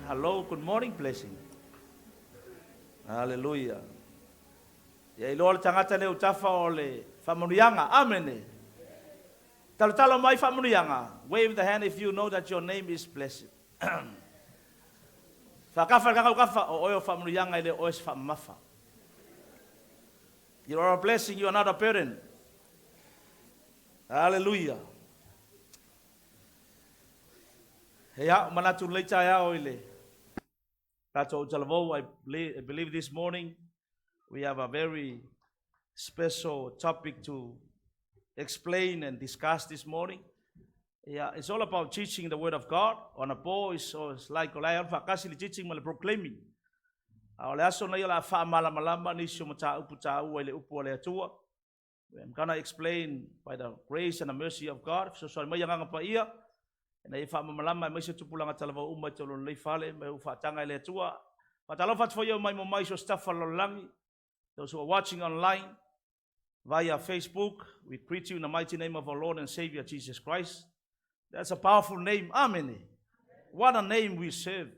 Hello, good morning, blessing. Hallelujah. Ia iloa le tagata le utafa o le faamanuiaga. Amene. Talotalo mai faamanuiaga. Wave the hand if you know that your name is blessed. Faakafa le kakau kafa o oe o faamanuiaga e le o oe se faamamafa. You are a blessing, you are not a burden. Hallelujah. Ia, manatu lelei taeao i le tatou talavou. I believe this morning we have a very special topic to explain and discuss this morning. Yeah, it's all about teaching the word of God. On a po is so it's like o le alu faatasi le teaching ma le proclaiming. A o le aso nei o le a faamalamalama nisi o mataupu taua i le upu a le Atua. I'm gonna explain by the grace and the mercy of God. Fesoasoani mai Agaga Paia, ina ia faamalamalama aemaise tupulaga talavou uma i totonu o lenei fale ma e ua faataga e le Atua. Faatalofa atu foi au mai mo mai so se tafa o le lalolagi. Those who are watching online via Facebook, we greet you in the mighty name of our Lord and Savior Jesus Christ. That's a powerful name. Amen. What a name we serve.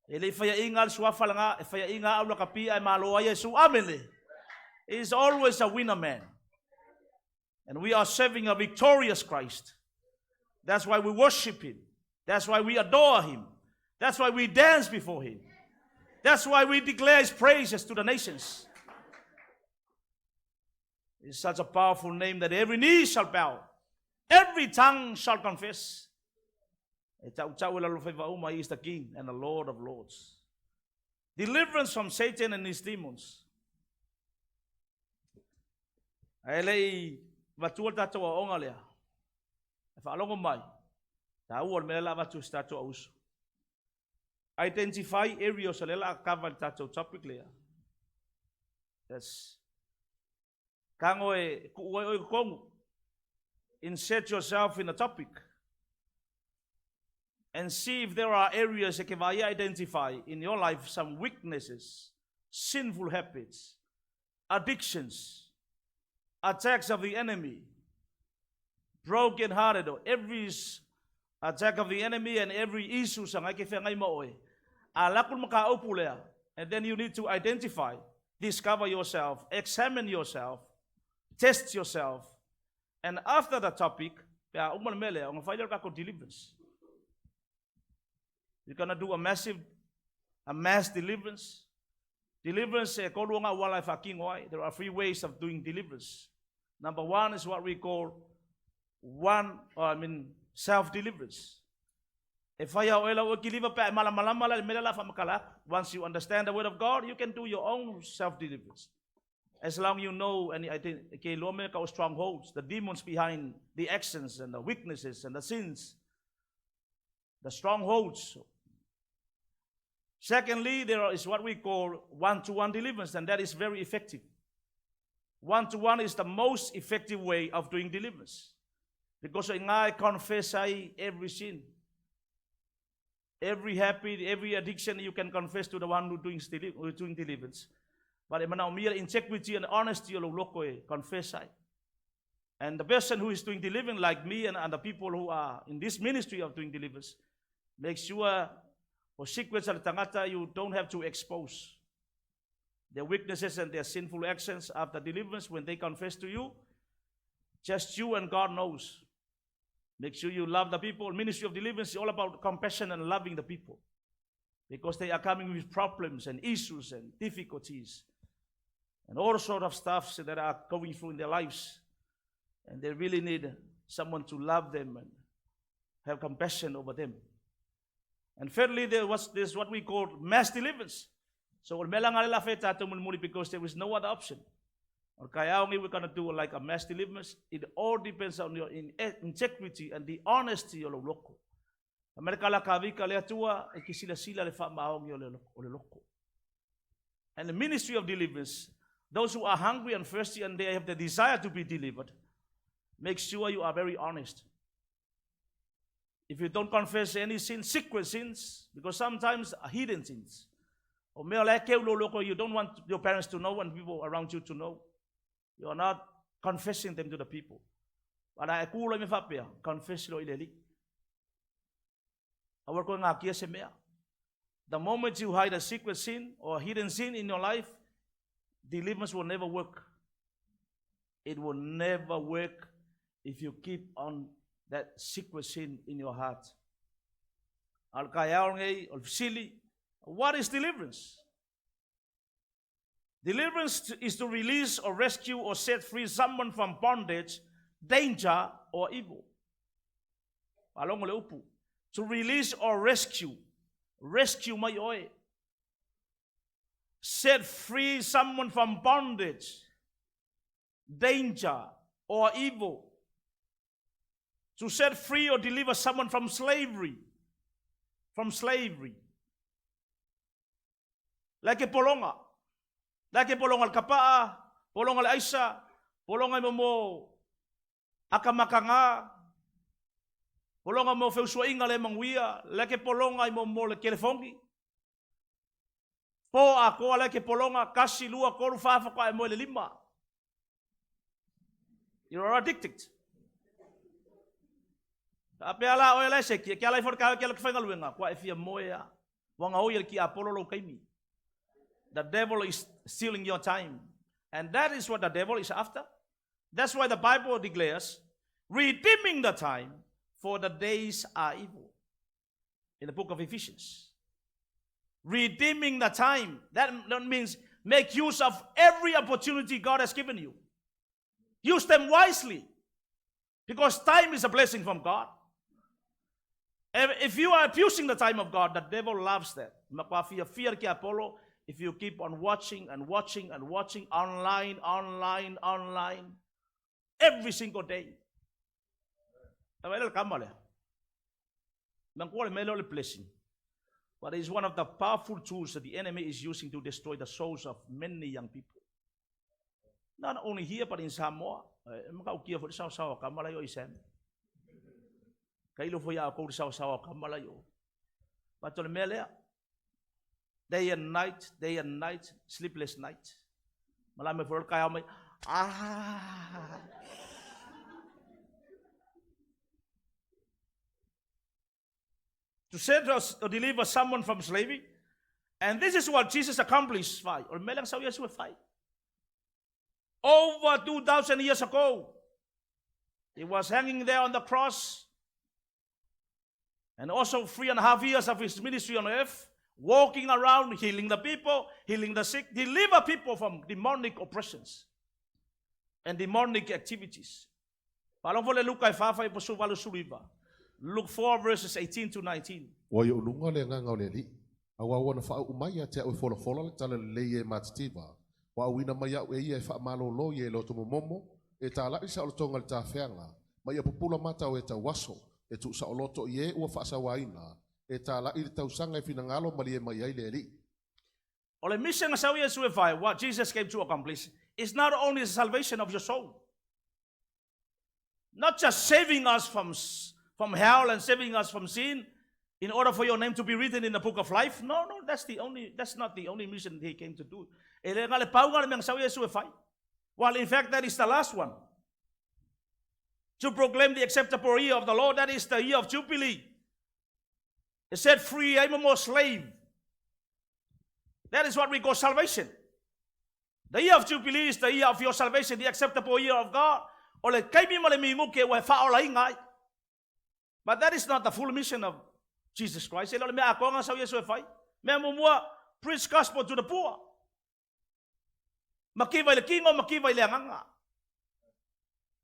E le i faiaʻiga le suafa lena, e faiaʻiga au lakapi ae malo ai Iesu. Amen. He is always a winner man. And we are serving a victorious Christ. That's why we worship him. That's why we adore him. That's why we dance before him. That's why we declare his praises to the nations. It's such a powerful name that every knee shall bow, every tongue shall confess. E ta'uta'u e lalo uma, he is the King and the Lord of Lords. Deliverance from Satan and his demons. Ae le i avatua le tatou aoaoga lea, e faalogo mai, taua le mea la avatu i se tatou auuso. Identify areas o lea la cover le tatou topic lea. Yes. Tago e kuu ai oe i totonu. Insert yourself in the topic. And see if there are areas e ke vaai identify in your life some weaknesses, sinful habits, addictions, attacks of the enemy, broken hearted, or every attack of the enemy and every issue sa ngai ke whangai ma oe. A laku le mataupu lea, and then you need to identify, discover yourself, examine yourself, test yourself, and after the topic, pe a uma le mea lea, ona fai lea o le tatou deliverance. You're gonna do a massive, a mass deliverance. Deliverance e tolu ona auala e faatino ai. There are three ways of doing deliverance. Number one is what we call one, I mean, self-deliverance. E fai a oe lau oe kiliva pe a e malamalama la i le mea lea o le a faamatala atu. Once you understand the word of God, you can do your own self-deliverance. As long you know and ke iloa mea tau strongholds, the demons behind the actions and the weaknesses and the sins, the strongholds. Secondly, there is what we call one-to-one deliverance, and that is very effective. One-to-one is the most effective way of doing deliverance. Because i ina e confess ai every sin, every habit, every addiction, you can confess to the one who doing deliverance. But e manaomia le integrity and honesty o lou loto e confess ai. And the person who is doing delivering, like me and other people who are in this ministry of doing deliverance, make sure o secrets a le tagata you don't have to expose. Their weaknesses and their sinful actions after deliverance, when they confess to you, just you and God knows. Make sure you love the people. Ministry of deliverance is all about compassion and loving the people, because they are coming with problems and issues and difficulties and all sort of stuff that are going through in their lives. And they really need someone to love them and have compassion over them. And thirdly, there was this what we call mass deliverance. So o le mea la ngale la fe tatou mulimuli because there is no other option. O le taeao nei we're gonna do like a mass deliverance. It all depends on your integrity and the honesty o lou loto. Fai mai le tala a Kavika, le Atua e te silasila i le faamaoni o le loto. And the ministry of deliverance, those who are hungry and thirsty and they have the desire to be delivered, make sure you are very honest. If you don't confess any sin, secret sins, because sometimes hidden sins, o mea o la e keu lou loko, you don't want your parents to know and people around you to know. You are not confessing them to the people. But a e kū loa i mea faapea, confess loa i le Alii. Aua le toe natia se mea. The moment you hide a secret sin or a hidden sin in your life, deliverance will never work. It will never work if you keep on that secret sin in your heart. What is deliverance? Deliverance is to release or rescue or set free someone from bondage, danger, or evil. To release or rescue. Rescue mai oe. Set free someone from bondage, danger, or evil. To set free or deliver someone from slavery. From slavery. Like a pologa. Like a pologa le kapa'a, pologa le aisa, pologa i mo akamakaga, pologa mo feusuaiga le manuia, le ke pologa i mo le telefoni. Po atoa le ke pologa, 1, 2, 3, 4, faatoa e moe i le 5. You are addicted. Faapea la oe la e seki, e ke ala ifo le taeao e te alu e te faigaluega, ua e fia moe lava. Ua gaoi e le tiapolo lou taimi. The devil is stealing your time. And that is what the devil is after. That's why the Bible declares, redeeming the time, for the days are evil. In the book of Ephesians. Redeeming the time. That means make use of every opportunity God has given you. Use them wisely. Because time is a blessing from God. And if you are abusing the time of God, the devil loves that. If you keep on watching and watching and watching online, online, online, every single day. Blessing. But it's one of the powerful tools that the enemy is using to destroy the souls of many young people. Not only here, but in Samoa. E matautia foi le saosaoa o tama la i o i Sam. Tailo foi a outou le saosaoa o tama la i o. But o le mea lea, day and night, day and night, sleepless night. Malae mai foi le taeao mai, ah! To set us or deliver someone from slavery. And this is what Jesus accomplished. Fai. O le mea lea na sau Iesu e fai. Over 2,000 years ago, he was hanging there on the cross. And also 3.5 years of his ministry on earth, walking around, healing the people, healing the sick, deliver people from demonic oppressions and demonic activities. Faalogo foi le Luka e 4 fuaiupu 18 19. Luke 4 verses 18 to 19. Ua i ou luga le agaga o le Alii, auā ua na faauu mai ia te a'u e folafola le Tala Lelei i e matitiva. Ua auina mai a'u e ia e faamalōlō i e loto momomo, e tāla'i saolotoga i le tafeaga, ma ia pupula mata o e tauaso, e tuusaoloto i e ua faasauāina, e tāla'i le tausaga e finagalo malie mai ai le Alii. O le mission na sau Iesu e fai, what Jesus came to accomplish, is not only the salvation of your soul. Not just saving us from hell and saving us from sin in order for your name to be written in the book of life. No, that's not the only mission he came to do. E le na o le pau lena o le mea na sau Iesu e fai. Well, in fact, that is the last one. To proclaim the acceptable year of the Lord, that is the year of Jubilee. It set free ai mo slave. That is what we call salvation. The year of Jubilee is the year of your salvation, the acceptable year of God. O le taimi ma le minuke ua e faaolaina ai. But that is not the full mission of Jesus Christ. E le o le mea atoa na sau Iesu e fai. Mea muamua, preach gospel to the poor. Mativa i le tino, mativa i le agaga.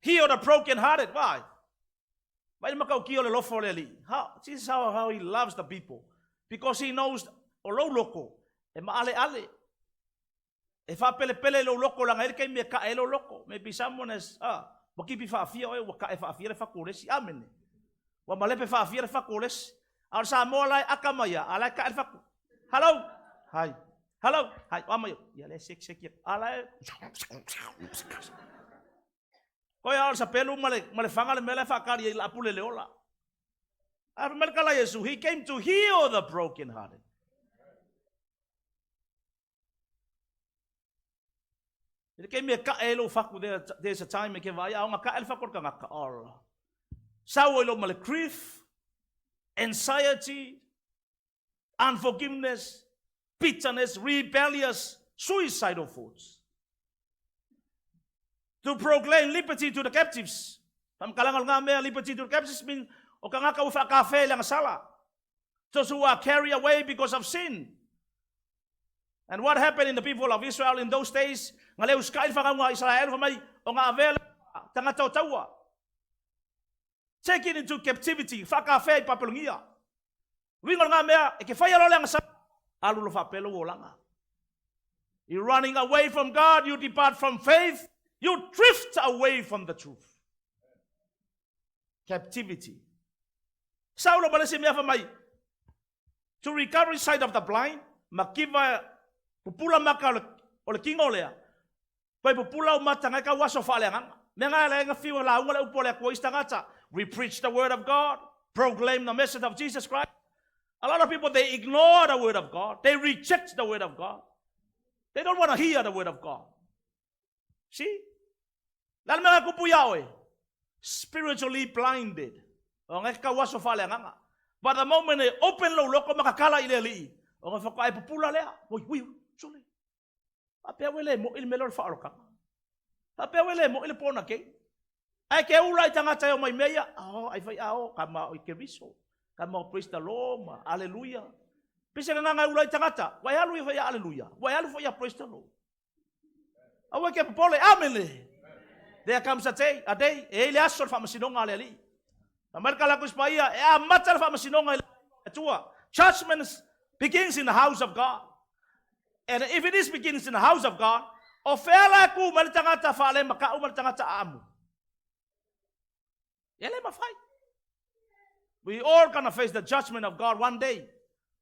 Heal the broken hearted. Why? Vaai le matautia o le alofa o le Alii. How, Jesus, how he loves the people. Because he knows o lou loto e maaleale. E faapelepele i lou loto leaga e i ai le taimi e tae ai lou loto. Maybe someone has, ua tipi faafia oe ua tae faafia le fatu o le isi. Amene. Ua malepe faafia le fatu o le isi. A o le Samoa la e aka mai a la e tae le fatu. Hello. Hi. Hello. Hi. O a mai. Ia le seki seki. A la e. Koe a o le sapelu ma le faga le mea la e faakali ai la apule le ola. A fai mai le tala a Iesu, he came to heal the broken hearted. I le taimi e tae ai lou fatu, there's a time e ke vaai, a ona tae le fatu o le tagata, ola. Sau ai loa ma le grief, anxiety. Unforgiveness, bitterness, rebellious, suicidal thoughts. To proclaim liberty to the captives. Faamatalaga o lena mea liberty to the captives mean o tagata ua faatafea i le agasala. Those who are carried away because of sin. And what happened in the people of Israel in those days? Na le usitai le fanauga a Isaraelu fai mai o na avea le tagata o taua. Taken into captivity, faatafea i Papelonia. Uiga o lena mea, e ke faia loa le agasala, alu loa faapea lou olaga. You running away from God, you depart from faith, you drift away from the truth. Captivity. Saulo ma le isi mea fai mai, to recovery sight of the blind, mativa pupula maka o le tino lea, toe pupula ou mata ngai kau aso faaleagaga. Mea na ala ai na fiu e lauga le upu a le Atua i isi tagata. We preach the word of God, proclaim the message of Jesus Christ. A lot of people, they ignore the word of God. They reject the word of God. They don't want to hear the word of God. See? Le a le mea na tupu iā oe? Spiritually blinded. O ngai kau aso faaleagaga. But the moment e open lou loko ma tatala i le Alii, ona faatoa e pupula lea. Oi, ui, sole. Faapea ua le mo'i le mea lea o le faaolotaga. Faapea ua le mo'i le born again. Ae ke ula i tagata e omai mea ia, oh, ai fai ao, kama o i Keriso, kama o praise the Lord ma hallelujah. Pese nganga ula i tagata, ua e alu ia fai hallelujah, ua e alu foi ia praise the Lord. Aua ke popole, amene. There comes a day, a day, e i le aso le faamasinoga a le Alii. Fai mai le tala a Tusi Paia, e amata le faamasinoga i le Atua. Judgment begins in the house of God. And if it is begins in the house of God, o fea la e tu mai le tagata faalemaka'u ma le tagata aamu? E le mafai. We all gonna face the judgment of God one day.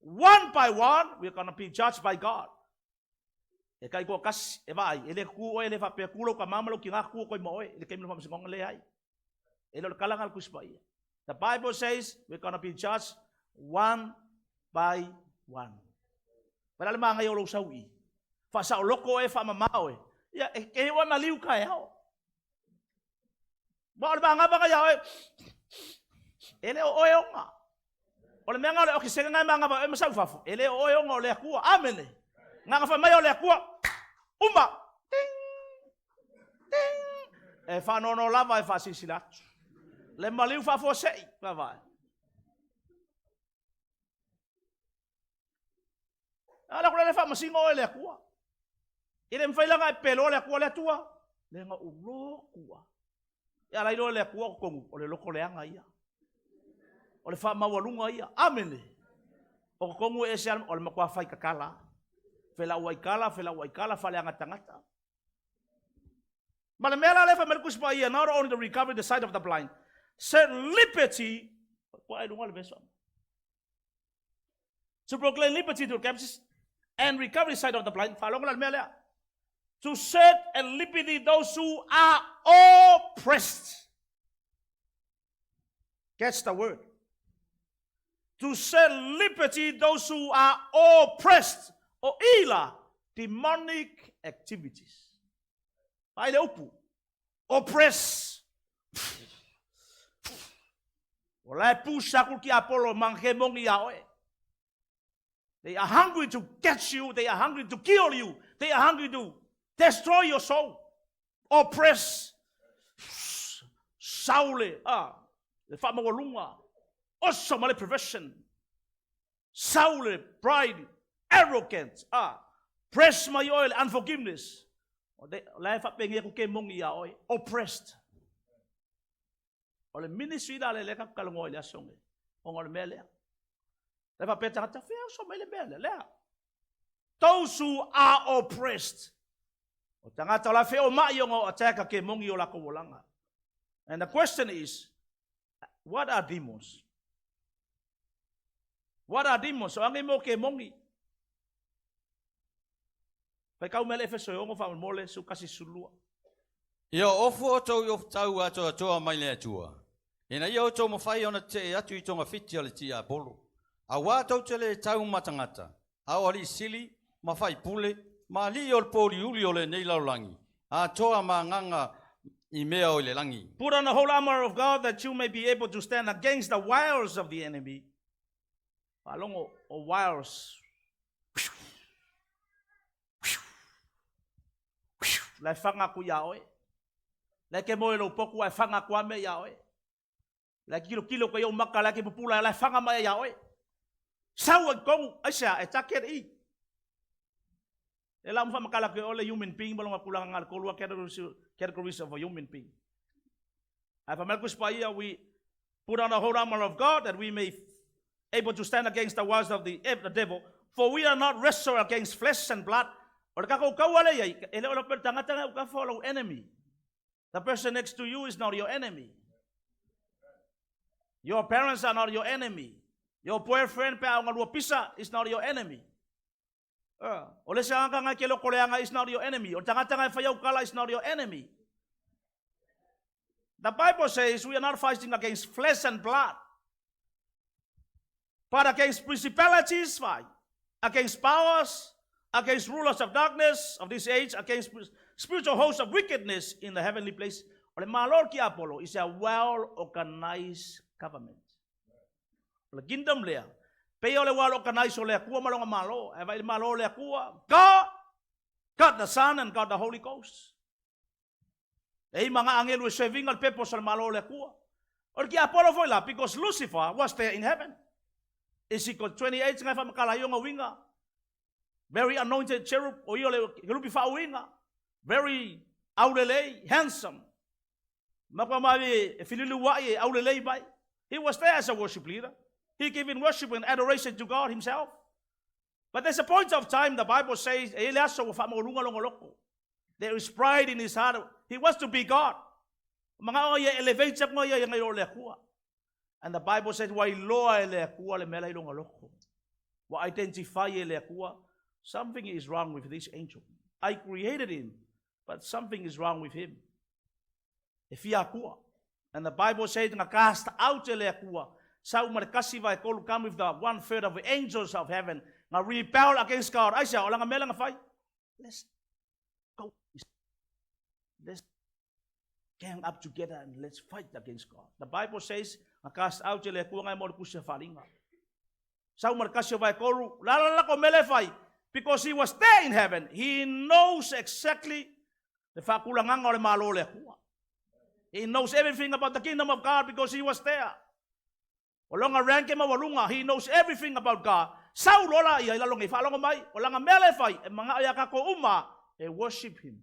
One by one, we're gonna be judged by God. E taitoatasi, e vaai, e le tu oe, e le faapea tu lou tama ma lou tina tu atu ai ma oe i le taimi o le faamasinoga, leai. E le o le tala lena a le Tusi Paia. The Bible says we're gonna be judged one by one. Vaai la le manaia o lou sau i i. Faasaoloko oe, faamama oe. Ia, e ke oe maliu taeao. Ma o le magavana iā oe, e le o oe ona. O le mea lena o le okesene lena e magava ai oe ma sau i fafo, e le o oe ona, o le Atua. Amene. Na ona fai mai o le Atua, uma! Ting! Ting! E faanoanoa lava e faasilasila atu. Le maliu faafuasei, vaavaai. A le aku le faamasino oe e le Atua. E le mafai la ona e peloa le Atua, le Atua, le na ou lotu a. E ala ai loa le Atua o totonu, o le loto leaga ia. O le faamaualuga ia. Amene. O totonu e ese o le matua fai tatala. Felauai tala, felauai tala, faaleaga tagata. Ma le mea la lea fai mai le Tusi Paia, not only to recover the sight of the blind, set liberty, kua ai luga le verse. To proclaim liberty to the captives and recovery sight of the blind. Faalogo la le mea lea. To set at liberty those who are oppressed. Catch the word. To set liberty those who are oppressed. O ila demonic activities. Ai le upu. Oppress. O la e pusa aku le tiapolo ma ke mongi iā oe. They are hungry to catch you. They are hungry to kill you. They are hungry to destroy your soul. Oppress. Saule. Ah, le faamaualuga. Oso ma le perversion. Saule, pride, arrogant. Ah, press mai oe le unforgiveness. O la e faapegei atu ke moni iā oe. Oppressed. O le ministry la lea tatou talanoa i le aso nei, ona o le mea lea. Le faapea tagata, fea oso mai le mea lea, lea. Those who are oppressed. O tagata o la feomai ona o attack ke mongi o lakou olaga. And the question is, what are demons? What are demons? O age mo ke mongi. Faitau mai le Efeso e 6 faamolemole, 11 12. Ia ofu outou i ofutau atoatoa mai le Atua, ina ia outou mafai ona tetee atu i togafiti a le tiapolo, auā tou te le tau ma tagata, a o alii sili, ma faipule, ma alii o le pouliuli o lenei lalolagi, atoa ma agaga i mea o i le lagi. Put on the whole armor of God that you may be able to stand against the wiles of the enemy. Faalogo o wires. La e faga aku iā oe. La e ke moe lou poku ae faga aku a mea iā oe. La e kilokilo ko iou maka la e ke pupula la e faga mai iā oe. Sau ai tonu, aisea, e take i. E la uma whamakala ke ole human being ma longa kulanga ngal kolua categories of a human being. Ai whamalku spaia we put on the whole armor of God that we may able to stand against the wiles of the devil. For we are not wrestle against flesh and blood. O le kako kaua le iai, e le o le pe tangata ngai uka follow enemy. The person next to you is not your enemy. Your parents are not your enemy. Your boyfriend pe au ngalua pisa is not your enemy. O le se anga ngai ke loko leanga is not your enemy. O tangata ngai whai kala is not your enemy. The Bible says we are not fighting against flesh and blood, but against principalities, fight, against powers, against rulers of darkness of this age, against spiritual hosts of wickedness in the heavenly place. O le malo ki Apollo is a well-organized government. O le kingdom lea, pe o le well-organized o le akua malonga malo, e vai le malo le akua, God, God the Son and God the Holy Ghost. E ima nga angelu e serving al purpose o le malo le akua. O le ki Apollo foi la, because Lucifer was there in heaven. Ezekiel 28 ngai whamakala ionga winga. Very anointed cherub, o ia le kerupi whaauinga. Very aulelei, handsome. Makua mai e fililu wai e aulelei mai. He was there as a worship leader. He gave in worship and adoration to God himself. But there's a point of time, the Bible says, e le aso wa whaamaulunga longo loko. There is pride in his heart. He wants to be God. Mga o ia elevate sa mga ia ngai o le akua. And the Bible says, wa iloa e le akua le mela i longa loko. Wa identify e le akua. Something is wrong with this angel. I created him, but something is wrong with him. E fia akua. And the Bible says, nga cast out e le akua. Sau ma le kasi vai kolu come with the one third of the angels of heaven. Nga rebel against God. Ai sia, o langa mela nga fai. Let's go. Let's gang up together and let's fight against God. The Bible says, nga cast out e le akua ngai mo le kusia wharinga. Sau ma le kasi o vai kolu. La la la ko mele fai. Because he was there in heaven. He knows exactly le whakulanganga o le malo le akua. He knows everything about the kingdom of God because he was there. O longa rank ma walunga, he knows everything about God. Sau lola ia ila longa i whaalongo mai, o langa mele fai, e manga ia kako uma, e worship him.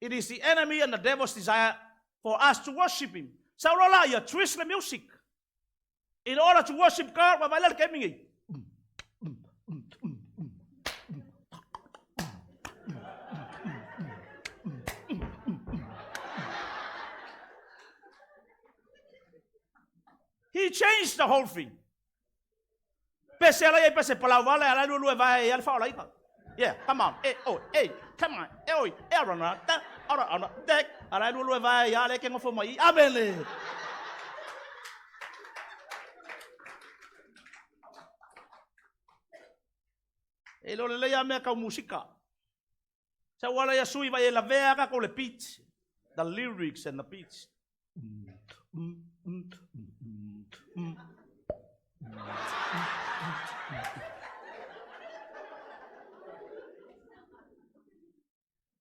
It is the enemy and the devil's desire for us to worship him. Sau lola ia, twist the music. In order to worship God, wa vailal ke mingi. He changed the whole thing. Pese ala ia pese palau wala ala lulu e vai ala whaola ika. Yeah, come on. E, oh, e, come on. E, oi, e, arana, ta, ara, ara, dek. Ala lulu e vai ala ke ngofo mai. Amele. E lo le ia mea kau musika. Sa wala ia sui vai e la vea ka ko le beat. The lyrics and the beats.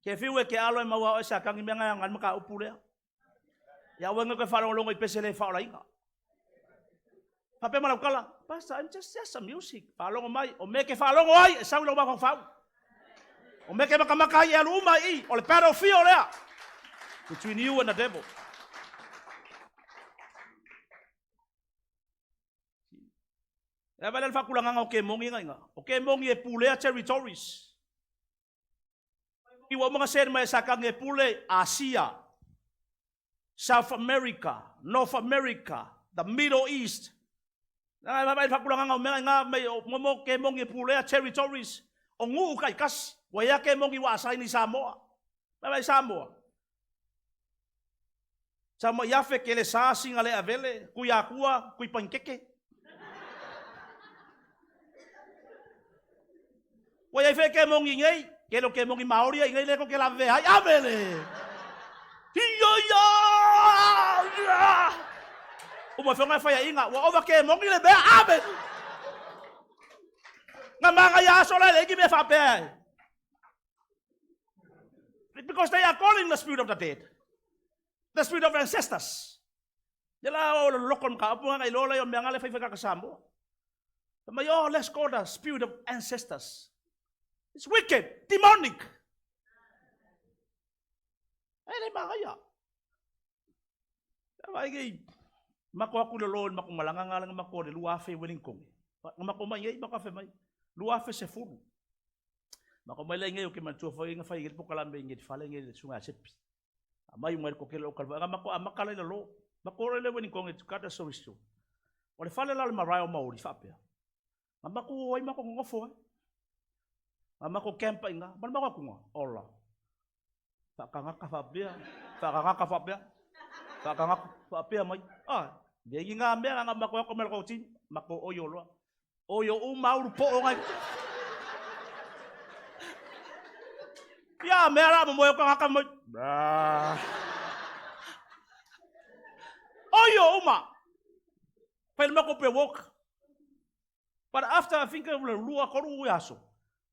Ke whiu e ke alo e maua o e sa kangi mea ngai angan maka upu lea. Ia wenga koe whalongolongo i pese le whaolainga. Whape malau kala, Pastor, I'm just some music. Whalongo mai, o me ke whalongo ai, e sau lau maka whau. O me ke makamaka ai e alu uma i, o le battlefield lea. Between you and the devil. E wale le whakulanganga o ke mongi nga inga. O ke mongi e pulea territories. I wa mga sen mai sa kange pule Asia, South America, North America, the Middle East. Ngai mai whakulanganga o mea nga mai o momo ke mongi e pulea territories. O nguu kai kasi. Wa ia ke mongi wa asai ni Samoa. Mai mai Samoa. Sa mo iafe ke le sasi ngale avele, kui akua, kui pankeke. Wa ia fe ke mongi ngei, ke lo ke mongi Maori ai ngei le ko ke la ve ai avele. Ia ia! Ia! Uma fai fai inga ua ova ke mongi le mea amen. Nga manga ia aso la le ki me fa pe. Because they are calling the spirit of the dead. The spirit of ancestors. Ia la o lo loko ka apu nga ilo la yo mea ngale fai fai ka Samoa. Mai oh, let's call the spirit of ancestors. It's wicked, demonic. E le magaia. Vai ke mako aku le lo mako malanga ngala mako le lua afe wedding kong. Mako mai ngai mako afe mai. Lua afe se fulu. Mako mai le ngai o ke matua foi nga fai ngai pokalame ngai fale ngai le sunga sepi. Mai mai ko ke lo kalva nga mako amakala le lo. Mako le wedding kong e tukata so isto. O le fale la le marae o Maori faapea. Ma mako ai mako ngofo ai. Ma mako campa inga, ma mako akunga. Ola. Whakangaka whapea, whakangaka whapea, whakangaka whapea mai. Ah, le i ngā mea ngā mako ako mea kau mako oio loa. Oio u mauru po o ngai. Ia mea la mo mo ka mai. Oio uma. Pai mako pe walk. But after I think le lua koru ui aso.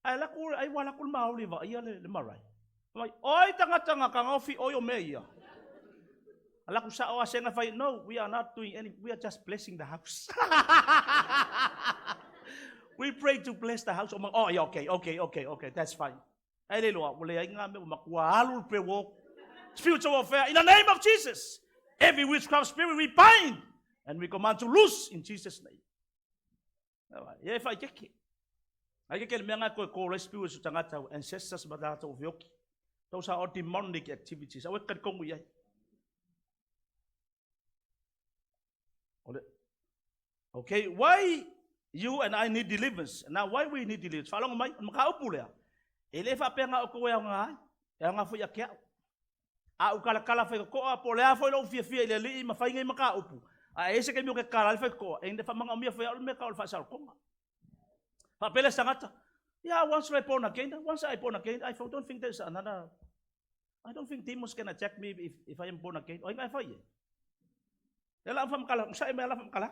Ai la ku ai wala ku maoli va ia le marae. Mai oi tangata nga ka ngofi oio me ia. Ala ku sa o asenga fai no, we are not doing any, we are just blessing the house. We pray to bless the house. Oh, yeah, okay, okay, okay, okay, that's fine. Ai le loa, ua le ai ngā mea ua makua alu le prayer walk. Spiritual warfare in the name of Jesus. Every witchcraft spirit we bind and we command to loose in Jesus' name. Ia e whai keke. Ai keke le mea ngā koe kō spirit su tangata ancestors ma tātou whioki. Those are all demonic activities. Awe kari kongu iai. Okay, why you and I need deliverance? Now, why we need deliverance? Whalongo mai, maka upu lea. E le whaapea o koe au ngā ai, e au ngā fui a ke au. A u kala kala whai koa, po lea foi lou fia fia i le lii ma whai ngai maka upu. A e se ke mio ke kala le whai koa, e inde whamanga o mia whai au le mea ka o le whaasaro konga. Whaapele sangata. Yeah, once I born again, once I born again, I don't think there's another, I don't think demons can attack me if I am born again. O inga e whai e. E la whamakala, ngsa e mea la whamakala.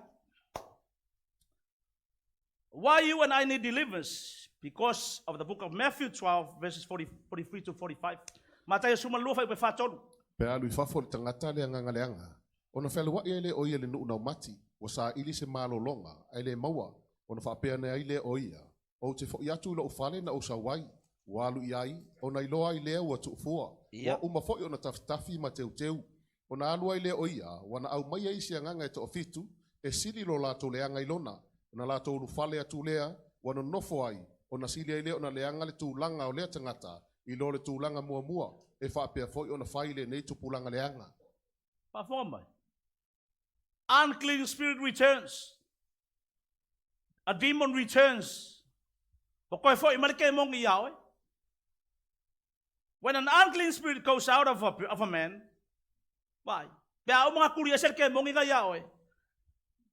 Why you and I need deliverance? Because of the book of Matthew 12, verses 40, 43 to 45. Mataia suma lua whai pe whātolu. Pe alu i fafo le tagata le agaga leaga, ona fealuaʻi ai lea o ia i le nuu naumati, ua saili se malologa, ae le maua, ona faapea ane ai lea o ia, Ou te foʻi atu i loʻu fale na ou sau ai, ua alu i ai, ona iloa ai lea ua tuufua, ua uma foi ona tafitafi ma teuteu. Ona alu ai lea o ia, ua na aumaia isi agaga e toafitu, e sili lo latou leaga i lona, ona latou ulufale atu lea, ua nonofo ai, ona sili ai lea ona leaga le tulaga o lea tagata, i lo le tulaga muamua, e faapea foi ona fai lenei tupulaga leaga. Faafofoga mai. Unclean spirit returns. A demon returns. O koe foi mai le kemongi ia oe. When an unclean spirit goes out of a man, why? Pe a uma kuri ese le kemongi nga ia oe.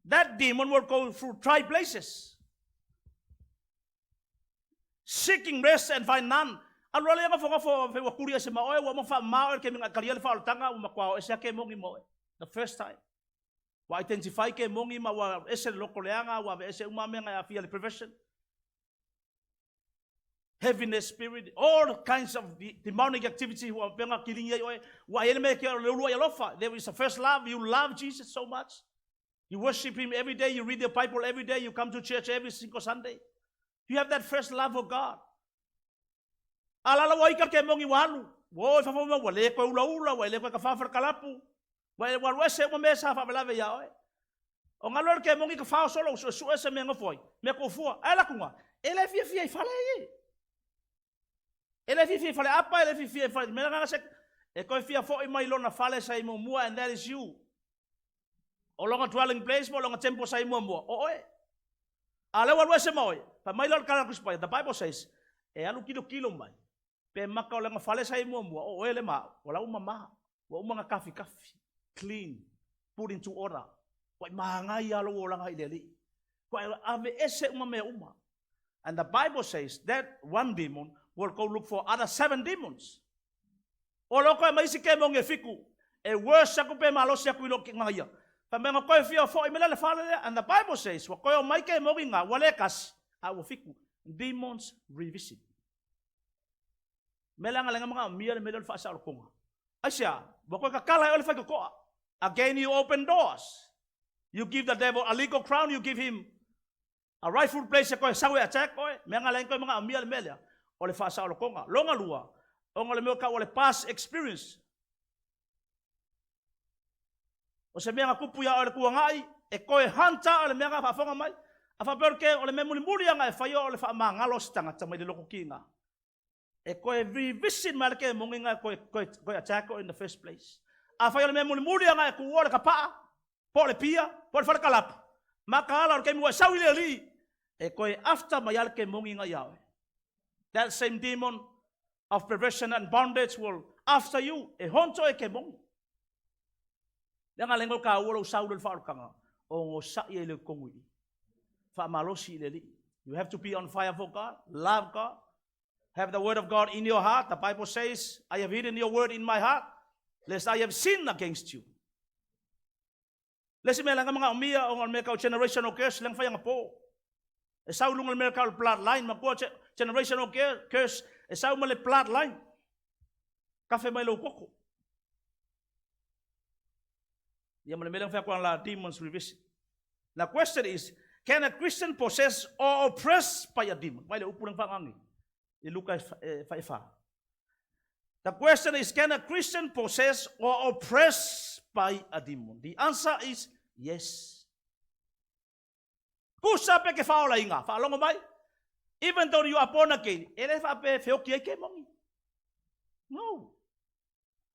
That demon will go through dry places, seeking rest and find none. Alu ale nga fonga fo fe wa kuri ese ma oe, wa ma fa ma oe ke minga kalia le fa oltanga, wa makwa oe se ke mongi mo oe. The first time. Wa identify ke mongi ma wa ese loko leanga, wa ese uma menga ya fia le prevention. Heaviness spirit, all kinds of demonic activity who are benga killing ye oe. Wa ele me ke le ulua alofa. There is a first love. You love Jesus so much. You worship him every day. You read the Bible every day. You come to church every single Sunday. You have that first love for God. Alala wa ika ke mongi walu. Wo fa fa wa le ko ula ula wa le ko ka fa fa kalapu. Wa wa wa se mo me sa fa la ve ya oe. O ngalo ke mongi ka fa solo su su ese me ngofoi. Me ko fua. Ala kunga. Ele fia fia i fale ye. Ele fia fia i fale apa, ele fia fia i fale. Me nga se e koe fia fo i mai lona fale sa i mua, and that is you. O longa dwelling place mo longa tempo sa i mua. O oe. A le walu ese moi. Pa mai lor kala kuspa. The Bible says, e alu kilo kilo mai. Pe maka o lenga fale sa i mua. O oe le ma. O la uma ma. Wa uma nga kafi kafi. Clean. Put into order. Wa mahangai alo o langa i le li. Kwa ave ese uma mea uma. And the Bible says that one demon will go look for other 7 demons. O loko e maisi ke monge fiku. E worse aku pe malosi aku i lo ki ngaia. Fai mai na koe fia fo'i mai la le fale lea. And the Bible says, ua koe o mai kemogi ngā, ua le kasi, a ua fiku. Demons revisit. Mea le nga mga mia le mea le whaasaolokonga. Aisea, ua koe kakala e ole whaikokoa. Again you open doors. You give the devil a legal crown, you give him a rightful place e koe sau e attack oe. Mea nga koe mga mia le mea lea. O le whaasaolokonga. Longa lua, onga le mea ka o le past experience. O se mea nga kupu ia o le kuangai, e koe hanta o le mea nga whaafonga mai. A whapea ke o le mea mulimuli anga e whaio o le whaamangalo se tangata mai le loko ki ngā. E koe revisit mai le ke mongi nga koe, koe, koe attack in the first place. A whaio le mea mulimuli anga e ku o le kapaa, po le pia, po le whare kalapu. Ma ka ala o le kemi wa sau i le li, e koe after mai ale ke mongi nga iawe. That same demon of perversion and bondage will after you, e honto e ke mongi. Le nga lengo ka ua lo sau le whaorokanga, o ngo sa i e le kongu i. Wha malosi i le li. You have to be on fire for God, love God, have the word of God in your heart. The Bible says, I have hidden your word in my heart, lest I have sinned against you. Le se mea langa mga umia o ngā mea kau generational curse lang whai po. E sau lunga le mea kau bloodline, ma kua generational curse, e sau ma le bloodline. Kafe mai lo koko. Ia ma le mea lang whai la demons revisit. The question is, can a Christian possess or oppress by a demon? Vai le upu lang whangangi. I Luka e whai wha. The question is, can a Christian possess or oppress by a demon? The answer is yes. Kusa pe ke whaola inga, whaalongo mai. Even though you are born again, e le whape whioki e ke mongi. No.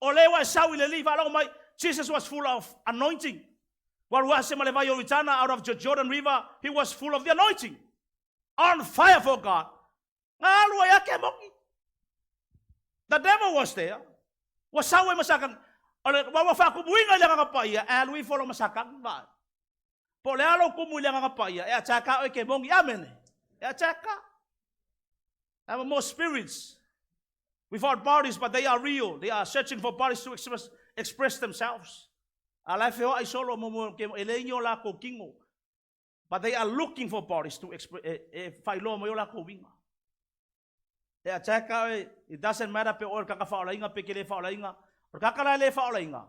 O le wa sau i le li, whaalongo mai. Jesus was full of anointing. Waru ase ma le vai o Ritana out of the Jordan River, he was full of the anointing. On fire for God. Ngā alua ia ke mongi. The devil was there. Wa sau e masakang. O le wa whakubuinga i le nganga paia, e alu i folo masakang. Vai. Po le alo kumu i le nganga paia, e ataka o ke mongi. Amen. E ataka. There were more spirits without bodies, but they are real. They are searching for bodies to express themselves. A lai wheo ai solo mo mo ke e le ingo la ko kingo. But they are looking for bodies to express e, e whailoa mo la ko winga. E ataka e, it doesn't matter pe o kaka whaola inga pe ke le whaola inga. O kaka la le whaola inga.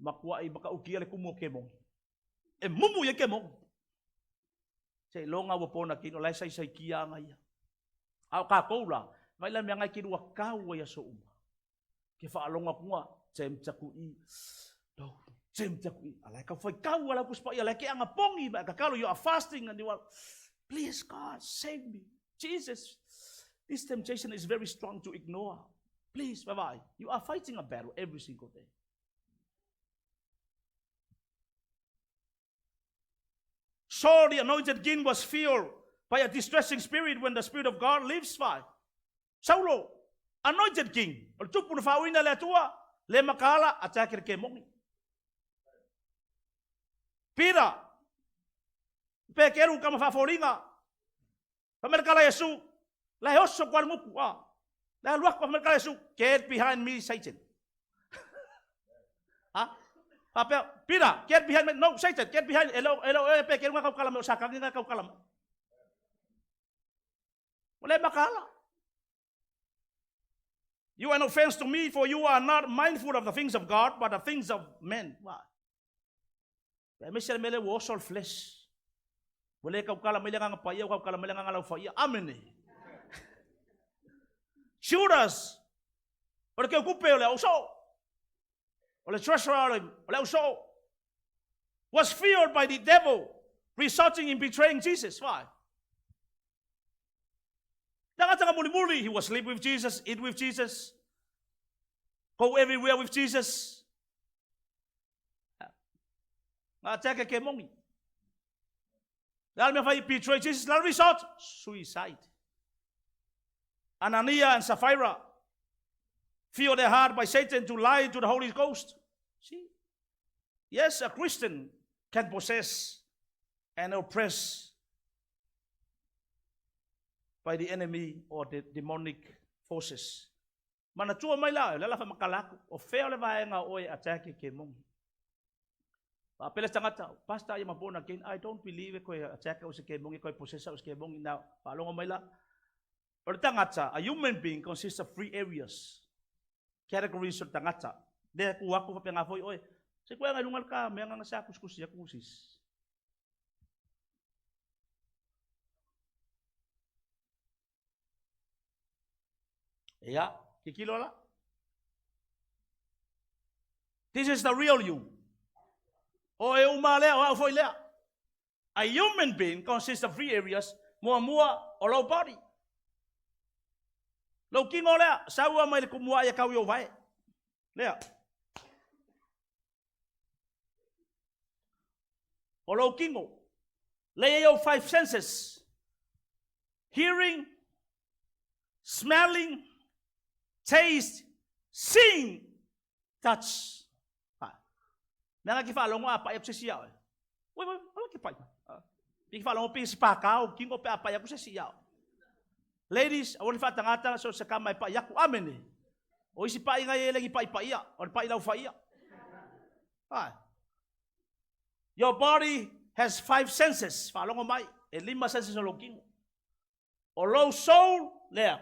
Makua i maka ukia le kumu o ke mongi. E mumu i ke mongi. Se longa ua pona kino lai sai sai kia anga ia. A o ka koula, vai la mea ngai ki rua kau ia so uma. Ke whaalonga kunga, tem taku i, no, tem taku i. Ala ka whai kau ala kuspa ia, ke anga pongi, ma kakalo, you are fasting, and you are, please God, save me. Jesus, this temptation is very strong to ignore. Please, bye-bye. You are fighting a battle every single day. Saul, the anointed king, was filled by a distressing spirit when the Spirit of God lives by. Saulo, anointed king. O le tupu na whaoina le atua, le makala, a tākere ke mongi. Peter, pe keru kama whaaforinga. Whamerekala Yesu, la he oso kwa nguku. Ah. La luak whamerekala Yesu, get behind me, Satan. Ha? Papel, Peter, get behind me. No, Satan, get behind. Elo, elo, e pe keru ngā kaukala me, o sakangi ngā kaukala me. O le makala. You are an offense to me, for you are not mindful of the things of God, but the things of men. Why? Pe mese mele wo sol flesh. Wale kaukala mai le nganga paia, kaukala mai le nganga lau faia. Amen. Judas, o le keukupe o le auso. O le treasurer o le auso. Was filled by the devil, resulting in betraying Jesus. Why? Tanga muli muli, he was sleep with Jesus, eat with Jesus, go everywhere with Jesus. Ngā teka ke mongi. Le mea fai betray Jesus, la result, suicide. Ananias and Sapphira filled their heart by Satan to lie to the Holy Ghost. See? Yes, a Christian can possess and oppress by the enemy or the demonic forces. Mana tua mai la, le la makalaku, o fea le vaenga o e atake ke mongi. Faapea le isi tagata, Pastor, I am a born again. I don't believe e koe attack au se kemoni, e koe possess au se kemoni. Now, faalogo mai la. O le tagata, a human being consists of three areas. Categories o le tagata. Lea ku aku faapena foi oe. Se koe agai luga le ka mea ngana sa kusikusi aku sis. Ia, kikilo la. This is the real you. O e uma lea, o au foi lea. A human being consists of three areas. Muamua, o lou body. Lou kino lea, saua mai le kumua ia kau i o vae. Lea. O lou kino. Lea i five senses. Hearing, smelling, taste, seeing, touch. Ha. Mea nga ki whaalogo a pai aku se sia oe. Ui, ui, ui, ki pai. Pi ki whaalogo pi si pākau, kingo pe a pai aku se sia oe. Ladies, aua le faatagata so se kama e pai aku. Amene. O isi pai ngai e lengi pai pai ia, o le pai lau fai ia. Ai. Your body has five senses. Faalogo mai, e lima senses o lou kino. O lou soul, lea.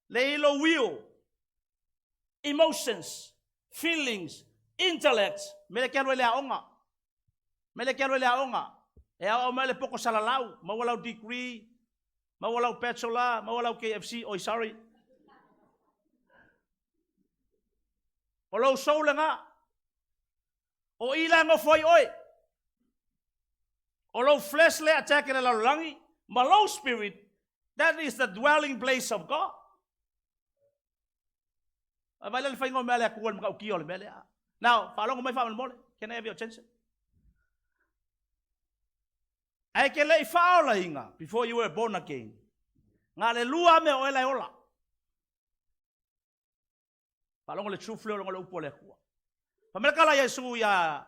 Le i lou will, emotions, feelings, intellect. Me le ke alu e le aoga. Me le ke alu e le aoga. E ao mai le poko salalau, maua lau degree, maua lau bachelor, maua lau KFC, oi sorry. O lou soul lena. O i la nofo ai oe. O lou flesh le attack le lalolagi, ma lou spirit, that is the dwelling place of God. A vai le faiga o mea le Atua le matautia o le mea lea. Now, faalogo mai faamolemole. Can I have your attention? Ae ke le i faaolaina, before you were born again, ngā le lua mea o e lai ola. Faalogo le truth leo longo le upu o le Atua. Famelekala Iesu ia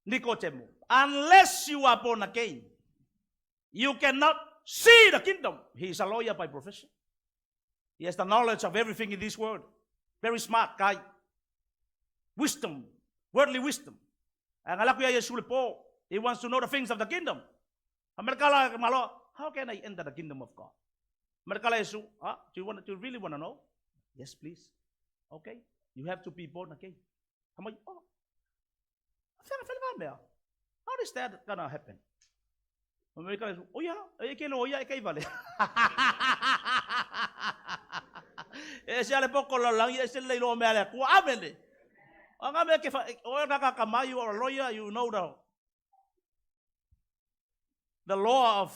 Nicodemo, unless you are born again, you cannot see the kingdom. He is a lawyer by profession. He has the knowledge of everything in this world. Very smart guy. Wisdom, worldly wisdom. Ae ngalaku ia Iesu le po. He wants to know the things of the kingdom. Famelekala malo, how can I enter the kingdom of God? Famelekala Iesu, ah, do you really want to know? Yes, please. Okay, you have to be born again. I'm like, oh, how is that gonna happen? Oh yeah, e ke lo ia e kai vale. E se ale poko la langi e se le lo me ale ku amene. Anga me ke fa o ka ka mai you are a lawyer, you know the law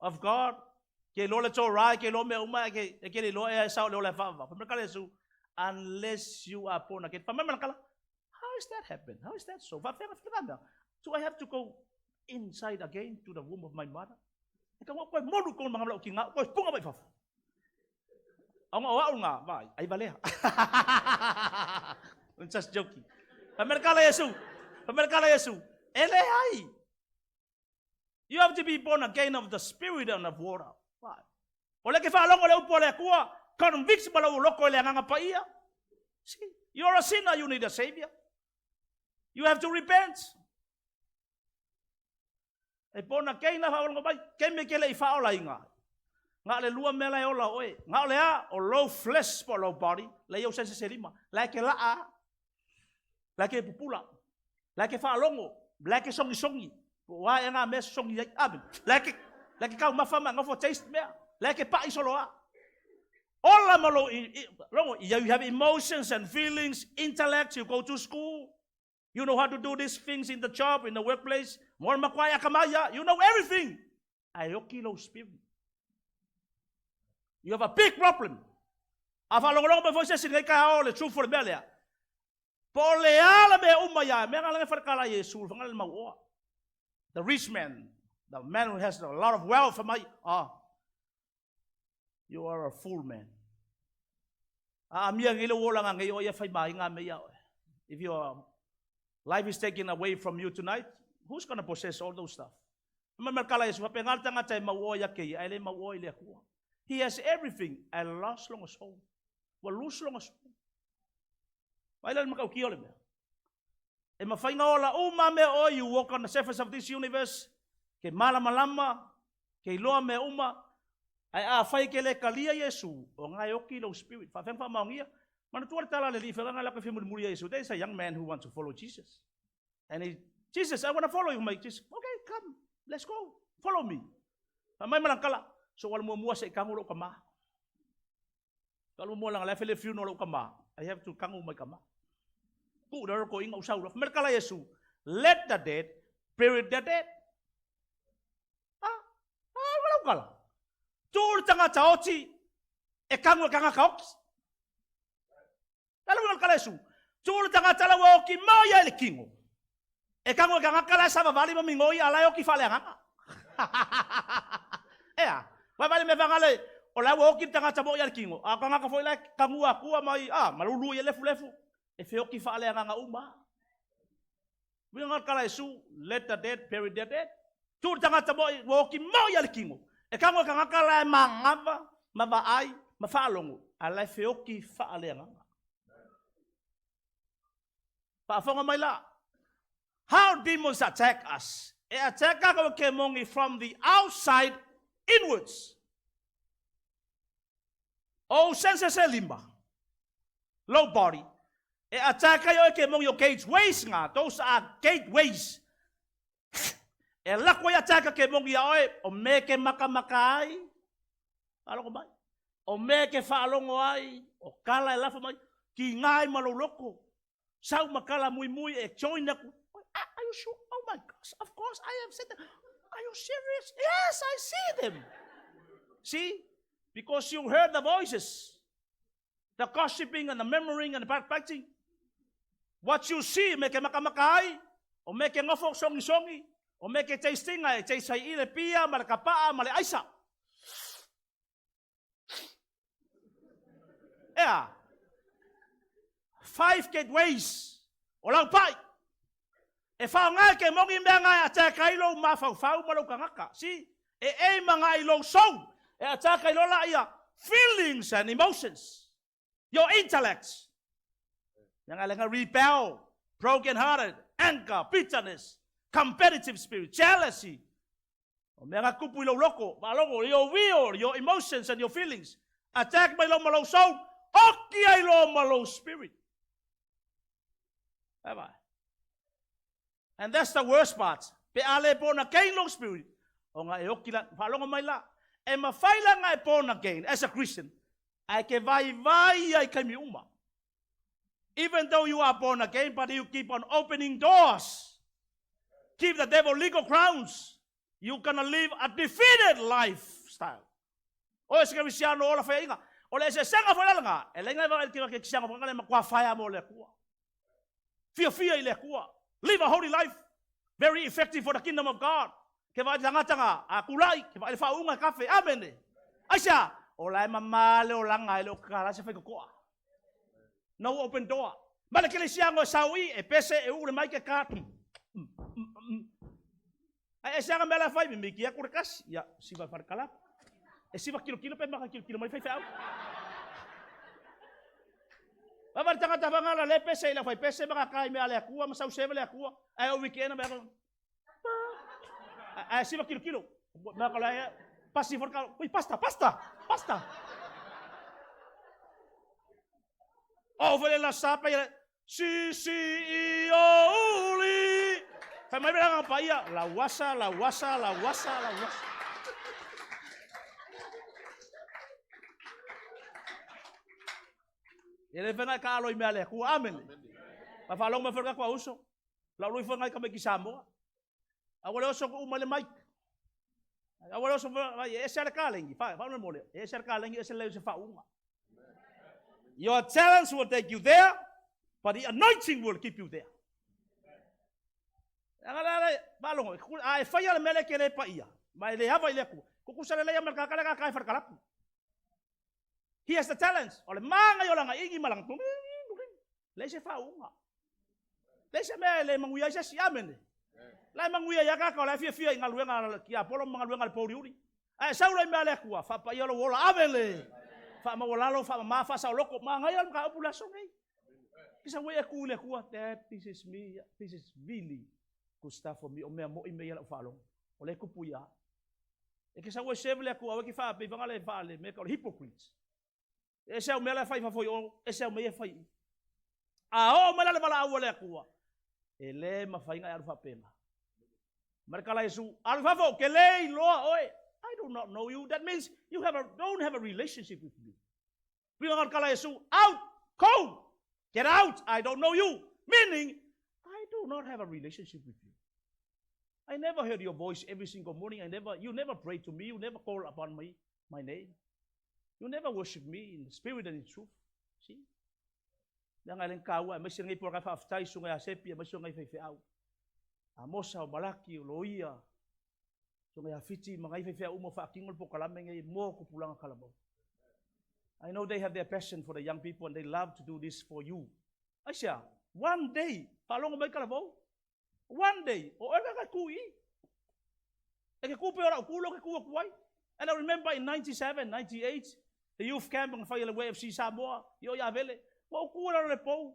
of God. Ke lo le Torah, ke lo me uma ke ke le lo e sa le le fa fa. Fa me su unless you are born again. Fa me kala. How is that happen? How is that so? Fa fa fa. Do I have to go inside again to the womb of my mother? E ka koe molu ko mga ki ngā koe punga mai fafo. Au ngā au ngā vai ai valea. I'm just joking. Fa me Yesu. Fa me kala Yesu. Ele ai. You have to be born again of the spirit and of water. Why? O le ke whaalongo le upo le akua, convicts ma lau loko le anganga paia. See, you're a sinner, you need a savior. You have to repent. E born again na whaolongo mai, ke me ke le i whaola inga. Ngā le lua mea lai ola oe. Ngā o le a, o lou flesh po lou body, le iau sense se lima. Lai ke laa, lai ke pupula, lai ke whaalongo, lai ke songi songi. Wa e ngā mea songi ai. Amen. Lai ke kau mafa ma ngofo taste mea. Lai ke pa'i solo a. Ola ma lo, longo, you have emotions and feelings, intellect, you go to school. You know how to do these things in the job, in the workplace. More makwaya kamaya, you know everything. Ayoki low spirit. You have a big problem. A whalongolongo mai foi se singai ka o le truth for le mea lea. Po le ala me uma ia, mea ngā lange wharekala Yesu, whangale le mau oa. The rich man, the man who has a lot of wealth, mai, ah, you are a fool man. A mia ngai le wola ngā ngai o ia whai mai ngā mea oe. If your life is taken away from you tonight, who's going to possess all those stuff? Kala Yesu, hape ngā tangata e mau oa ia kei, ai le mau oa i le akua. He has everything. I lost long soul. Wa lose long soul. Vai le makau ki o le mea. E mafai ona ola uma lava mea o oe, you walk on the surface of this universe, ke malamalama, ke iloa mea uma, ae afai e ke le talia Iesu, o na e oti lou spirit. Faafefea ona faamaonia? Manatua le tala a le alii faiga lea e mulimuli ia Iesu. There is a young man who wants to follow Jesus. And he, Jesus, I want to follow you. My Jesus, okay, come, let's go, follow me. Fai mai ma lana tala, so ua le muamua se i tago lou tama. Ka lu muamua langa la fele funeral lou tama. I have to tago my tama. Tuu le roko inga usau. Fai mai le tala a Iesu, let the dead bury their dead. Ah, ah, ua lau tala. Tuu le tagata oti e tago e tagata oti. Le a le uiga o le tala a Iesu? Tuu le tagata la ua oti mai ai le tino e tago e tagata la e savavali ma migoi a la e oti faaleagaga. Ea, vaivai le mea faagale o la ua oti le tagata mo'i a le tino, a o tagata foi la e tagua atua mai, a, malulu ia lefulefu, e feoti faaleagaga uma. Uiga na o le tala a Iesu, let the dead bury their dead. Tuu le tagata mo'i ua oti mo'i a le tino, e tago e tagata la e manava ma vaai ma faalogo, a la e feoti faaleagaga. Faafofoga mai la. How demons attack us? E attack tatou e kemoni from the outside inwards. O ou senses e lima, low body, e attack ai oe kemoni o gateways na, those are gateways. E lako ai attack a kemoni ia oe, o mea e ke makamaka ai, faalogo mai, o mea e ke faalogo ai, o tala e lafo mai, kiga ai ma lou loto, sau ma tala muimui e join aku. Ah, are you sure? Oh my gosh, of course I have said that. Are you serious? Yes, I see them. See? Because you heard the voices, the gossiping and the murmuring and the backbiting. What you see, me ke makamaka ai, o me ke nofo songisongi, o me ke tastinga e taste ai i le pia ma le kapa'a ma le aisa. Ea, five gateways o lau pai. E whaonga e ke mongi mea ngai attack ai lou mafaufau ma lou tagata. See, e aim agai i lou soul. E attack ai lola ia feelings and emotions. Your intellect. Mea ngai lenga rebel, broken hearted, anger, bitterness, competitive spirit, jealousy. O mea nga kupu i lou loko, faalogo, your will, your emotions and your feelings. Attack mai lo ma lou soul, oki ai lo ma lou spirit. Bye bye. And that's the worst part. Pe a le born again lou spirit, o nga e oki la, faalogo mai la, e mafai la nga e born again as a Christian, ae ke vaivai ai kaimi uma. Even though you are born again, but you keep on opening doors. Give the devil legal grounds. You're gonna live a defeated lifestyle. O e se kerisiano ola faiaiga. O le eseesega foi la lena, e leai nai vaai le kerisiano foi le matua faia mo le Atua. Fiafia i le Atua. Live a holy life. Very effective for the kingdom of God. Ke vaai le tagata nga, a kulai, ke vaai le faauuga e kafe. Amene. Aisea? O la e mama le olaga e le o kala se faikokoa. No open door. Ma le kerisiano e sau i, e pese, e uu le mai ke ka. Ai e seanga mea la fai, mimiki aku le kasi. Ia, siva wharekala. E siva kilokilo pe maka kilokilo mai whaiwheau. Vava le tagata whangala le pese i la whai pese maka kai mea le akua, ma sau sewe le akua. Ai o weekend mea ko. Ai siva kilokilo. Mea ko la pasi wharekala. Ui, pasta, pasta, pasta. O whele la sapa i Si si i o uli. Fai mai mea ngā paia, lauasa, lauasa, lauasa, lauasa. E le whenga e ka alo i mea le Atua. Amene. Ma whalongo mai whanau kua uso. Lau lui whangai ka mai ki Samoa. Aua le oso ku uma le mic. Aua le oso vai e ese ale kalengi. Fa fa mo le. E ese ale kalengi ese le se faunga. Your talents will take you there, but the anointing will keep you there. Aga la la malongo a e fai ale mele ke le pa ia. Ma le ava i le aku. Kukusa le leia ma ka kala ka kai farkalapu. He has the talents. O le manga i olanga ingi malanga. Leai se faauuga. Leai se mea e le manuia ai se isi. Amene. La e manuia ia kākau, la e fiafia i galuega a le tiapolo ma galuega a le pouliuli. Ae sau loa i mea a le Atua, faapaia lou ola. Amene. Faamaualalo, faamama, faasaoloko. Manaia le mataupu i le aso lenei. Ke sa e ku le Atua, that this is me, this is really good stuff for me, o mea mo'i mea ia la'u faalogo. O lea e tupu ia. E ke sau e serve le Atua, aua e ke faape i faga le faale mea tau o le hypocrites. E ese au mea la e fai i fafo i o, ese au mea ia e fai i i. A oo mai la le valaau a le Atua, e le mafai ona e alu faapena. Ma le tala a Iesu, alu i fafo, ou te le iloa oe. I do not know you. That means you have a, don't have a relationship with me. Uiga o le tala a Iesu, out, go, get out, I don't know you. Meaning, I do not have a relationship with you. I never heard your voice every single morning. I never, you never pray to me. You never call upon me, my name. You never worship me in spirit and in truth. See? Leaga e le taua, aemaise lenei polokalame faafetai i susuga ia Sepi, aemaise o nai faifeau. Amosa, o Malaki, o Loia, susuga ia Fiti ma nai faifeau uma o faatino le polokalame lenei mo tupulaga talavou. I know they have their passion for the young people and they love to do this for you. Aisea? One day, faalogo mai talavou. One day, o oe lea e tu i i. E ke tu pea o lau tu lea ou te tu atu ai. And I remember in 97, 98, the youth camp na fai e le YFC Samoa, i o i Avele, ua ou tu i lalo o le pou.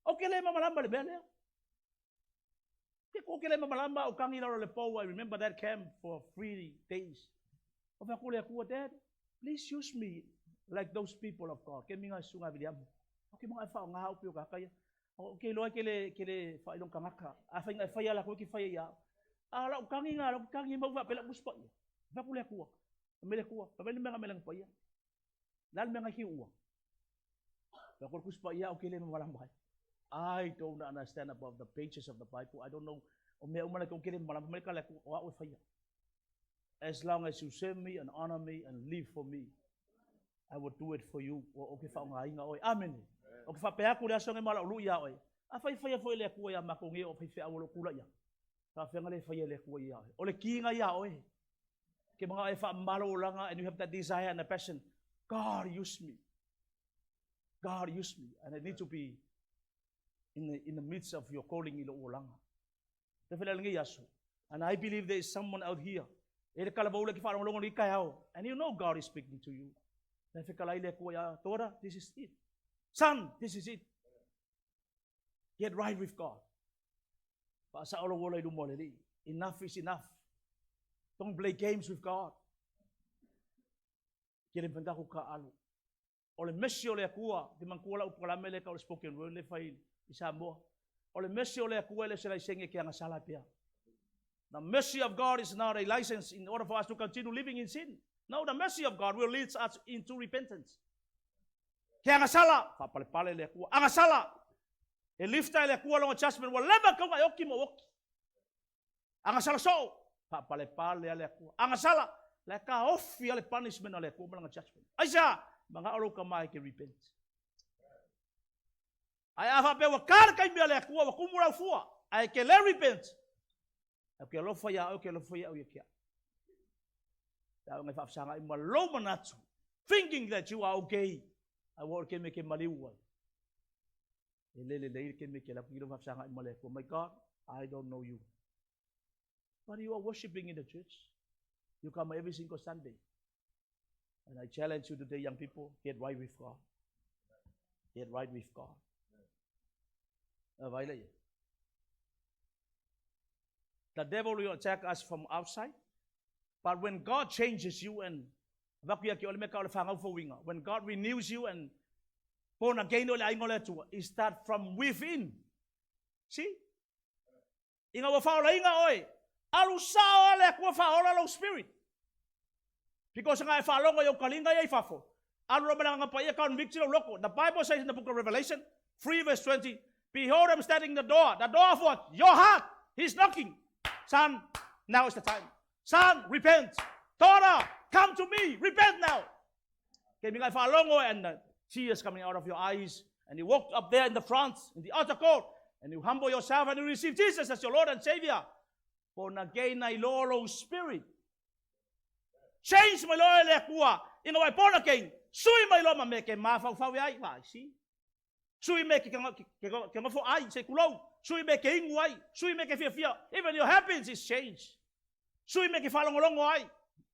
Ou te le malamalama i le mea lea. Ke ou te le malamalama ou tagi i lalo o le pou. I remember that camp for 3 days. Ou fai atu le Atua, Dad, please use me like those people of God. Ke minga susuga Viliamu. O ke mga e whaonga au pio kaka ia. O ke iloa ke le whailong kangaka. A whainga e whai ala koe ki whai ia. A lau tangi ngā, lau tangi mau wha pela uspa ia. Fai atu le Atua. Me le Atua. Fa mele menga mele pa ia. La le menga ki ua. Fa ko kuspa ia o ke le malama. I don't understand about the pages of the Bible. I don't know. O mea uma le ke le malama me ka le o au e whaia. As long as you serve me and honor me and live for me, I will do it for you. O ke whaonga oe. Amen. O ke whapea aku le aso nge mala ulu ia oe. A whai whaia foi le Atua ia mako nge o whai whea o lo kula ia. Whawhenga le whaia le Atua ia oe. O le kinga ia oe. Ke mga e wha malo olanga and you have that desire and a passion. God use me. God use me. And I need to be in the midst of your calling i lo olanga. Te whele ngi aso. And I believe there is someone out here. E le kala baula ki whaalongolongo ni kai ao. And you know God is speaking to you. Te whekala i le Atua ia, daughter, this is it. Son, this is it. Get right with God. Whaasa olo wola i lumo le li. Enough is enough. Don't play games with God. Ke le mfanga ka alu. O le mesi o le Atua, te manatua lau polokalame le ka o le spoken word le fai i Samoa. O le mesi o le Atua le se laisenge ke agasala pea. The mercy of God is not a license in order for us to continue living in sin. No, the mercy of God will lead us into repentance. Ke agasala, whapalepale le Atua. Agasala, e lifta e le Atua longa judgment, ua leva kaunga e oki mo oki. Agasala so, whapalepale a le Atua. Agasala, le ka ofi a le punishment a le Atua malanga judgment. Aisa, mga olo ka mai ke repent. Ai a whape ua kare kai mea le Atua, ua kumu lau fua. Ai ke le repent. Au ke alofa ia au, ke alofa ia au ia kia. Tau ngai whaafsanga i ma lou manatu. Thinking that you are okay. Ai ua o ke me ke maliu ai. E lele le ke me ke la kilo whaafsanga i ma le Atua. My God, I don't know you. But you are worshiping in the church. You come every single Sunday. And I challenge you today, young people, get right with God. Get right with God. Vai le. The devil will attack us from outside. But when God changes you and when God renews you and born again o le aiga o le Atua, it start from within. See? Ina ua faolaina oe, alu sao le Atua faaola lou spirit. Because nga e faalogo i ou kaliga ia i fafo. Alu lo malanga pa ia convict lo loko. The Bible says in the book of Revelation 3 verse 20, "Behold, I'm standing in the door." The door of what? Your heart. He's knocking. Son, now is the time. Son, repent. Daughter, come to me. Repent now. Okay, mingai faalogo and the tears coming out of your eyes. And you walked up there in the front, in the altar court, and you humble yourself and you receive Jesus as your Lord and Savior. Born again, I lolo spirit. Change my Lord le Atua. Ina wai born again. Sui mai lo ma me ke mafau fau ai vai si. Sui me ke ngofo ai se kulou. Sui me ke ingu ai. Sui me ke fia fia. Even your habits is changed. Sui me ke whalongolongo ai.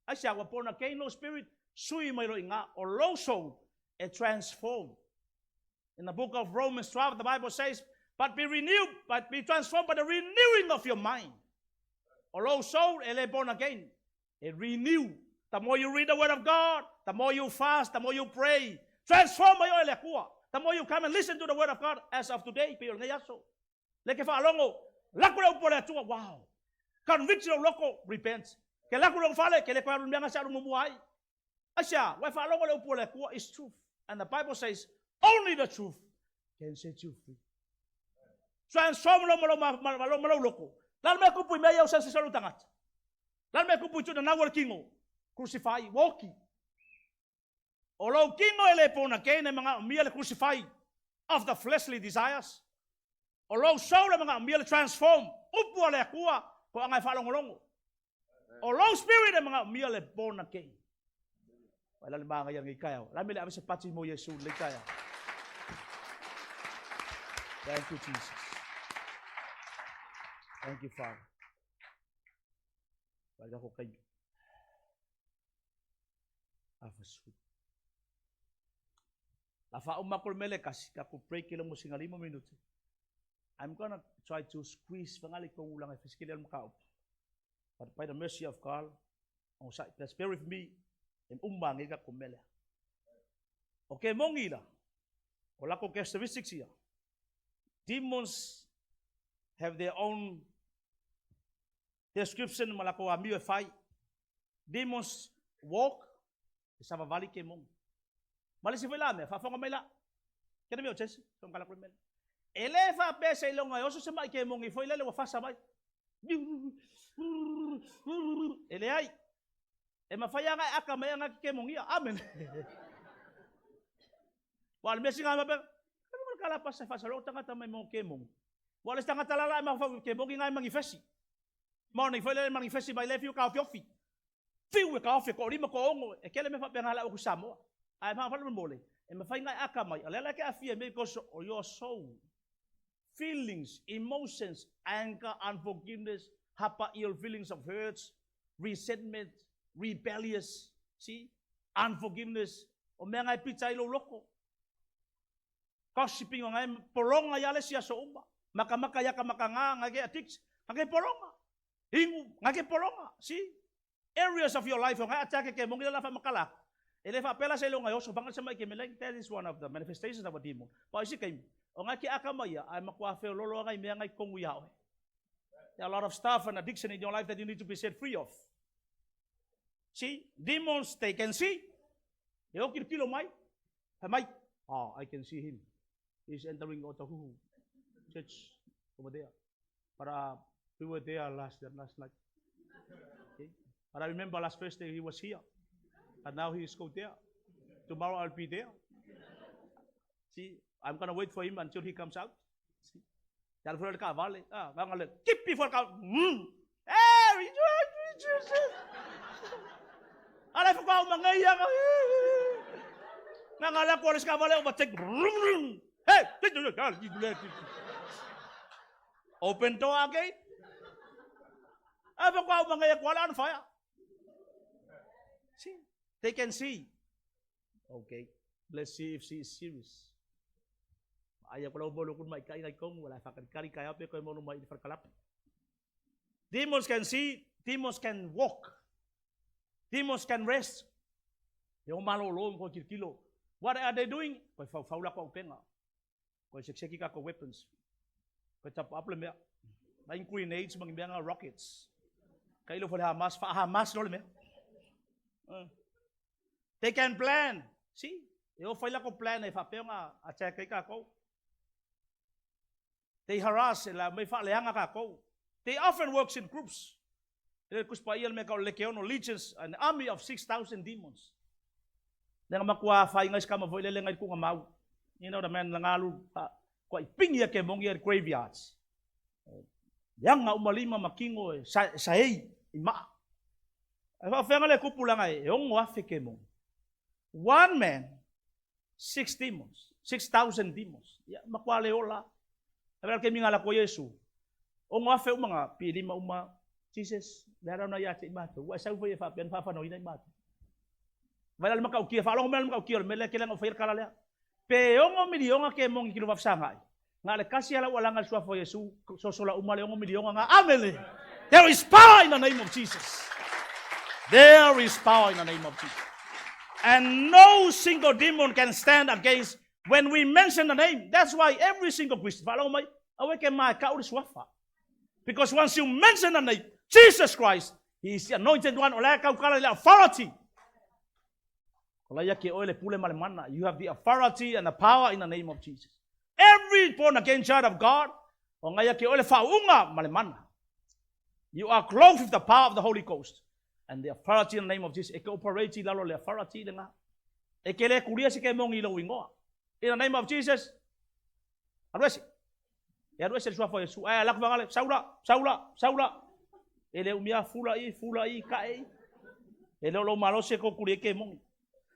Ai se awa born again no spirit. Sui mai lo inga o low soul e transform. In the book of Romans 12, the Bible says, but be renewed, but be transformed by the renewing of your mind. O lou soul e le born again. E renew. The more you read the word of God, the more you fast, the more you pray. Transform mai oe e le Atua. The more you come and listen to the word of God as of today, pei o lenei aso. Le ke faalogo, lako le upu a le Atua, wow. Conviction o loko, repent. Ke lako le fale, ke le koe alu mea nga se alu muamua ai. Aisea? Ua e faalogo le upu a le Atua is truth. And the Bible says, only the truth can set you free. Transform lo malo ma lo malo loko. La le mea kupu i mea ia o se se tagata. La le mea kupu i tuna nau o le kingo. Crucify, woki. O lou kino e le born again e manaomia le crucify of the fleshly desires. O lou soul e manaomia le transform, upu a le Atua, ko aga e faalogologo. O lou spirit e manaomia le born again. Vai la le magaia lenei taeao. La me le ave se pati mo Iesu lenei taeao. Thank you, Jesus. Thank you, Father. Vai la ko kaimi. Afasu. La faauma ko le mele kasi, ka ku break le mo singa 5 minute. I'm gonna try to squeeze fangali ko ulang e fiskele al makaup. But by the mercy of God, on sa just bear with me e umma ngi ka kumele. Okay, mongi la. O la ko characteristics ia. Demons have their own description ma la ko amio e fai. Demons walk, e savavali ke mongi. Ma le isi foi la mea, faafofoga mai la. Kena mea o Jesse, so kala kule mele. E le faapea se iloga e oso se mai ke mongi foi lele ua fasa mai. E leai. E mafai lava e aka mai aga ke mongia. Amen. Wa le mea singa mape. Kaya mo kala pa sa fasa lo tangata mai mo ke mongi. Wa le tangata lala e mafau ke mongi ngai mangifesi. Mo nei foi lele mangifesi mai le fiu ka ofi. Fiu e ka ofi ko lima ko ongo e kele me faapea la o ku Samoa. Ai ma fa mo le. E mafai ngai aka mai. O le ala ke afia me because of your soul. Feelings, emotions, anger, unforgiveness, hapa ill feelings of hurts, resentment, rebellious, see, unforgiveness. O mea ngai pita i lou loko. Gossiping o ngai polonga ia le sia so uma. Makamaka ia ka makanga ngai ke addict. Ngai ke polonga. Ingu ngai ke polonga. See? Areas of your life o ngai atake ke mongi la fa makala. E le faapela se longa oso banga se mai ke meleng. That is one of the manifestations of a demon. Pa isi kai o ngai ke aka mai ia ai makua fe lolo ngai mea ngai kongu ia oe. There are a lot of stuff and addiction in your life that you need to be set free of. See, demons, they can see. E o kilo mai. Hai mai. Oh, I can see him. He's entering Otahuhu church over there. But we were there last night. Okay. But I remember last Thursday he was here. And now he is go there. Tomorrow I'll be there. See, I'm gonna wait for him until he comes out. See? Yala fura ka vale. Ah, nga le kipi for ka. Eh, rejoice. Ala fa ka mangai ya. Nga nga la ko le ska vale overtake. Hey, open door again. Apa ko mangai ko on fire. See, they can see. Okay, let's see if she is serious. Aya ko mo kun mai kai kong wala fa kari kai ape ko mo mai kalap. Demons can see, demons can walk. Demons can rest. E o malolo ko kilo. What are they doing? Ko fau fau la ko penga. Ko sek ka ko weapons. Ko tap up le mea. Mai grenades mangi mea nga rockets. Kai lo fo Hamas, fa Hamas lo le mea. They can plan. See? E o fai la ko plan e fa pe nga attack kai ka ko. They harass e la mai fa leanga ka ko. They often works in groups. E kus pa ia me ka le ke ono legions, an army of 6,000 demons. Le makua fai ngai skama foi le ngai ku mau. You know the man langalu ko i pingi ke mongi at graveyards. Yang nga umalima makingo e sa sa ei i ma. E fa fenga le kupu langa e ongo afe ke mongi. One man, 6 demons, 6,000 demons. Ya makua le ola. E ke minga la ko Yesu. Ongo afe umanga pi lima uma Jesus, le ara na ia te mato. Wa sau foi fa pen fa fa no ina mato. Vai la makau kia fa longo mel makau kia mele ke lengo fa kala lea. Pe 6 miliona kemogi ki lou faafesagaai, na o le tasi lava lau alaga i le Suafa o Iesu, sosola uma le 6 miliona na. Amene! There is power in the name of Jesus. There is power in the name of Jesus. And no single demon can stand against when we mention the name. That's why every single Christian, faalogo mai, aua e te ma e kau le Suafa. Because once you mention the name, Jesus Christ, He is the anointed one, o la e tautala i le authority. O la ia te oe le pule ma le mana. You have the authority and the power in the name of Jesus. Every born again child of God, o ngai ia te oe le faauuga ma le mana. You are clothed with the power of the Holy Ghost and the authority in the name of Jesus. E ke operate i lalo le authority le ngā. E ke le kulia se ke mongi i lou ingoa. In the name of Jesus, alu ese. E alu ese le suafa o Iesu. Ae ala atu fagale, Saula, Saula, Saula. E le umia fula i, fula i, kae i. E le o lou malosi e kou kuli ai kemogi.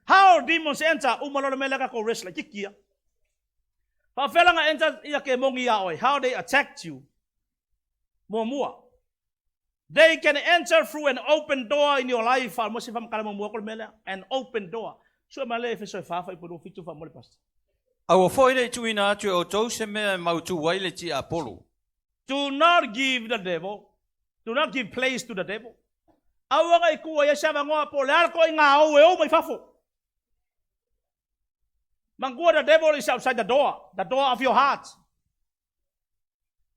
How demons enter, uma loa le mea lea tatou rest laitiiti ia. Faafefea la na enter ia kemogi ia oe? How they attacked you? Muamua, they can enter through an open door in your life. Faamoe se faamatala muamua atu le mea lea. An open door. Sue mai le Efeso e 4 fuaiupu 27 faamoe le pastor. Aua foi le i tuuina atu e outou se mea e mautu ai le tiapolo. Do not give the devil, do not give place to the devil. Aua ne i tuu ai se avanoa po o le a le toaiga ou e ou mai fafo. Manatua the devil is outside the door, the door of your heart.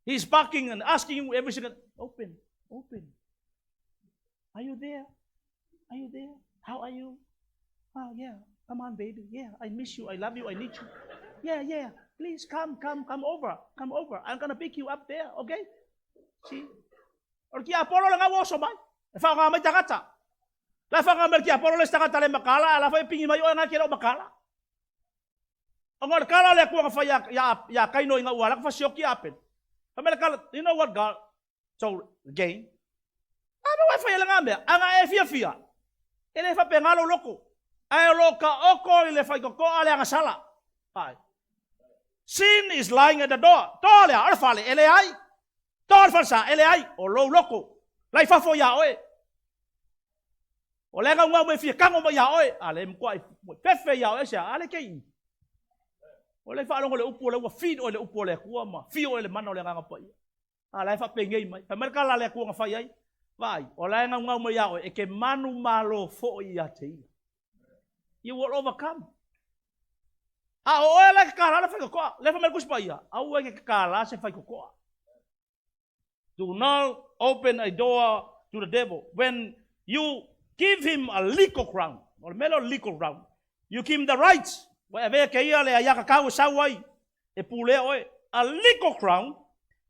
He's barking and asking you every single, open, open. Are you there? Are you there? How are you? Oh, yeah. Come on, baby. Yeah, I miss you. I love you. I need you. Yeah, yeah. Please come, come, come over. Come over. I'm gonna pick you up there, okay? See? O le tiapolo lena ua oso mai. E faaaoga mai tagata. La e faaaoga mai le tiapolo le isi tagata le mataala, a la foi e pigi mai oe na e te le o mataala. Ona o le tala a le Atua na fai ia Kaino ina ua alu atu fasioki ia Apele. Fai mai le tala, you know what God told Cain? A mea ua e faia lena mea, a na e fiafia, e le faapena lou loto. Ae o lo o taoto i le faitotoa le agasala. Ai. Sin is lying at the door. Door lea, o le fale, e leai. Door le falesa, e leai. O lou loto, la i fafo ia oe. O le gaugau mai fia tago mai ia oe, a le matuai fefe ia oe aisea, a le ke i. O le faalogo le upu o le ua feed oe le upu o le Atua ma fio oe le mana o le Agaga Paia. A la e faapenei mai. Fai mai le tala a le Atua na fai ai, vaai, o la e gaugau mai ia oe, e ke manumalo foi ia te ia. You will overcome. A o oe la e kakala le faitotoa. Le fai mai le Tusi Paia, aua e ke kakala se faitotoa. Do not open a door to the devil. When you give him a legal ground, o le mea lea o le legal ground, you give him the right, ua e avea ke ia le aiatatau e sau ai, e pulea oe. A legal ground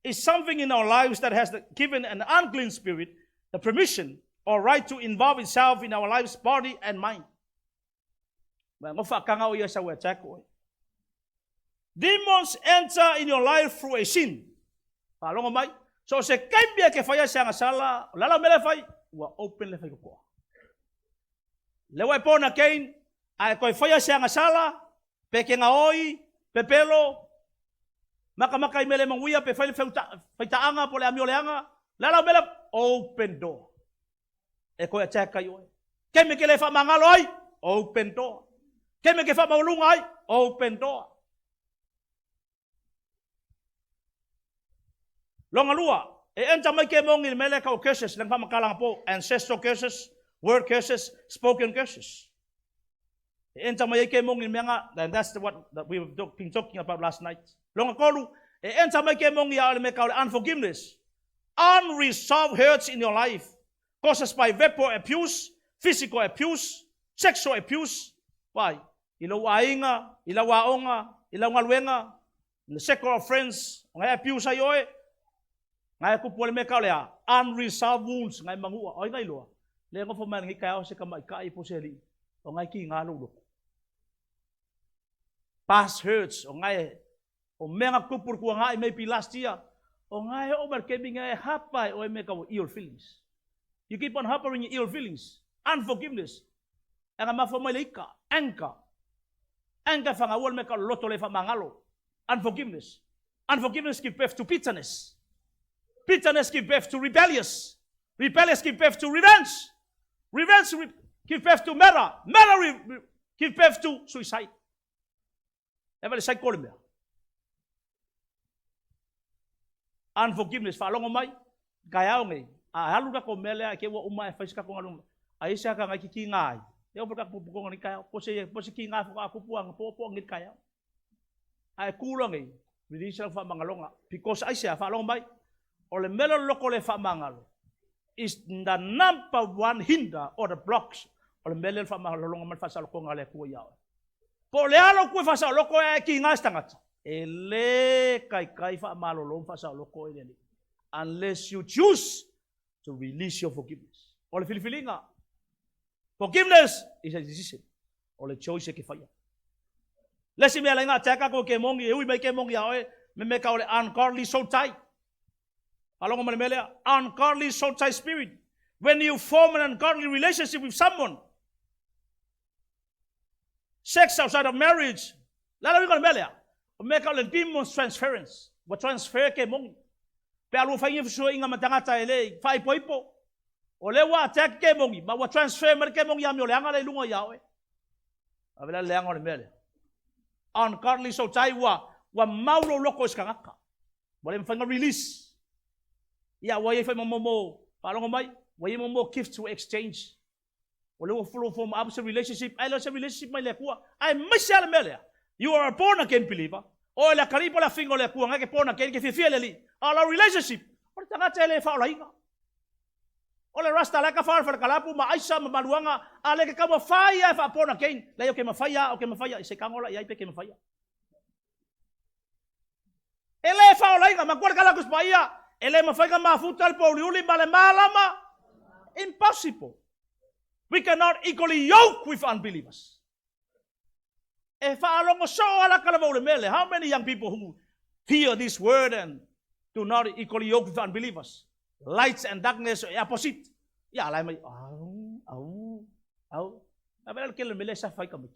is something in our lives that has given an unclean spirit the permission or right to involve itself in our lives, body and mind. Ua e faataga o ia sau e attack oe. Demons enter in your life through a sin. Faalogo mai. So se taimi e ke faia se agasala, o le ala o mea lea e fai, ua open le faitotoa. Le ua e born again, a e toe faia se agasala, pe ke gaoi, pepelo, makamaka i mea le manuia, pe fai le faitaaga po o le amio leaga, le ala o mea lea, open door. E toe attack ai oe. Taimi ke le faamagalo ai, open door. Taimi ke faamaualuga ai, open door. Longa lua, e enter mai kemogi i le mea lea e tau o curses, le na faamatalaga po, ancestral curses, word curses, spoken curses. E enter mai ai kemogi i le mea na, and that's the what that we were been talking about last night. Longa tolu, e enter mai kemogi ia oe le mea e tau o le unforgiveness. Unresolved hurts in your life causes by verbal abuse, physical abuse, sexual abuse. Why? I lou aiga, i lau aoga, i lau galuega, in the circle of friends, o ngai abuse ai oe, ngai kupu o le mea ka o le a, unresolved wounds, ngai magua, o ai ngai loa, le nofo mai lenei taeao se tamaitai po o se alii, o ngai kiga lou loto. Past hurts, o ngai, o mea na tupu le tuanai maybe last year, o ngai oo mai le taimi ngai e hapa e oe mea kau ill feelings. You keep on harboring ill feelings, unforgiveness. E nga mafua mai le ika, anger. Anger e whangaua le mea ka loto le whamangalo. Unforgiveness. Unforgiveness give birth to bitterness. Bitterness give birth to rebellious. Rebellious give birth to revenge. Revenge give birth to murder. Murder give birth to suicide. E vale sai kole mea. Unforgiveness, faalogo mai, taeao nei, a alu lako mea lea ke ua uma e fai se kako galuega. Ai se aka ngai ki ngai. E o ka pupu ni taeao. Po se po se ki ngai fo a kupu anga po po ngi taeao. Ai kulo ngai, release la faamagaloga. Because ai se faalogo mai, o le mea loko le faamagalo is the number one hinder or the blocks o le mea le faamalologa ma le faasaolokoga a le Atua ia oe. Po o le alo ku e faasaoloko e ki ngai se. E le kai kai faamalolo ma faasaoloko e le Alii. Unless you choose to release your forgiveness. O le filifiliga. Forgiveness is a decision. O le choice e ke whaia. Le si mea lainga te ka ko ke mongi, e ui mai ke mongi a oe, me me ka o le ungodly soul tie. Alongo ma le mea lea, ungodly soul tie spirit. When you form an ungodly relationship with someone, sex outside of marriage, la la wiko le mea lea, o mea ka o le demons transference, wa transfer ke mongi. Pe alu whaingi fusua inga matangata e le, whaipoipo. O le wa attack ke mongi, ma wa transfer ma ke mongi ami o le anga le lunga ia oe. A vela le anga o le mea lea. Ungodly soul tie ua, ua maulo loko i skangaka. Ua le mawhainga release. Ia, ua iai whai mo whaalongo mai, ua iai mo gift to exchange. Ua le ua follow form up se relationship, ai le se relationship mai le Atua. Ai mai se ale mea lea. You are a born again believer. O le akari po le fingo le Atua, ngai ke born again ke fiafia le li. A la relationship, o le tangata e le whaolaiga. O le rasta le ka whaal whale kalapu ma aisa ma maluanga, a le ke kaua whaia e wha born again. Le o ke mawhaia, o ke mawhaia, i se kangola i ai pe ke mawhaia. E le whaolaiga, ma kua le kala kuspaia, e le mawhainga mafuta le pōliuli ma le malama. Impossible. We cannot equally yoke with unbelievers. E whaalongo so ala kala maule mele. How many young people who hear this word and do not equally yoke with unbelievers? Lights and darkness are opposite. Ia lai mai, au, au, au. A vela ke le mele sa whai kamiki.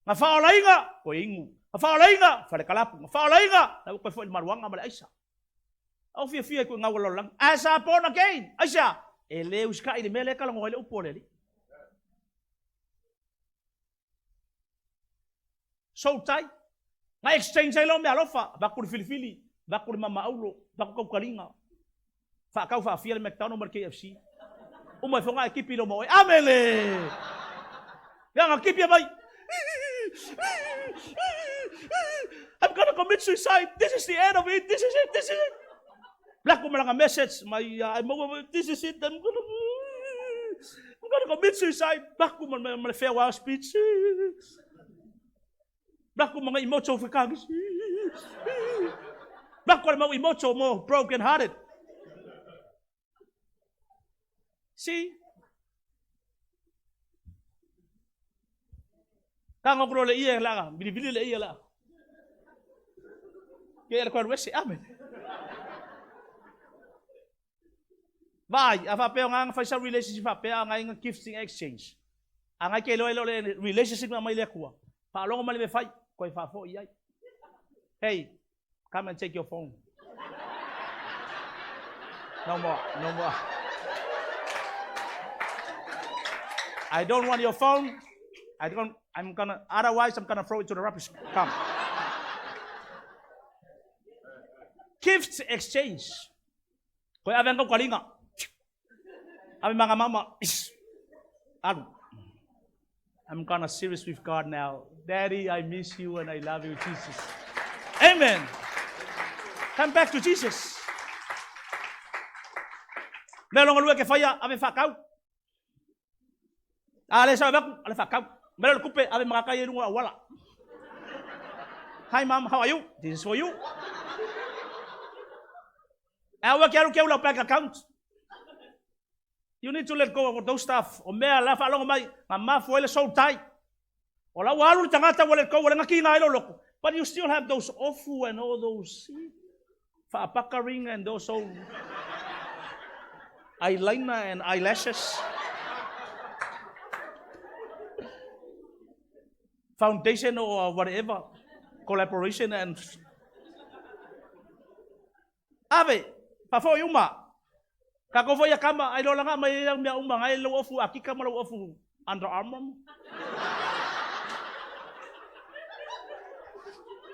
Nga whaolaiga, ko ingu. Nga whaolaiga, whare kalapu. Nga whaolaiga, na koe fo i maruanga ma le aisa. Au fia fia ko ngau lang. As a born again. Aisa, e le uska i le mele kala ngoi le upo le li. So tai. Nga exchange ai lo me alofa, ba ku filifili, ba ku mama aulo, ba ku kaukalinga. Fa kau fa fia le McDonald ma le KFC. Uma fonga e kipi lo mo. Amele. Ya nga kipi mai. I'm gonna commit suicide. This is the end of it. This is it. This is it. Black ko malanga message. My, I'm over. This is it. I'm gonna commit suicide. Black ko mal mal farewell speech. Black ko mga emocho fikagis. Black ko mga emocho mo broken hearted. See? Ka ngokro le ia la, bili le ia la. Ke ele kwa wese amen. Vai, a fa pe nga fa sa relationship fa pe nga nga gifting exchange. A nga ke lo le relationship ma mai le kua. Fa longo ma le fai, ko fa fo i ai. Hey, come and take your phone. No more, no more. I don't want your phone. I don't, I'm gonna, otherwise I'm gonna throw it to the rubbish. Come. Gift exchange. Koe ave ang kalinga. Ave mga mama. Alu. I'm gonna serious with God now. Daddy, I miss you and I love you, Jesus. Amen. Come back to Jesus. Mea longa lua ke whaia, ave whakau. A le sa vaku, ale whakau. Mea le kupe, ave makakai e runga awala. Hi mom, how are you? This is for you. Aua ke aru ke ula bank account. You need to let go of those stuff. O mea la whaalongo mai, ngā mafu ele soul tie. O la ua alu le tangata ua let go, ua le ngaki ngā ilo loko. But you still have those ofu and all those whaapakaring and those old eyeliner and eyelashes. Foundation or whatever. Collaboration and... Ave, pa uma. Ka ko foi kama ai lo langa mai yang mea uma ngai lo ofu akika ma lo ofu Under Armour.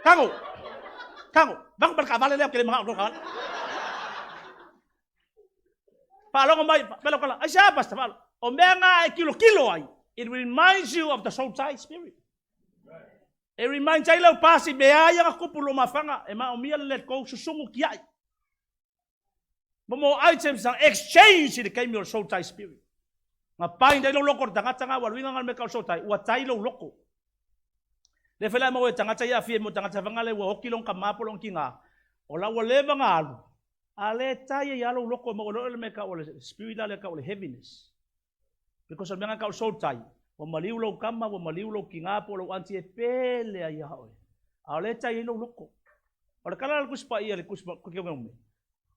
Tago! Tago! Vaku ma le taavale lea ou te le manao i lou taavale. Faalogo mai, fai lau tala, aisea Pastor? Faalogo, o mea na e tilotilo ai, it reminds you of the soul tie spirit. E reminds ai lau past i mea ia na tupu i lou mafaga, e maomia le let go, susugu tiai. Mo items na exchange i le taimi o le soul tie spirit. Na bind ai lou loto i le tagata na, ua luiga na le mea tau soul tie, ua tai lou loto. Lea foi la e maua ai e tagata ia aafia ai mo tagata fagale ua oti lona tama po o lona tina, o la ua leva ona alu, a le tai ai lava lou loto e maua loa le mea e tau o le spirit la lea e tau o le heaviness. Because o le mea lena e tau o le soul tie, ua maliu lou tama, ua maliu lou tina po o lou aunty e pele ai ia oe, a o lea e tai ai lou loto. O le tala la a le Tusi Paia i le Tusi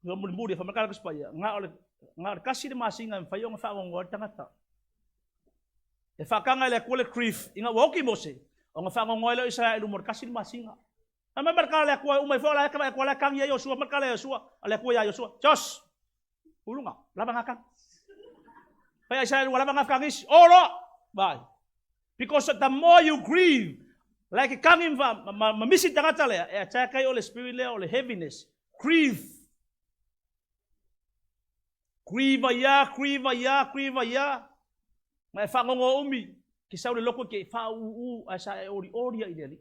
mulimuli, fai mai le tala a le Tusi Paia, na o le na o le tasi le masina e mafai ona faanoanoa ai le tagata. E faataga e le Atua le grief ina ua oti Mose, ona faanoanoa ai lea o Isaraelu mo le tasi le masina. Fai mai le tala a le Atua e uma ifo la e vaai atu la e tagi ai Iosua, fai mai le tala a Iosua, a le Atua ia Iosua, Jos, uluga, lava na tagi. Fai a Isaraelu ua lava na fetagisi, o loa, vai. Because the more you grieve, like e tagi ma, ma, ma misi tagata lea, e attack ai o le spirit lea o le heaviness, grief. Grieve ai a, grieve ai a, grieve ai a. Ma e fagogo umi, ke sau le loko ke whauu ae sa e ori ori ai le Alii.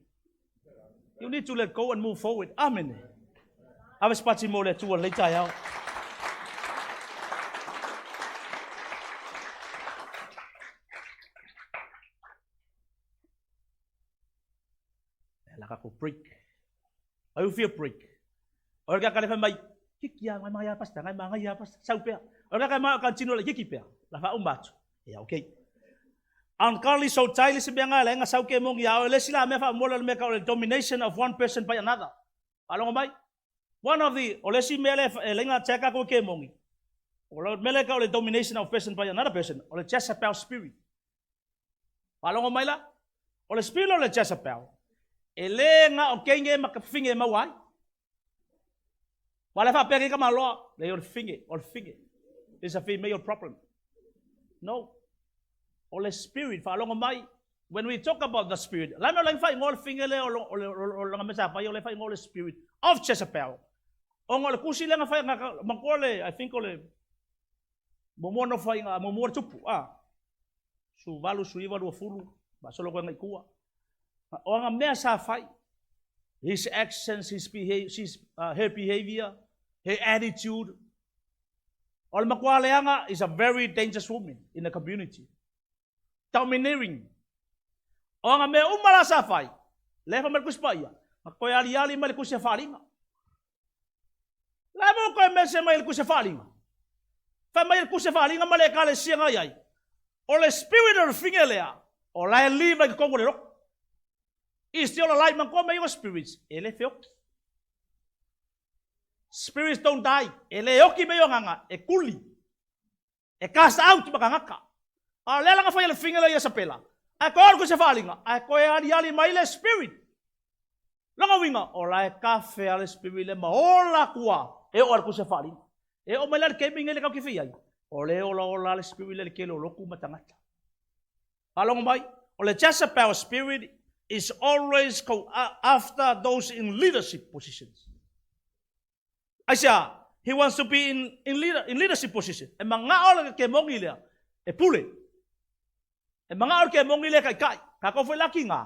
You need to let go and move forward. Amen. Ave se pati mo le Atua lenei taeao. E la tatou break. Ai u fia break. O le kaka le fai mai, kiki a ngai mai a pasta, ngai mai a pasta, sau pea. O le kaka mai o continue le kiki pea. La fa uma atu. Ia, okay. Ungodly soul tie le se mea ngai le nga sau ke mongi a o le si la mea fa mo le mea ka o le domination of one person by another. Faalogo mai? One of the, o le isi mea lea e laina attack aku e kemongi, o le mea lea e tau o le domination of person by another person, o le Jezebel spirit. Faalogo mai la? O le spirit o le Jezebel, e le na o keige ma ka fafine e maua ai. Ua le faapea nei tamaloa, leai o le fafine, o le fafine. It's a female problem. No. O le spirit, faalogo mai, when we talk about the spirit, la mea o le faaigoa o le fafine lea o lona mea sa fai, o le faaigoa o le spirit of Jezebel. Ona o le tusi lea na fai, manatua le, I think o le muamua nofoaiga, muamua le tupu, a, 18, 19, 20, faasolo atu ai agai i tua. O ana mea sa fai, his actions, his behavior, his, her behavior, her attitude, o le matua leaga is a very dangerous woman in the community. Domineering. O ana mea uma la sa fai, lea fai mai le Tusi Paia, na toe aliali mai le Tusi a Faaaliga. La mo toe mese mai le Tusi a Faaaliga. Fai mai le Tusi a Faaaliga ma le Ekalesia na i ai, o le spirit o le fafine lea, o la e live ai i totonu o le loto. Is still alive, manatua mea ia o spirits, e le feoti. Spirits don't die, e le oti mea ia o agaga, e tuli. E cast out ma tagata. A o lea la na fai e le fafine lea ia Isapela, ae toe alu i se faaaliga, ae toe aliali mai le spirit. Lona uiga, o la e kafe a le spirit lea ma ola atu a, e oo atu i se faaaliga. E oo mai la i le taimi lenei le tatou te fai ai, o lea e olaola a le spirit lea i le tele o lotu ma tagata. Faalogo mai, o le Jezebel spirit is always go after those in leadership positions. Aisea? He wants to be in, in, leader, in leadership position. E manao le kemongi lea e pule. E manao le kemongi lea e taitai. Kākou foi la kīnā.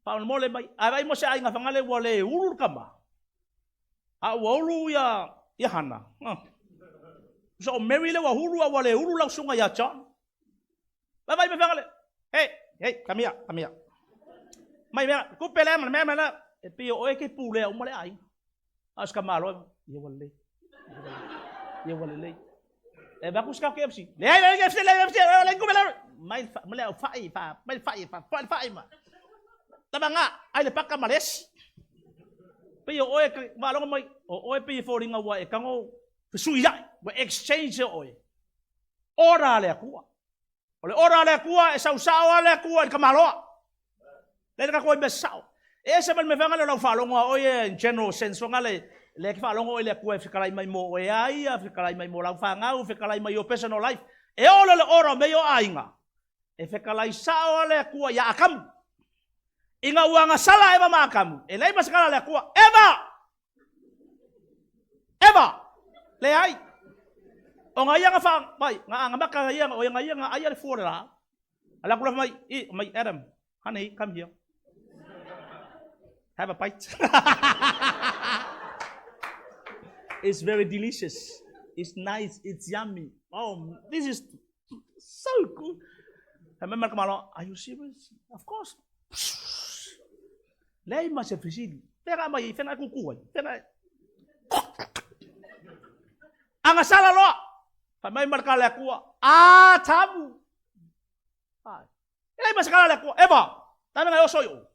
Faamolemole mai. Ae vaai mo se aiga fagale ua le ulu le tama. A ua ulu ia, ia Hana. So o Mary le ua hulu a ua le ulu lau susuga ia John. Vai vai me fagale. Hey, hey, come here, come here. Mai mea, kupe lea ma mea ma la. E pei o oe ke pulea uma le aiga. A o se tamaloa, ia ua lelei. Ia ua lelei. E vaku se KFC. Leai, leai, KFC, leai, KFC, leai, kupe lea. Mai ma le au fai, fa, mai le fai, fa, fa le fai ma. Tama ngā, ai le paka ma le esi. Pei o oe, faalogo mai, o oe pei e foliga ua e tago fesuiai, ua exchange oe. Ora a le Atua. O le ora a le Atua e sausao a le Atua i le tamaloa. Lea le tatou ai mea sao. E ese mai le mea fanga lea o lau faalogo a oe in general sense fanga le lea ke faalogo oe le Atua e fetalai mai mo oe a ia, fetalai mai mo lau fanau, fetalai mai your personal life. E oo lea le ora o mea ia o aiga, e fetalai sao a le Atua ia Akamu. Ina ua agasala Eva ma Atamu, e leai ma se kala a le Atua. Eva! Eva! Leai. O nga ia na fa mai, nga nga maka ia o nga ia nga ai le fua le la. Ala kula mai, i mai Adam, honey, come here. Have a bite. It's very delicious. It's nice. It's yummy. Oh, this is so good. I remember malo, are you serious? Of course. Leai ma se fesili. Fega mai, fega kuku ai. Fega. Agasala loa. Fai mai ma le Atua. Ah, tamu. Ai. E leai ma se kala le Atua. Eva, tame ngai oso i o.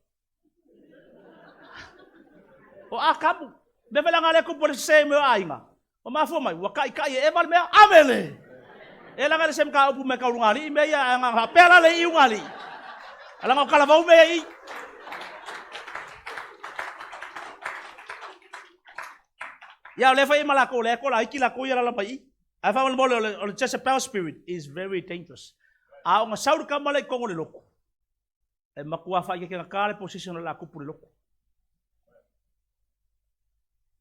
O a kamu. Me fela ngale ku pole se me aiga. O mafua mai, ua kai e Eva le mea, amele. E langa le sem ka upu me ka urungali, me ia nga ha pela le i ungali. Ala nga kala vau me i. Ia o le fai malako le ko la iki la ko ia la mai. Ai fa mo le o le Jezebel spirit is very dangerous. A o nga sauru ka mala i kongo le loko. E makua fa ke nga kale position la kupu le loko.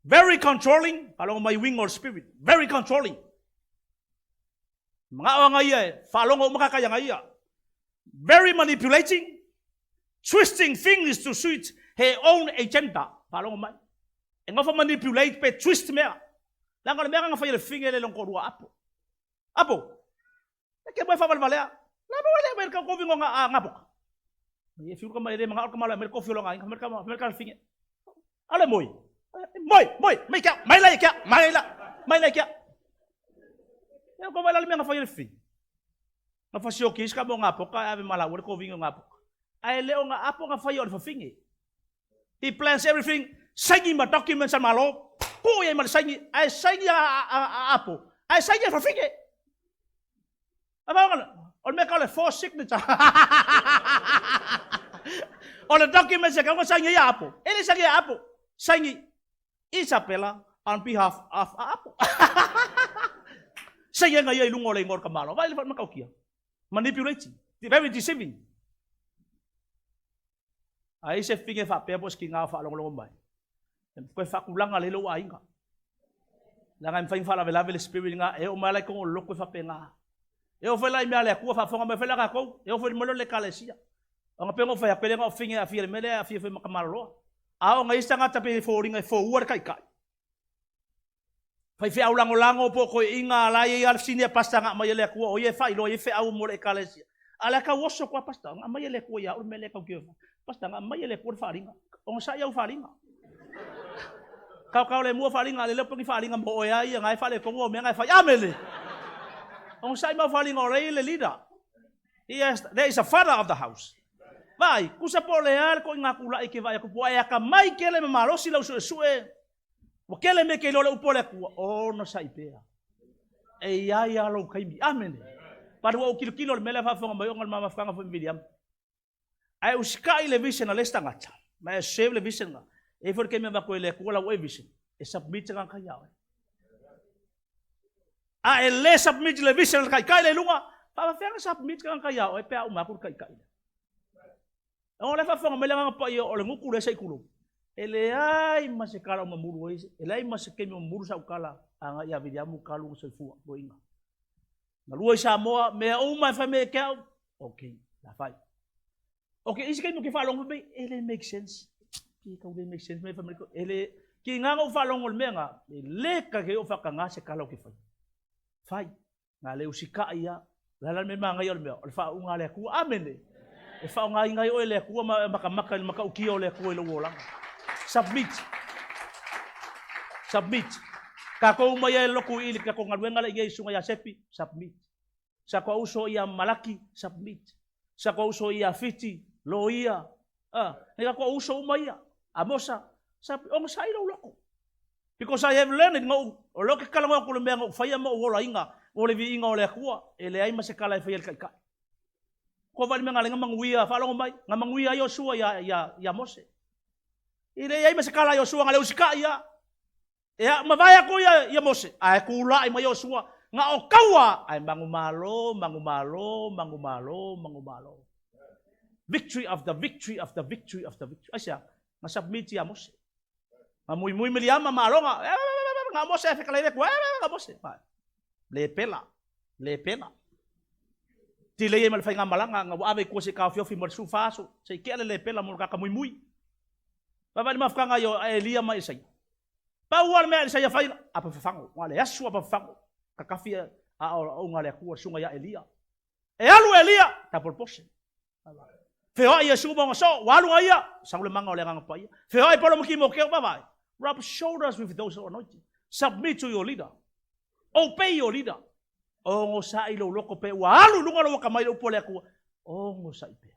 Very controlling, along my wing or spirit, very controlling. Mga o nga ia e, whalongo umakaka ia nga ia. Very manipulating, twisting things to suit her own agenda. Whalongo mai. E ngofa manipulate pe twist mea. Langa le mea nga whai le finge le longo rua apo. Apo. E ke moe whawalewalea. La mo le me ka kofi nga nga boka. Ye fiu ka mai le mga ka mala me kofi longa me ka me ka finge. Ale moi. Moi, moi, mai kia, mai la kia, mai la, mai la kia. E ko vai la le mea whai le fi. Nga whasi o kis ka mo ngā poka, ave mala ua le kofi ngā poka. Ai le o ngā apo ngā whai o le whawhinge. He plans everything, saini ma documents al malo, ku ia ma le saini, ai saini a apo, ai saini a whawhinge. A whaonga, o le mea ka o le forced signature. O le documents e kaunga saini ia apo. E le saini ia apo. Saini Isabella on behalf of Apo. Saini nga ia i lunga o le ingoa o le kamalo. Vai le whamakaukia. Manipulating. Very deceiving. Ai se finge whapea po ski ngā whaalongolongo mai. E koe whakulanga le lo ainga. Langa e mwhai whalavelave le spirit ngā e o mai lai kongo loko e whape ngā. E o whai lai mea le akua whaafonga mai whai la kākou. E o whai molo le kalesia. O ngā pengo whai a pele ngā o finge a fia le mele a fia whai makamaraloa. A o ngā ista ngā tape e fōringa e fōua le kai kai. Whai whai au lango lango po koe inga la ia ia sini a pasta ngā mai le akua o ia whai loa ia whai au mo le kalesia. A le kau oso kua pasta ngā mai le akua ia uru mele kau kia. Pasta ngā mai le akua wharinga. O ngā sa ia wharinga. Kau kau le mua wharinga le lepo ki wharinga mo oe ai ia ngai whale kongo o mea ngai whai amele. O ngā sa i mau wharinga o rei le leader. Yes, there is a father of the house. Vai, kusa po le ale ko ngā kula i ke vai aku po ai aka mai kele me malosi lau sue sue. Wa kele me ke lole upo le akua. O no sa i pea. E ia ia lou kaimi. Amen. Paru au kilo kilo le mele whafonga mai o ngā mama whakanga wha William. Ai usika i le vision a le stangata. Ma e save le vision nga. E fo ke me va ko le akua lau e vision. E submit nga kai au. A e le submit le vision kai kai le lunga. Pa fa submit nga kai au e pe au ma ku kai kai. O le fa mai le pa o le nguku le sai kulu. E le ai ma se kala o mamuru e le ai ma se ke mamuru sa ukala anga ia William kalu so fu lo inga. Na lua i Samoa me o mai fa me ke au. Okay, la fai. Okay, isi ke mo ke fa longo me e le make sense. Ki ka le make sense me fa me e le ki nga ngo fa longo le menga e le ka ke o fa ka nga se kala o ke fai. Fai. Nga le usika ia la la me manga ia o le mea o le fa unga le ku amene. E fa unga inga o le ku ma maka maka le maka uki o le ku e lo ola. Submit. Submit. Ka ko uma ia loku i le ka ko ngaluenga le ia isunga ia sepi submit. Sa ko uso ia Malaki submit. Sa ko uso ia Fiti lo ia. Ah, ne ka ko uso uma ia Amosa sa o sa i lo loko. Because I have learned it ngo o lo ke kala ngo ko le mea ngo whaia mo o la inga o le vi inga o le akua e le ai ma se kala e whaia le kai kai. Ko vali me ngale nga manguia whalongo mai nga manguia i o sua ia ia ia Mose. I le ai ma se kala i o sua nga le usika ia. E a mawai ako ia ia Mose. Ai kula i mai o sua nga o kaua ai mangu malo mangu malo mangu malo mangu malo. Victory after victory after victory after victory. Aisea? Na submit ia Mose. Ma muimui Miriama ma Arona, nga Mose e fekalai le kua, nga Mose. Le pela, le pela. Ti le ma le whainga malanga, nga wa ave kua se ka fiofi mo le su faso, se ke le le pela mo ka muimui. Ba ni mafukanga yo Elia ma Isaia. Pa ua le mea Isaia whaina, apa whafango, nga le asu apa whafango. Ka kawhia a o nga le akua sunga ya Elia. E alu Elia, tapolpose. Feoai Iesu ma so, walu ia, sau le manga o le agaga paia. Feoai Paulo ma Timoteo, vaavaai. Rub shoulders with those who are anointed. Submit to your leader. Obey your leader. Ogosaʻi lou loto pe ua alu i luga lou akamai i le upu a le Atua. Ogosaʻi pea.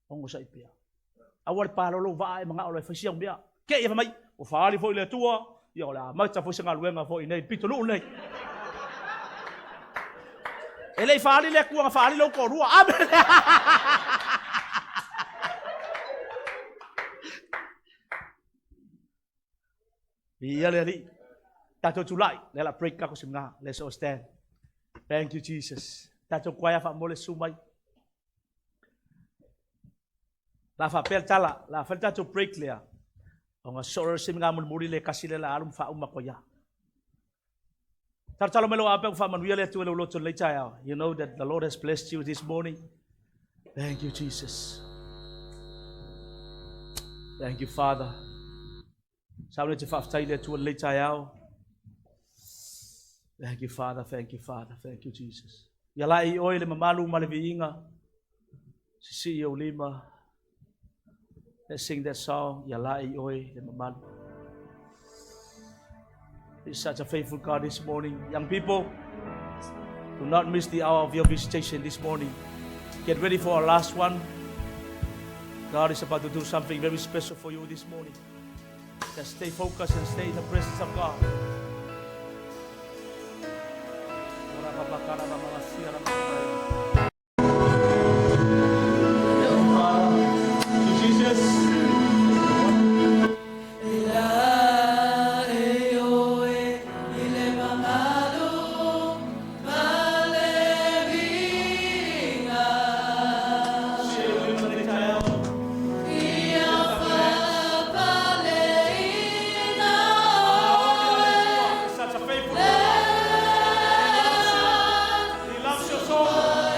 Ogosaʻi pea. Aua le palolo vaa e manao loa e fai si au mea. Ke ia mai, ua faali foi le Atua, ia o le a maita foi se galuega foi nei, pitonuu nei. E le i faali le Atua na faali lou toalua. Amene. Viia le Alii. Tatou tulai, lea la break kako simna. Let's all stand. Thank you, Jesus. Tatou choir faamole susu mai. La faapea le tala, la fai le tatou break lea. Ona soo se nga mulimuli le kasi le la alu ma faauma koia. Talotalo mai lou ape ua faamanuia le Atua i lou loto i lenei taeao. You know that the Lord has blessed you this morning. Thank you, Jesus. Thank you, Father. Sauni te faafetai i le Atua i lenei taeao. Thank you, Father. Thank you, Father. Thank you, Jesus. Ia lae i oe le mamalu ma le viiga. Sisii ou lima. Let's sing that song. Ia lae i oe le mamalu. He's such a faithful God this morning. Young people, do not miss the hour of your visitation this morning. Get ready for our last one. God is about to do something very special for you this morning. Just stay focused and stay in the presence of God. Jesus. Such a faithful God. He loves you. He loves your soul.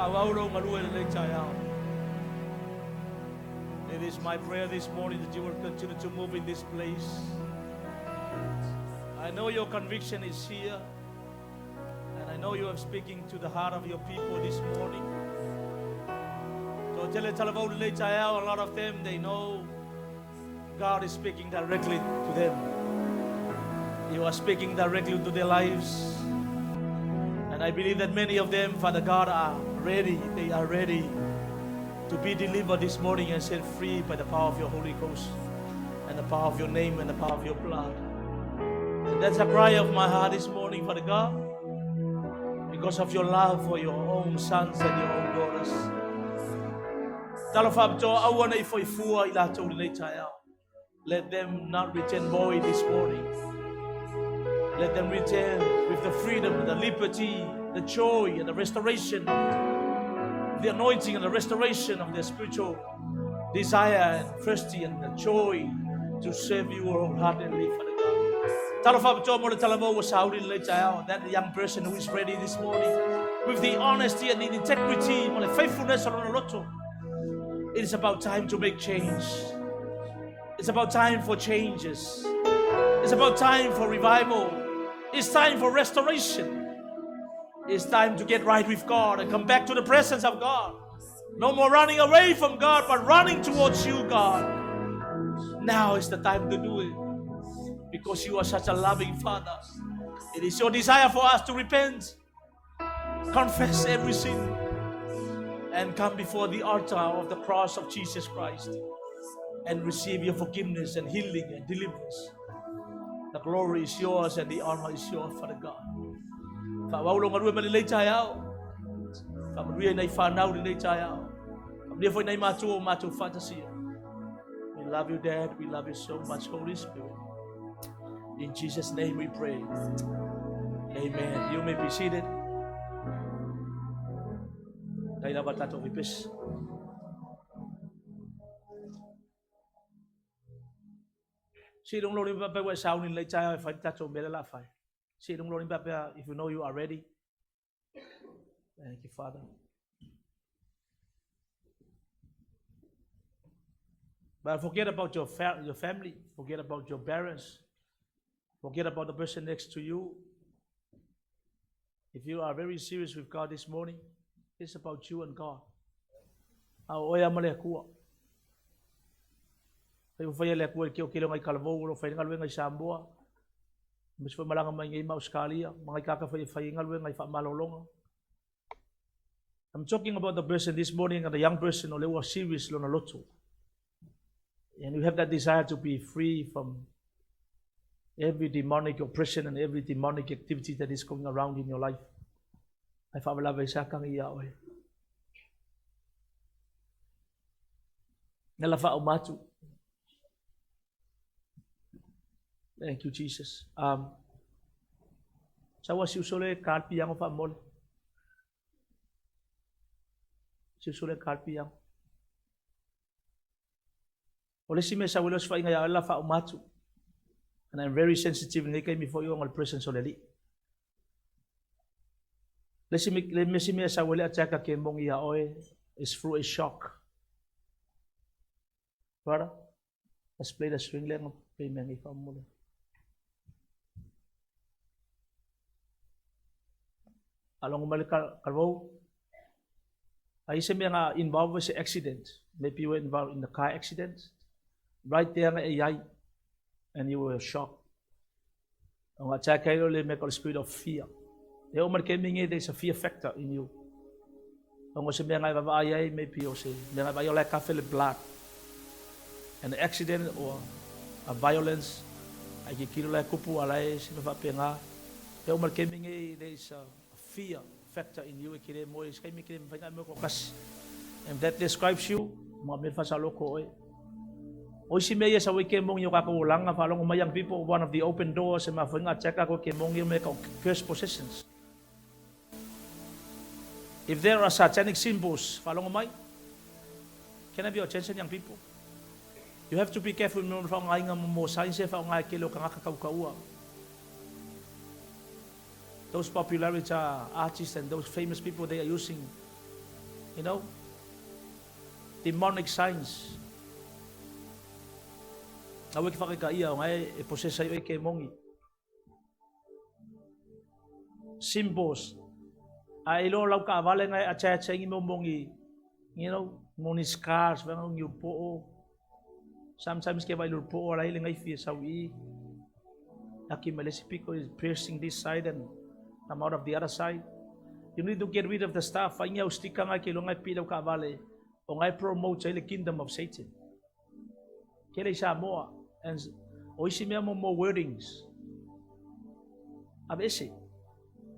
Faaauau lou galue i lenei taeao. It is my prayer this morning that you will continue to move in this place. I know your conviction is here, and I know you are speaking to the heart of your people this morning. Toatele talavou lenei taeao, a lot of them, they know God is speaking directly to them. You are speaking directly to their lives. And I believe that many of them, Father God, are ready. They are ready to be delivered this morning and set free by the power of your Holy Ghost and the power of your name and the power of your blood. And that's a cry of my heart this morning, Father God, because of your love for your own sons and your own daughters. Talofa faapitoa aua ne i foi fua i latou i lenei taeao. Let them not return void this morning. Let them return with the freedom, the liberty, the joy, and the restoration, the anointing and the restoration of their spiritual desire and thirsty and the joy to serve you wholeheartedly, Father God. Talofa faapitoa mo le talavou ua sauni i lenei taeao. That young person who is ready this morning with the honesty and the integrity, mo le faithfulness o lona loto. It is about time to make change. It's about time for changes. It's about time for revival. It's time for restoration. It's time to get right with God and come back to the presence of God. No more running away from God, but running towards you, God. Now is the time to do it because you are such a loving Father. It is your desire for us to repent, confess every sin, and come before the altar of the cross of Jesus Christ and receive your forgiveness and healing and deliverance. The glory is yours and the honor is yours, Father God. Faaauau lou galue mai lenei taeao. Faamanuia i nai fanau i lenei taeao. Faamanuia foi nai matua ua matou faatasia. We love you, Dad. We love you so much, Holy Spirit. In Jesus' name we pray. Amen. You may be seated. Dai lava tatou pepesi. Si long lo limpa pe wa sauni le taeao e fai tatou mele la fai. Si long lo limpa pe if you know you are ready. Thank you, Father. But forget about your family, forget about your parents, forget about the person next to you. If you are very serious with God this morning, it's about you and God. A o oe lava ma le Atua. Fai ua faia le Atua i le keokelega i Kalavou o lo o fai ai le galuega i Samoa, aemaise foi malaga mai nei ma Ausetalia, ma nai tagata foi e fai ai galuega i faamalologa. I'm talking about the person this morning and the young person o lea ua serious lona loto. And you have that desire to be free from every demonic oppression and every demonic activity that is going around in your life. Ai faalavelave ai se akagi ia oe. Nela faauma atu. Thank you, Jesus. Sau a siuso le kal piango faamole. Siuso le kal piango. O le isi mea e sau ai le osofaiga ia oe la faauma atu. And I'm very sensitive i lenei taimi foi ona o le presence o le Alii. Le isi le isi mea e sau ai le attack a kemoni ia oe is through a shock. Brother, let's play the string le nga play mea nei faamole. Faalogo mai le kalvou, ai se mea na involve se accident, maybe you were involved in the car accident, right there nga e iai, and you were shocked. O nga attack ai le mea ka spirit of fear. E o mai le kemi nge, there is a fear factor in you. O se mea nga e vavaai ai, maybe o se mea nga e vaai o la e kafe le blood. An accident or a violence, ai ke kilo la e kupu a la e se mea faapena. E oo mai le taimi nei there is a fear factor in you e ke le moe i se taimi ke le mawhai nga moe ko kasi. And that describes you, mga mea whasaloko oe. O isi mea ia sa wai ke mongi o kākou olanga, whalongo mai young people, one of the open doors e mawhai ngā check ako ke mongi o me ka curse possessions. If there are satanic symbols, whalongo mai, can I have your attention young people? You have to be careful me whaongainga mo signs e whaongai ke leo kangaka kaukaua. Those popularity artists and those famous people, they are using You know, demonic signs. Aua e ke whakaika ia o ngai e possess ai oe ke mongi. Symbols. A i lo lau ka vale ngai attach ai mo mongi, you know, moni scars venga ngi po. Sometimes ke vai lo po ala ile ngai fia sau i. Aki malesi piko is piercing this side and come out of the other side. You need to get rid of the stuff. Ai ngau stika ngai ke lo ngai pi lau ka vale. O ngai promote ai le kingdom of Satan. Ke le Samoa. And o isi mea mo mo wordings. Ave ese.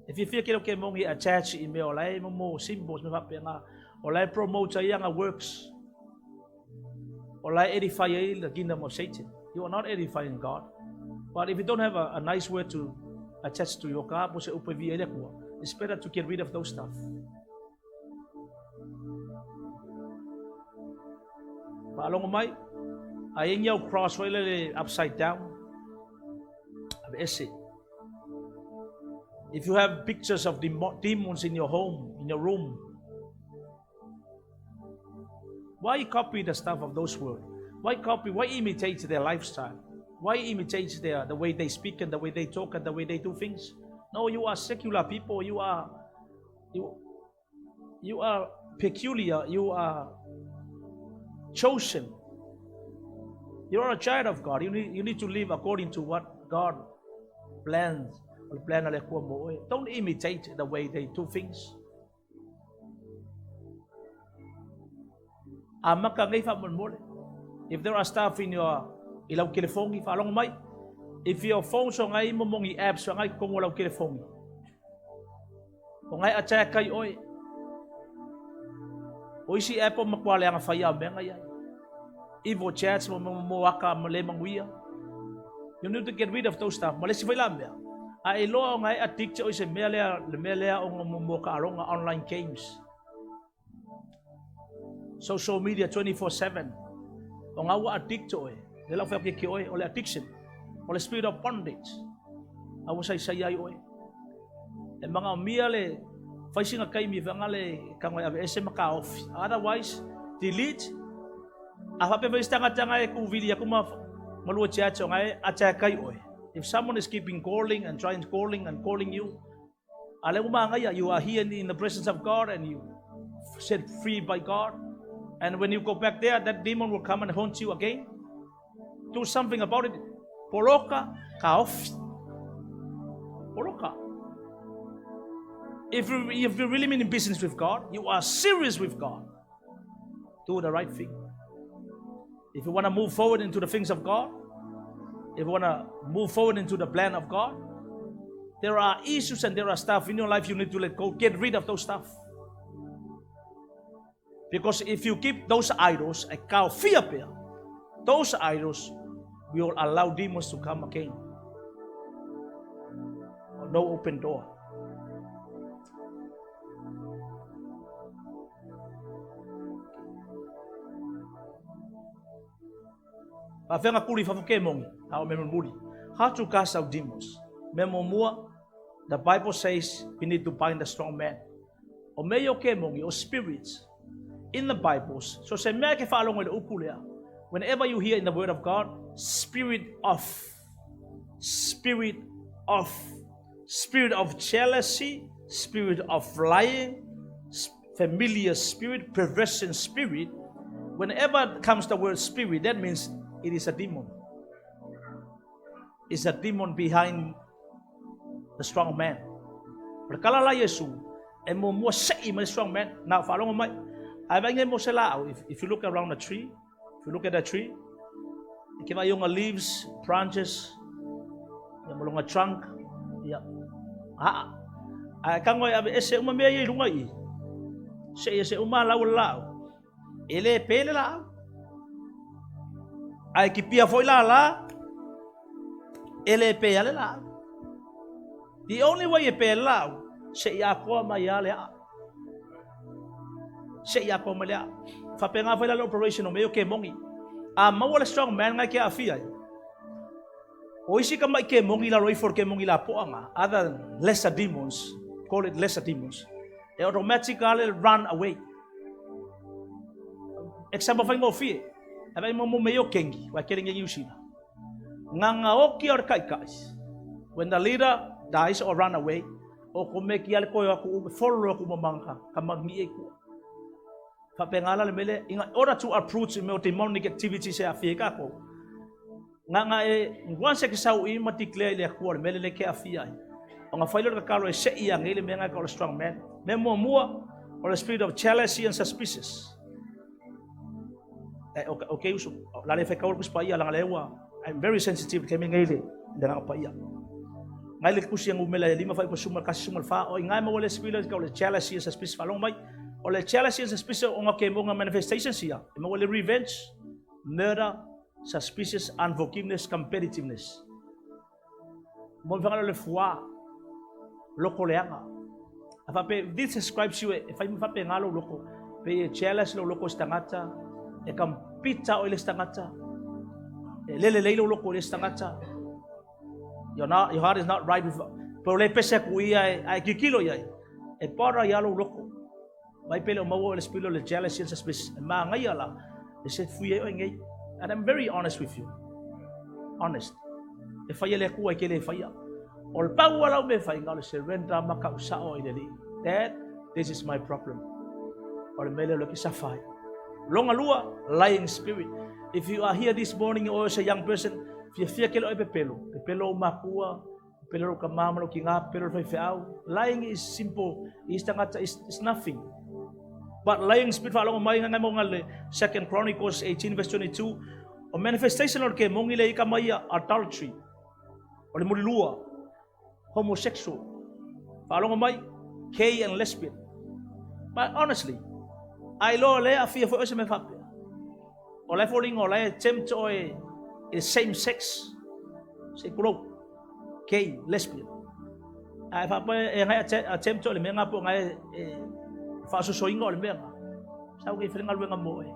E fia ke lo ke mongi attach i mea o lai mo mo symbols me whape nga. O lai promote ai nga works. O lai edify ai the kingdom of Satan. You are not edifying God. But if you don't have a nice word to attach to your car, po se upe vi ele kua. It's better to get rid of those stuff. Whaalongo mai, a e ngiau cross wai le upside down. Ave ese. If you have pictures of demons in your home, in your room, why copy the stuff of those world? Why copy? Why imitate their lifestyle? Why imitate the way they speak and the way they talk and the way they do things? No, you are secular people. You are peculiar. You are chosen. You are a child of God. You need to live according to what God plans. Don't imitate the way they do things. If there are stuff in your ilau telephone, if your phone so ngai momongi apps so ngai kongo lau telephone. O ngai attack kai oi. O isi app o makwale anga whai au menga ia. Evil chats mo mo aka mo le manguia. You need to get rid of those stuff. Malesi whai la mea. A e loa o ngai addict o ise mea lea, le mea lea o ngā mo ka aronga online games. Social media 24/7. O ngā ua addict oe. Le lau whai ke oe, o le addiction. O le spirit of bondage. A ua sai sai ai oe. E manga o mia le whaisinga kai mi whanga le kangoi ave ese maka off. Otherwise, delete. A whape whaistanga tanga e kuvili a kuma malua tiato ngai attack kai oe. If someone is keeping calling and trying calling and calling you, ale uma ngai you are here in the presence of God and you set free by God. And when you go back there, that demon will come and haunt you again. Do something about it. Poloka ka off. Poloka. If you really mean in business with God, you are serious with God. Do the right thing. If you want to move forward into the things of God, if you want to move forward into the plan of God, there are issues and there are stuff in your life you need to let go. Get rid of those stuff. Because if you keep those idols, a cow fear, those idols will allow demons to come again. No open door. How to cast out demons? The Bible says we need to bind the strong man. O me o ke mongi, o spirits in the Bibles. So se mea ke whaalongo le upu lea. Whenever you hear in the word of God, spirit of jealousy, spirit of lying, familiar spirit, perversion spirit. Whenever comes the word spirit, that means it is a demon. It's a demon behind the strong man. But kala la Yesu, e mo mo sei ma strong man. Now follow mai. Ai vai ngai mo se la if you look around the tree, if you look at the tree, ke vai yung leaves, branches, ya mo longa trunk, ya. Ha. Ai kangoi ave ese uma mea i lunga i. Se ese uma lau lau. Ele pele la. Ai ki pia foi la la. Ele pe ale la. The only way e pe la se ia koa mai ale a. Se ia koa mai a. Fa penga foi la operation o me ke mongi. A maua le strong man ngai ke a fia. O isi ka mai ke mongi la roi for ke mongi la poanga. Other lesser demons, call it lesser demons. They automatically run away. Example faigofie, e vai mo mo mea o kengi, wa kere ngi usina. Nganga oki o le kaikai. When the leader dies or run away, o ko me ki ale koe aku ume, follow aku mamanga, ka mangi e kua. Faapengala le mele, inga order to approach me o demonic activities e awhia ka ko. Nganga e, once ke sau i ma declare le akua le mele le ke awhia ai. O nga whailo ka kalo e se ia ngele me nga ka o le strong man. Me mua mua, o le spirit of jealousy and suspicious. Eh, okay, uso, la le whai kaur kus pa ia, langa lewa, I'm very sensitive ke me ngele, le nga pa ia. Ngai le kusi ang umela e lima whai pa sumal kasi sumal fa, o ingai ma wale spirit ka o le jealousy and suspicious falong mai, o le jealousy and suspicious o nga ke mo nga manifestations ia, e ma wale revenge, murder, suspicious, unforgiveness, competitiveness. Mo whangalo le fua, loko leanga. A whape, this describes you, e whai whape ngalo loko, pe e jealous lo loko stangata, e kampita o ile stangata, e lele leilo loko ile stangata. Your, not, your heart is not right with, pero le pese ku ia e, ai kikilo ia e para ia lo loko. Vai pele o maua o le spirit o le jealousy and suspicion. E maa ngai ala, e se fui e o ngei. And I'm very honest with you. Honest. E whai le kua e ke le whaia. O le pau ala me whai ngā le surrender maka usao i le li. Dad, this is my problem. O le mele o le ki safai. Longa lua, lying spirit. If you are here this morning or as a young person, fia fia ke lo e pepelo. Pepelo o makua, pepelo o ka mama, lo ki ngā, pepelo o whai. Lying is simple. Is tangata, is nothing. But lying spirit whalongo mai ngai mo ngale 2 Chronicles 18 verse 22, o manifestation o ke mongi le ika mai adultery. O le murilua, homosexual. Whalongo mai, gay and lesbian. But honestly, ai lo le a fia foi o se me whapea. O le folinga o le attempt o e same sex. Se kulo, gay, lesbian. Ai whapea e ngai attempt o le mea ngā po ngai e whaasosoinga o le mea ngā. Sau ke whiringa luenga mo e.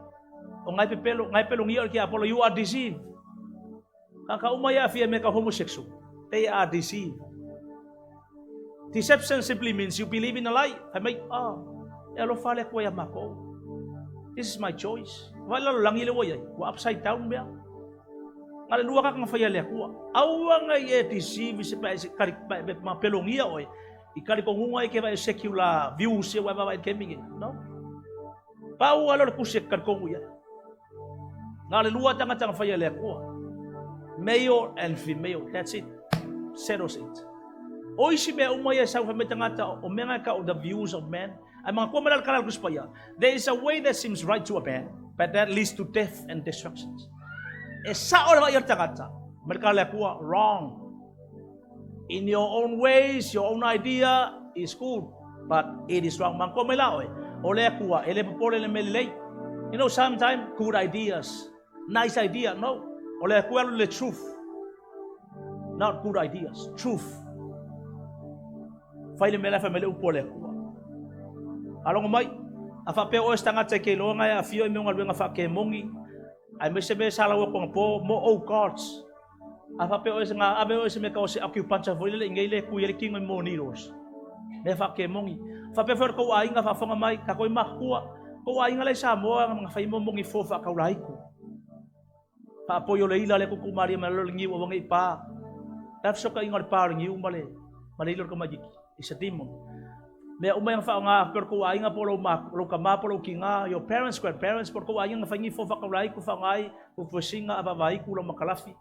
O ngai pepelo, ngai pelo ngia o le ki Apollo, you are deceived. Ka ka uma ia fia me ka homosexual. They are deceived. Deception simply means you believe in a lie. Hai mai, oh, e alo fale ko ia mako. This is my choice. Vai lalo langi le wai ai. Wa upside down mea. Ngale lua ka nga whai le akua. Aua ngai e deceive se pa se kari pa ma pelongia oi. I kari ko ngunga i ke vai secular views e wai vai kemi. No. Pau alo le kusi kari kongu ia. Ngale lua tanga tanga whai le akua. Male and female. That's it. Settles it. O isi mea uma ia sau whai tangata o mea ka o the views of man. Ai mga kua malal kalal kus pa ia. There is a way that seems right to a man, but that leads to death and destruction. E sa o le vai tangata. Mereka le akua wrong. In your own ways, your own idea is good, but it is wrong. Mangko mai la oe. O le akua, e le popole le mele lei. You know, sometimes good ideas, nice idea, no. O le akua le truth. Not good ideas, truth. Whai le mele whai mele upo le akua. Alongo mai, a whapea o e stangata ke loa ngai a fio i me unga luenga wha ke mongi, ai me se me sala o konga po, mo o gods. A whapea o e ngā ave o e se me ka o se acupuncture fo ile ngei le kui ele kingo i mo needles. Me wha ke mongi. Whapea whae ko a inga whawhanga mai, ka koi makua, ko a inga le sa moa nga whai mo mongi fo wha kaulaiku. Wha apoio le ila le kuku maria ma lolo ngiu o wangi i pā. Taf soka inga le pā o le ngiu ma le, ma le ilo ka majiki. It's a demon. Mea uma yang wha ngā per ko a inga polo ma lo ka ma polo ki ngā your parents, grandparents por ko a inga whai ngi fo whakaulai ku wha ngai ku fusinga ava vai ku lo makalafi.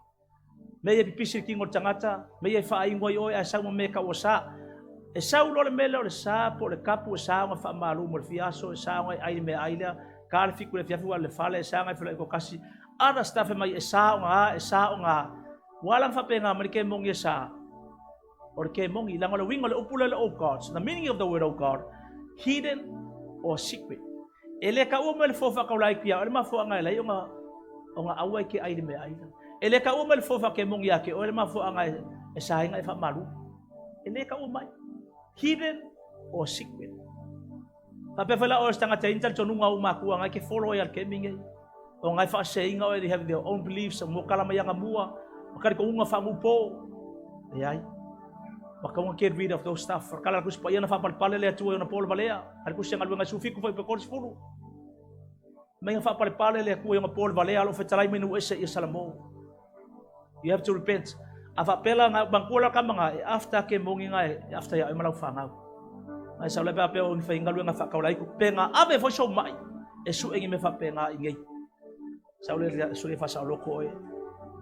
Me e pipisi ki ngor tangata, me e wha ingo i oi a sau me ka o sa. E sau lo le mele o le sa po le kapu e sa nga wha malu mo le fiaso e sa nga ai me ai lea ka le fiku le fiafu le fale e sa nga i ko kasi. Other stuff e mai e sa nga e sa nga. Walang wha pe ngā mani ke mongi e sa. O le ke mongi, langa le winga le upula le oh God. So the meaning of the word oh God, hidden or secret. E le ka ua le fofa ka ulai kia, o le mafua ngai lai o nga aua ke ai le me ai. E le ka ua le fofa ke mongi ake, o le mafua ngai e sa inga e fa malu. E le ka ua mai. Hidden or secret. Ka pe whala o stanga te intal tonu ngā umakua ngai ke follow i al ke minge. O ngai wha se inga o they have their own beliefs, o mo kala mai anga mua, o kari ko unga wha ngupo. E ai. Maka unga get rid of those stuff. Kala kus pa ia na wha palpale le atua i ona polo valea. Kari kus nga luenga sufiku fai pe kori sifulu. Mai nga faapalepale le Atua i ona po le valea alo fetalai mai nuu ese ia Salamo. You have to repent. A faapea la nga manatua la kama nga e after ke mongi nga e after ia oe ma lau fanau. Ngai sau le pea pea o ni whai ngaluenga whaakaulai ku pe nga ave foi so mai e su engi me whape nga i ngei. Sau le su le whasa o loko oe.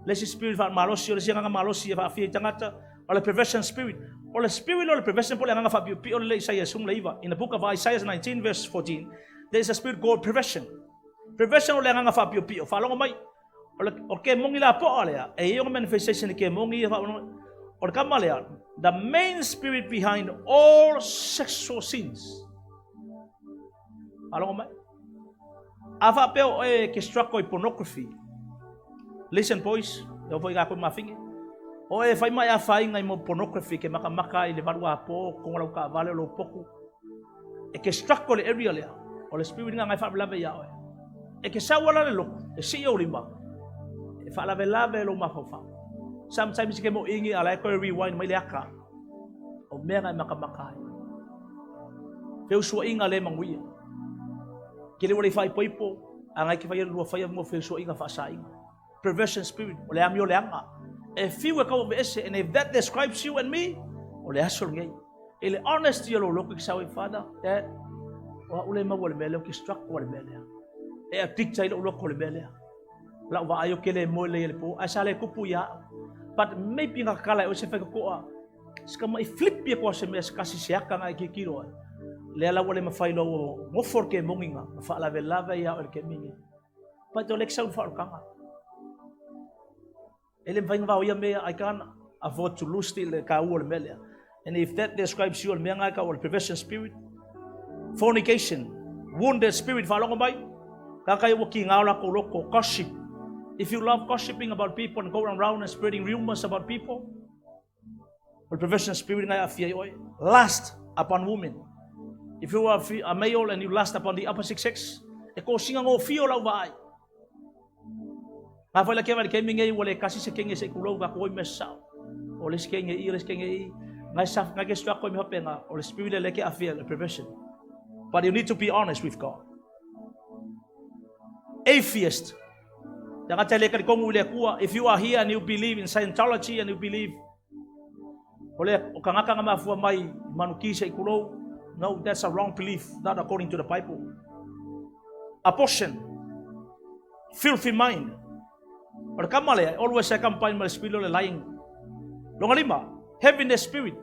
Le si spirit wha malosi o le si nganga malosi e whaafia i tangata o le perversion spirit. O le spirit o le perversion po le nganga whaapio o le Isaiah sung leiva. In the book of Isaiah 19 verse 14, there is a spirit called perversion. Perversion o le nganga whaapio. Whalongo mai. O le o ke mongi la po'a lea, e i manifestation ke mongi e o le kama lea, the main spirit behind all sexual sins. Whalongo mai. A whaapea o e ke struggle i pornography. Listen boys, e o foi ngā koe mafinge. O e whai mai a whainga i mo pornography ke makamaka i le valu a pō, konga lau ka vale o lau poku. E ke struggle le area lea, o le spirit nga ngai whaavelave ia oe. E ke sauala le loko, e si o lima. E whaalavelave lo mawhawhau. Sometimes ke mo ingi ala e koe rewind mai le aka. O mea ngai makamaka ai. Feusua inga le manguia. Ke le wale whai poipo, a ngai ke whai lua whai mo feusua inga whaasa inga. Perversion spirit, o le ami o le anga. E fiu e kau ese, and if that describes you and me, o le aso ngei. E le honesty o lo loko ki sau e father, that o ule maua le mea leo ki struck o le mea lea. E addict ai lo loko le mea lea. Lau wa ayo ke le moe le le po, ai sa le kupu ia. But maybe nga kala o se whai koa, sika mai flip ia koa se mea se kasi se aka ngai ki kiro ai. Lea la wale mawhai lo o ngofor ke monginga, ma lave lave ia o le ke mingi. Pai to lek sau whaorokanga. E le mwhainga wao ia mea, I can't afford to lose the ka ua le mea lea. And if that describes you, o le mea ngai ka o le perversion spirit, fornication, wounded spirit, whalongo mai, ka kai ua ki ngā la ko loko, gossip. If you love gossiping about people and going around and spreading rumors about people, o le perversion spirit ngai awhia i oe. Lust upon women. If you are a male and you lust upon the opposite sex, e ko singa ngō whio lau vaai. Ngā whai la ke wale ke minge i wale kasi se kenge se kulau ka koi me sao. O le se kenge i, o le se kenge i. Ngai sa ngai ke sua koi me hapenga, o le spirit le ke awhia, le perversion. But you need to be honest with God. Atheist. Tangata le kali kongu le kua. If you are here and you believe in Scientology and you believe o le o kangaka nga mafua mai manuki se kulo, no, that's a wrong belief, not according to the Bible. Abortion, filthy mind. O le kama lea, always accompanied by the spirit of the lying. Longa lima, heaviness spirit.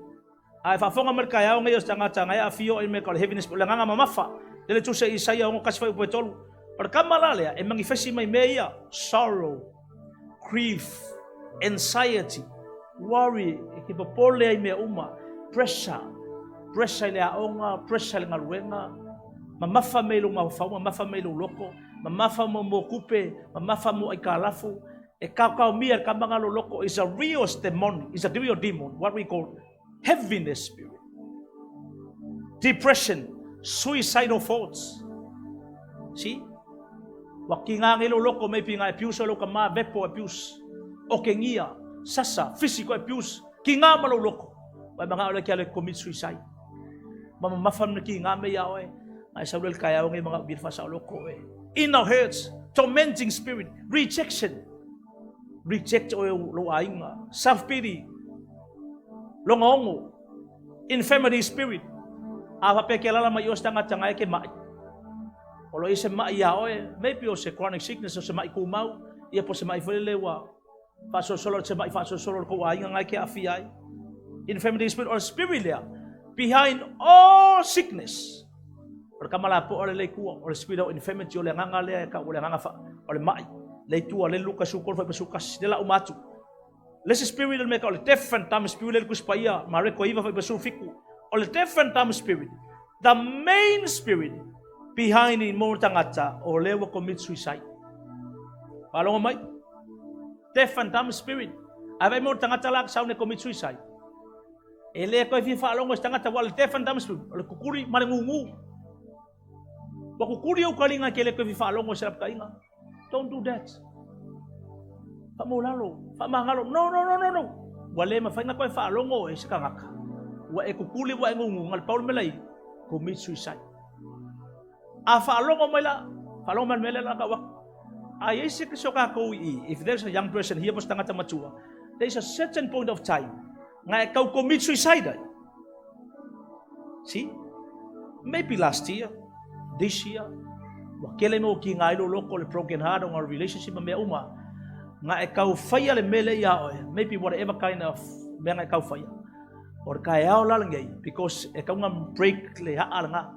Ai whaafonga mai kai au ngai o tangata ngai a fio i me ka le heaviness spirit. Le nganga mamafa. Le le tuse Isaia o kasi whai upo e tolu. O le kama la lea, e manifesti mai mea ia, sorrow, grief, anxiety, worry, e ke popole ai mea uma, pressure, pressure i le aonga, pressure i le ngaluenga, mamafa mei lo mawhau, mamafa mei lo loko, mamafa mo mo kupe, mamafa mo ai kalafu, e kau kau mia kamanga lo loko is a real demon, is a real demon, what we call heaviness spirit. Depression, suicidal thoughts. See? Wa ki ngā ngelo loko maybe ngā abuse o ka ma vepo abuse. O ke ngia, sasa, physical abuse, ki ngā malo loko. Wai mga ole kia le commit suicide. Mama mafam na ki ngā me ia oe. Ngai sa ulel kaya o ngai mga ubir fasa o loko e. Inner hurts, tormenting spirit, rejection. Reject o lo ainga, self-pity, longa ongo, infirmity spirit. A whape ke lala mai o stanga tanga e ke mai. O lo ise mai ia oe, maybe o se chronic sickness o se mai kumau, ia po se mai whalele wa whaasosolo se mai whaasosolo ko ainga ngai ke awhi ai. Infirmity spirit or spirit lea, behind all sickness. O le kamala po o le kua, o le spirit of infirmity o le nganga lea ka o le nganga fa, o le mai. Le tua le luka su kol fa su kasi le la umatu. Le se spirit le meka o le deaf and dumb spirit le kuspaia, mareko iva fa su fiku. O le deaf and dumb spirit. The main spirit behind in mo tangata o le wa commit suicide. Palongo mai. Deaf and dumb spirit. Ave mo tangata la sa ne commit suicide. E le koe fi whaalongo se tangata wa le deaf and dumb spirit. O le kukuri ma le ngungu. Wa kukuri au kalinga ke le koe fi whaalongo se rapkainga. Don't do that. Whamolalo, whamangalo. No, no, no, no, no. Wa le mawhainga koe whaalongo e se kangaka. Wa e kukuli wa e ngungu. Ngal Paul melai, commit suicide. A whaalongo mai la, Faalogo mai le mea lea la tau atu. A i ai se tasi o tatou i i, if there's a young person here po o se tagata matua, there is a certain point of time na e tau commit suicide ai. See? Maybe last year, this year, ua tele mea ua kiga ai lou loto, le broken heart ona o le relationship ma mea uma. Na e tau faia le mea lea ia oe, maybe whatever kind of mea na e tau faia. O le taeao la lenei, because e tau na break le aa lena.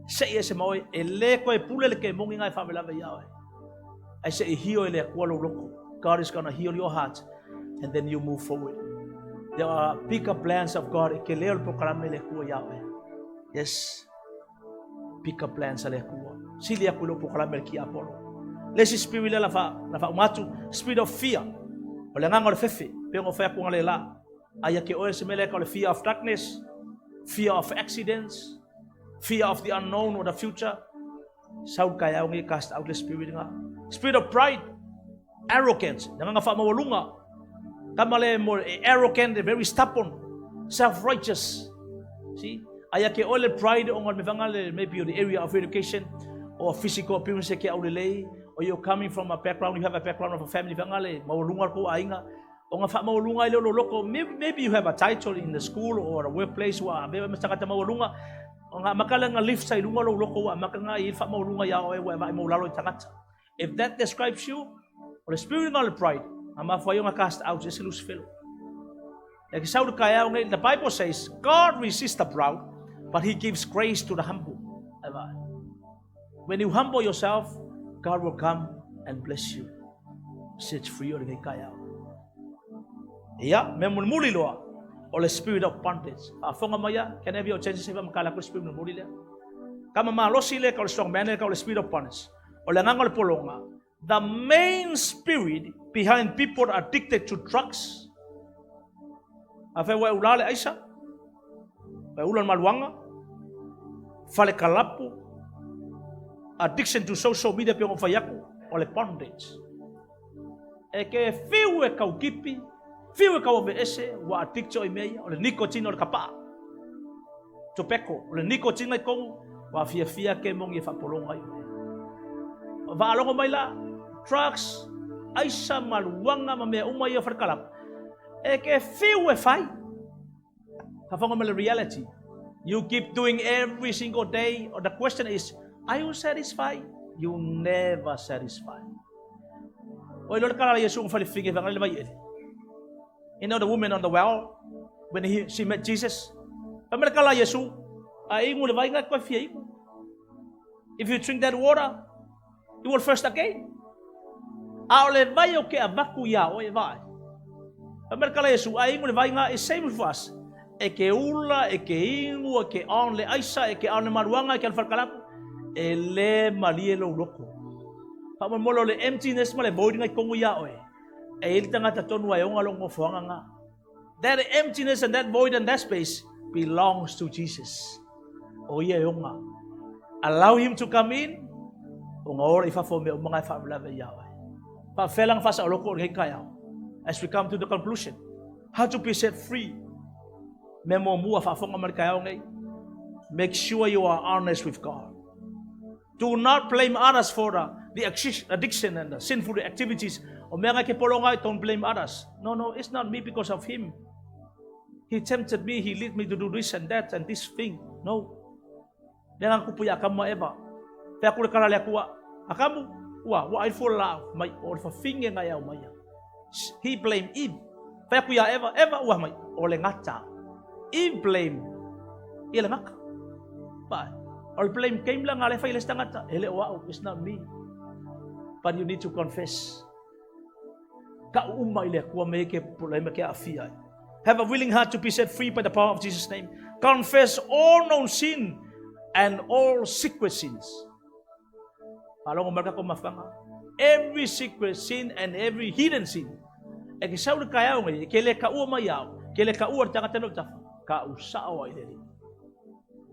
Sei ese ma oe, e le toe pule le kemoni na e faalavelave ia oe. Ae se i heal e le Atua lou loto. God is gonna heal your heart and then you move forward. There are bigger plans of God. E tele o le polokalame le Atua ia oe. Yes. Bigger plans a le Atua. Sili aku i lou polokalame le tiapolo. Le isi spirit lea la fa la fa atu, spirit of fear. O le agaga o le fefe, pe ona fai atu le la. Aia ke oe se mele ka o le fear of darkness, fear of accidents, fear of the unknown or the future. Sau taeao nei cast out le spirit nga. Spirit of pride, arrogance, le agaga faamaualuga. Tama le mo arrogant, very stubborn, self-righteous. See? Aia ke oe le pride o le mevanga le maybe the area of education or physical appearance ke aulelei, or you're coming from a background, you have a background of a family vanga le maualuga ko aiga. O nga faamaualuga i le loko, maybe you have a title in the school or a workplace ua avea ma tagata maualuga. O nga makala nga lift sa ilunga lo loko ua maka nga i faamaualuga ia oe ua e maulalo i tagata. If that describes you, o le spirit nga le pride, a mafua ai nga cast out ese Lucifero. E ke sau taeao nei, the Bible says, God resists the proud, but He gives grace to the humble. When you humble yourself, God will come and bless you. Set free o le taeao. Ia, me mulimuli loa, o le spirit of bondage. Faafofoga mai ia, can I have your attention se makala ko spirit mulimuli lea. Kama malosi le ka o le strong man le ka o le spirit of bondage. O le agaga o le pologa. The main spirit behind people addicted to drugs. Afai ua e ula le aisa, ua e ula le maluaga, fale kalapu, addiction to social media pe o fai aku, o le bondage. E ke fiu e kau kipi, fiu e kau ave ese, ua addict o i mea ia, o le nicotine o le kapaa. Tobacco, o le nicotine i kongu, ua fiafia ke mongi e faapologa ai. Faalogo mai la, drugs, aisa maluaga ma mea uma ia fale. E ke fiu e fai. Faafofoga mai le reality. You keep doing every single day. Or the question is, are you satisfied? You never satisfied. O lo le kala Yesu fale finge vanga le vai ele. You know the woman on the well when she met Jesus. Pa me kala Yesu a ingu le vai nga ko fia ingu. If you drink that water, you will thirst again. A o le vai o ke avaku ia o e vai. Pa me kala Yesu a ingu le vai nga is same with us. E ke ula, e ke ingu, e ke on le aisa, e ke on le maruanga, e ke al kalapu. E le malie lo loko. Pa mo molo le emptiness ma le void ngai kongu ia oe. E ili tangata tonu ai onga longo foanga nga. That emptiness and that void and that space belongs to Jesus. O ia e onga. Allow him to come in. O nga ora i fafo me o mga e ia oe. Pa felang fasa o loko o ngai kaya. As we come to the conclusion. How to be set free. Me mo mua faafofoga mai taeao nei. Make sure you are honest with God. Do not blame others for the addiction and the sinful activities. O mea ngai ke pologa, don't blame others. No, it's not me because of him. He tempted me, he led me to do this and that and this thing. No. Mea ngai kupu ia akamu eva. Pea kule kala le akua. Akamu, ua, ua ai fo la mai o le fafinge ngai au mai. He blamed Eve. Pea ku ia Eva, Eva ua mai o le ngata. Eve blame ia le ngaka. Ba, o le blame game la ngale fai le stangata. Ele o au, it's not me. But you need to confess. Ka uma i le akua me ke problema ke afia ai. Have a willing heart to be set free by the power of Jesus' name. Confess all known sin and all secret sins. Faalogo mai ka mafanga. Every secret sin and every hidden sin. E ke sau le taeao ngai, ke le ka ua mai au, ke le ka ua le tangata no tafa, ka usao ai le.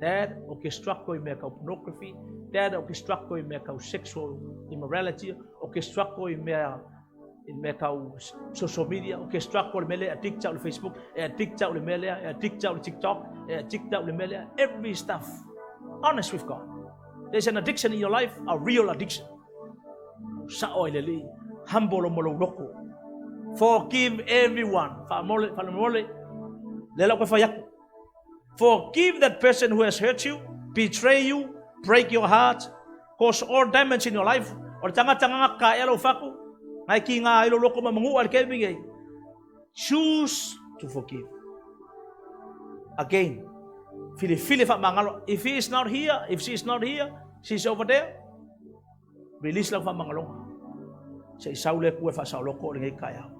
That o ke struggle i mea kau pornography, that o ke struggle i mea kau sexual immorality, o ke struggle i mea kau social media, o ke struggle le mele addict au le Facebook, e addict au le mele, e addict au le TikTok, e addict au le mele, every stuff. Honest with God. There's an addiction in your life, a real addiction. Sa'o i le Alii, humble ma lou loto. Forgive everyone. Faamole, faamolemole, le lau fai atu. Forgive that person who has hurt you, betray you, break your heart, cause all damage in your life. O le tagata nga ka e lau faku, ngai ki ngā ilo loko ma mangu al ke mingi. Choose to forgive. Again, filifili faamagalo. If he is not here, if she is not here, she's over there. Release lau faamagaloga. Se i sau le Atua e faasaoloko o lenei taeao.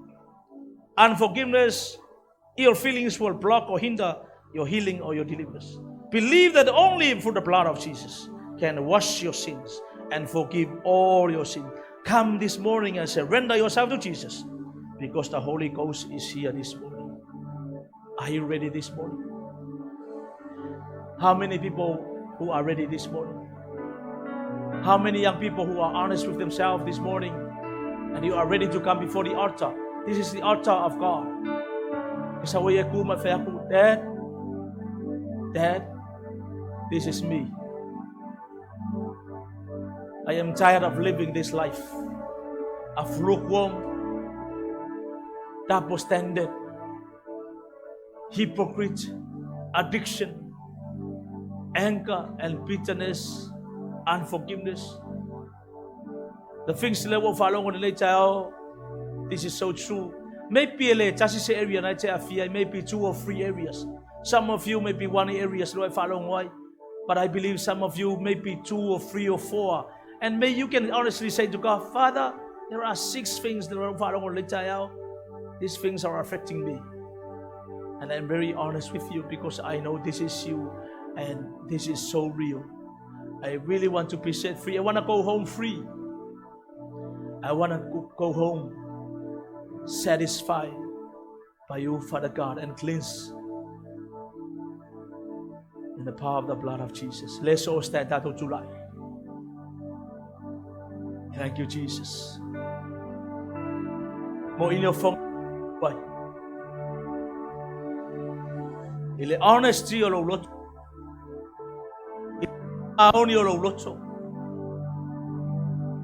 Unforgiveness, ill feelings will block or hinder your healing or your deliverance. Believe that only through the blood of Jesus can wash your sins and forgive all your sins. Come this morning and surrender yourself to Jesus because the Holy Ghost is here this morning. Are you ready this morning? How many people who are ready this morning? How many young people who are honest with themselves this morning and you are ready to come before the altar? This is the altar of God. Dad, Dad, this is me. I am tired of living this life of lukewarm, double standard, hypocrite, addiction, anger and bitterness, unforgiveness. The things level following on the this is so true. Maybe le just se area na che afia, maybe two or three areas. Some of you may be one areas lo following, but I believe some of you may be two or three or four. And may you can honestly say to God, Father, there are six things that are following on. These things are affecting me. And I'm very honest with you because I know this is you and this is so real. I really want to be set free. I want to go home free. I want to go home satisfied by you, Father God, and cleansed in the power of the blood of Jesus. Let's all stand out of July. Thank you, Jesus. Mo in your phone. I le honesty o lou loto. I o lou loto.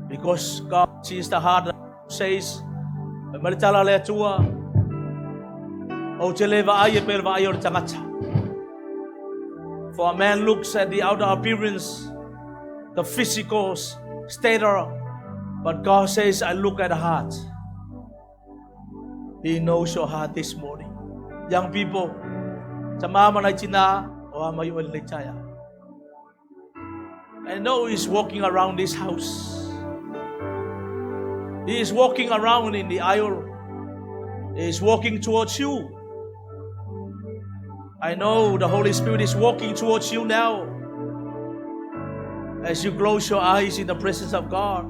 Because God sees the heart, says, ma le tala le Atua, ou te le vaai e pe le vaai o le tagata. For a man looks at the outer appearance, the physical stature, but God says, I look at the heart. He knows your heart this morning. Young people, sa mama na tina, o ama yung chaya. I know he's walking around this house. He is walking around in the aisle. He is walking towards you. I know the Holy Spirit is walking towards you now. As you close your eyes in the presence of God,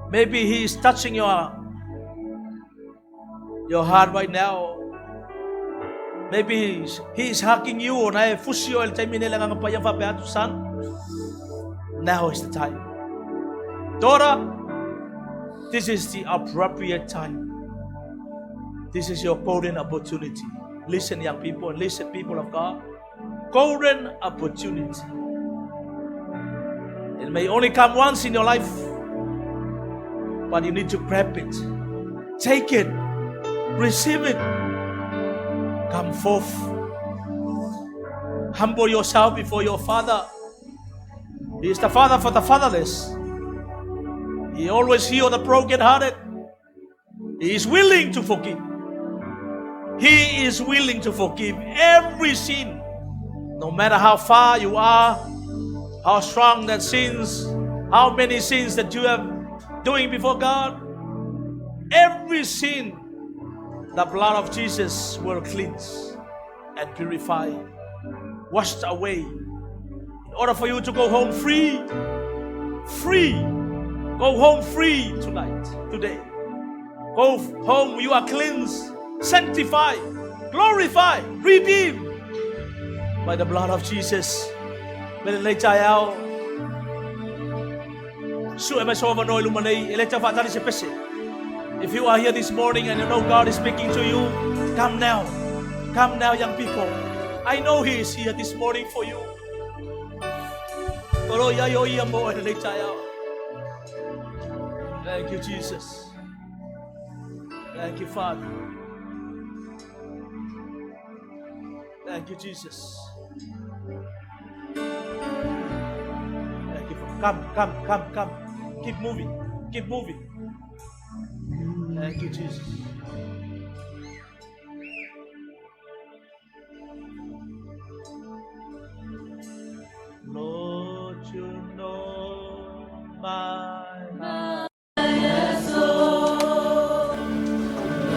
maybe He is touching your heart right now. Maybe He is hugging you. Now is the time. Daughter, this is the appropriate time. This is your golden opportunity. Listen, young people, and listen, people of God. Golden opportunity. It may only come once in your life, but you need to grab it. Take it. Receive it. Come forth. Humble yourself before your Father. He is the Father for the fatherless. He always heals the brokenhearted. He is willing to forgive. He is willing to forgive every sin. No matter how far you are, how strong that sins, how many sins that you have doing before God, every sin, the blood of Jesus will cleanse and purify, washed away, in order for you to go home free. Free. Go home free tonight, today. Go home, you are cleansed, sanctified, glorified, redeemed by the blood of Jesus. If you are here this morning and you know God is speaking to you, come now. Come now, young people. I know He is here this morning for you. O lo ia o ia mo e lenei taeao. Thank you, Jesus. Thank you, Father. Thank you, Jesus. Thank you. Come, come, come, come. Keep moving. Keep moving. Thank you, Jesus. Lord, you know my heart.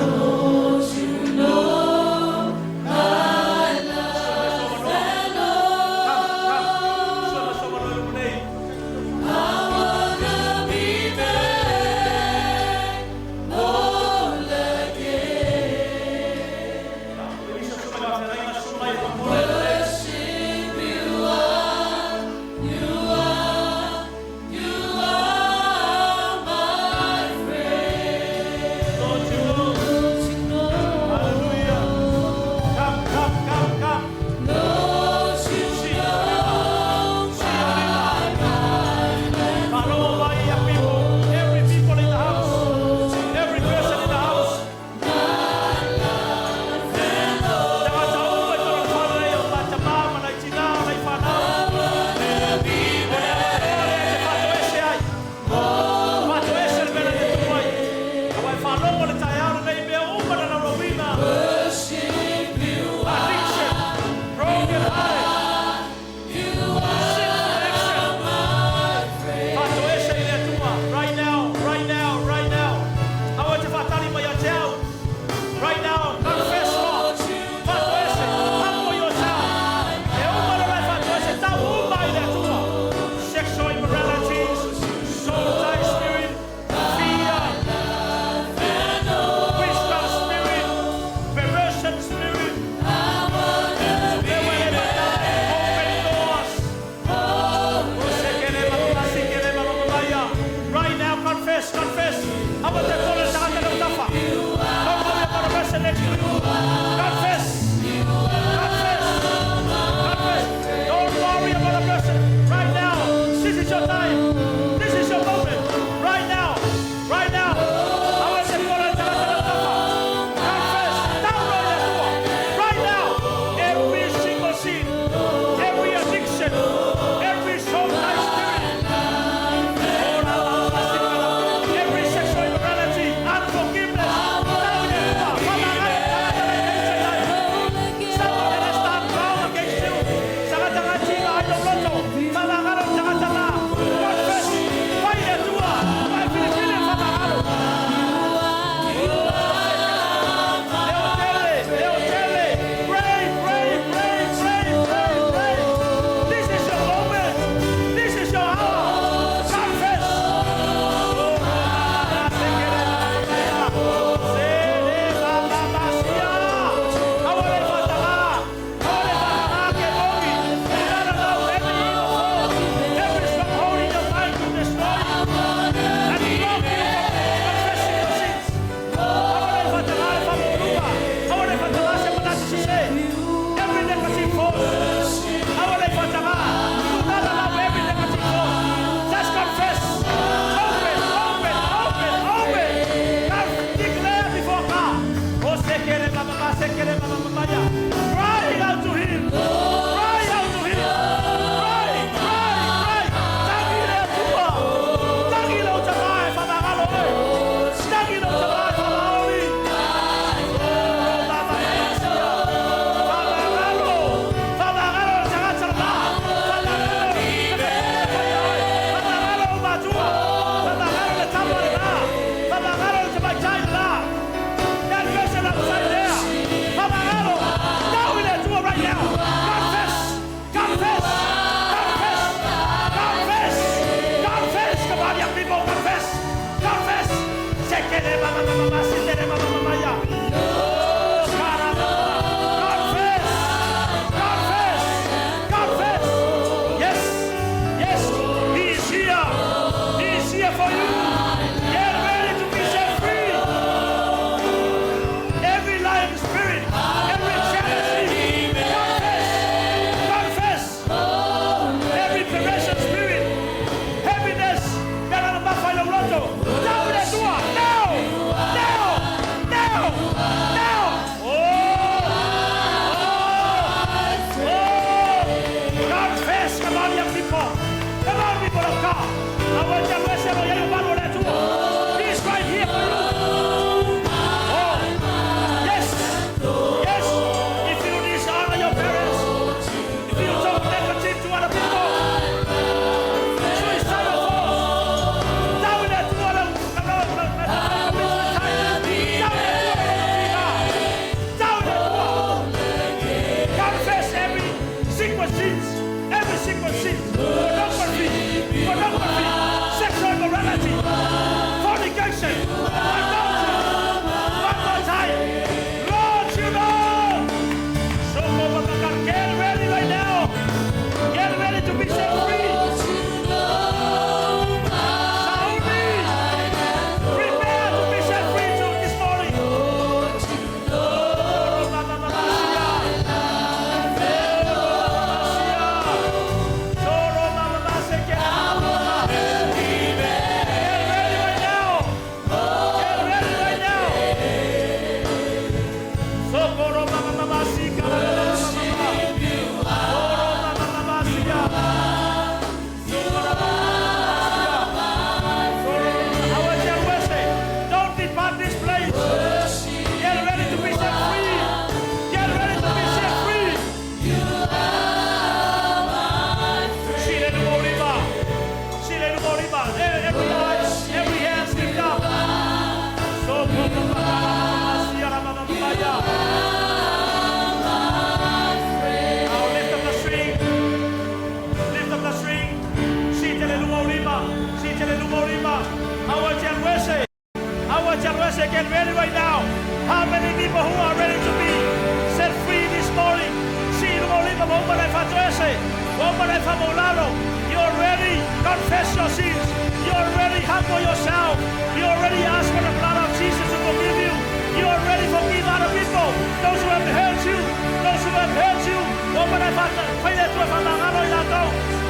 Lord, you know my Come, come. Soma, soma, no, no, nei. I wanna be made whole again. Worship you are, you are, you are.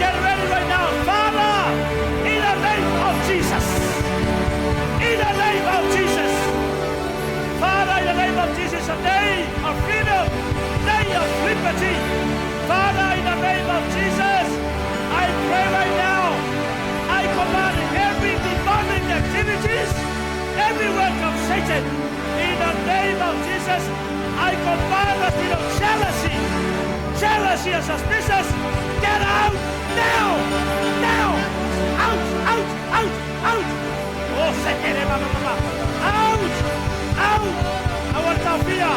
Get ready right now. Father, in the name of Jesus. In the name of Jesus. Father, in the name of Jesus, a day of freedom, day of liberty. Father, in the name of Jesus, I pray right now. I command every demonic activities, every work of Satan, in the name of Jesus, I command the spirit of jealousy, jealousy and suspicious, get out now, now, out, out, out, out. Oh, sekere, mama, mama. Out, out. Our tafia,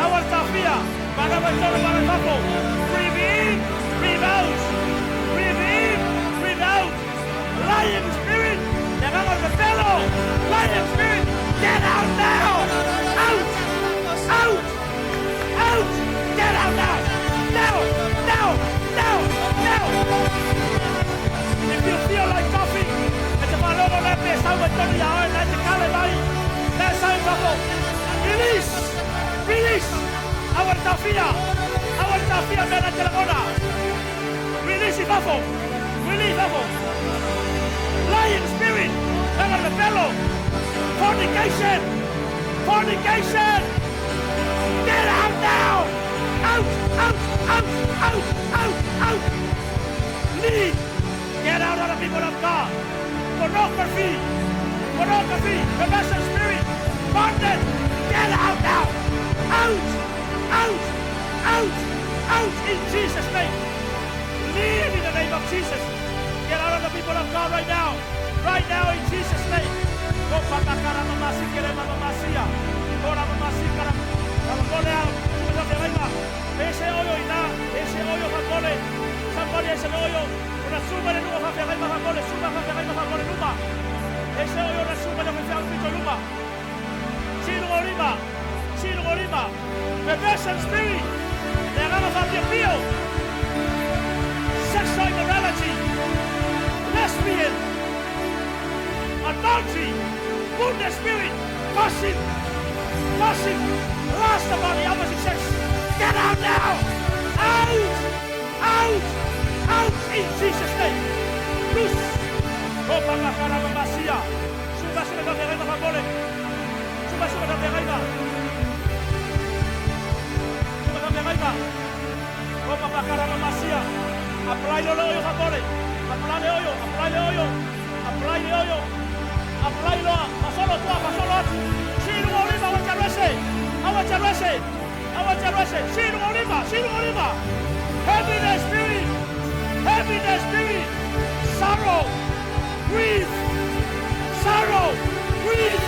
our tafia. Breathe in, breathe out. Breathe in, breathe out. Lying spirit, the fellow. Lying spirit, get out now. Out, out, out. Get out now. Now, now, now, now. If you feel like coughing, it's a logo let me sound with Tony let the let sound couple. Release, release. Our tafia, our tafia, mena telefona. Release ifafo, release ifafo. Lying spirit, the fellow. Fornication, fornication. Get out now! Out, out, out, out, out, out. Leave. Get out of the people of God. Pornography, pornography, perversion spirit, bondage. Get out now. Out, out, out, out in Jesus' name. Leave in the name of Jesus. Get out of the people of God right now. Right now in Jesus' name. Perversion spirit. Sexual immorality. Lesbian. Adultery. Wounded spirit. Gossip. Gossip. Lust about the opposite sex. Get out now. Out. Out. Out in Jesus' name. Loose. Oh, papa, mama, sia. Suba, suba, suba, suba, suba, suba, suba, Oh, papa, mama, sia. Apply the oil, favore. Apply the oil, apply the oil. Apply the oil. Apply lo, pasolo tua, pasolo atu. Siru olima, wacha Awacha Awacha Siru olima, siru olima. Heaviness spirit. Heaviness spirit. Sorrow. Grief. Sorrow. Grief.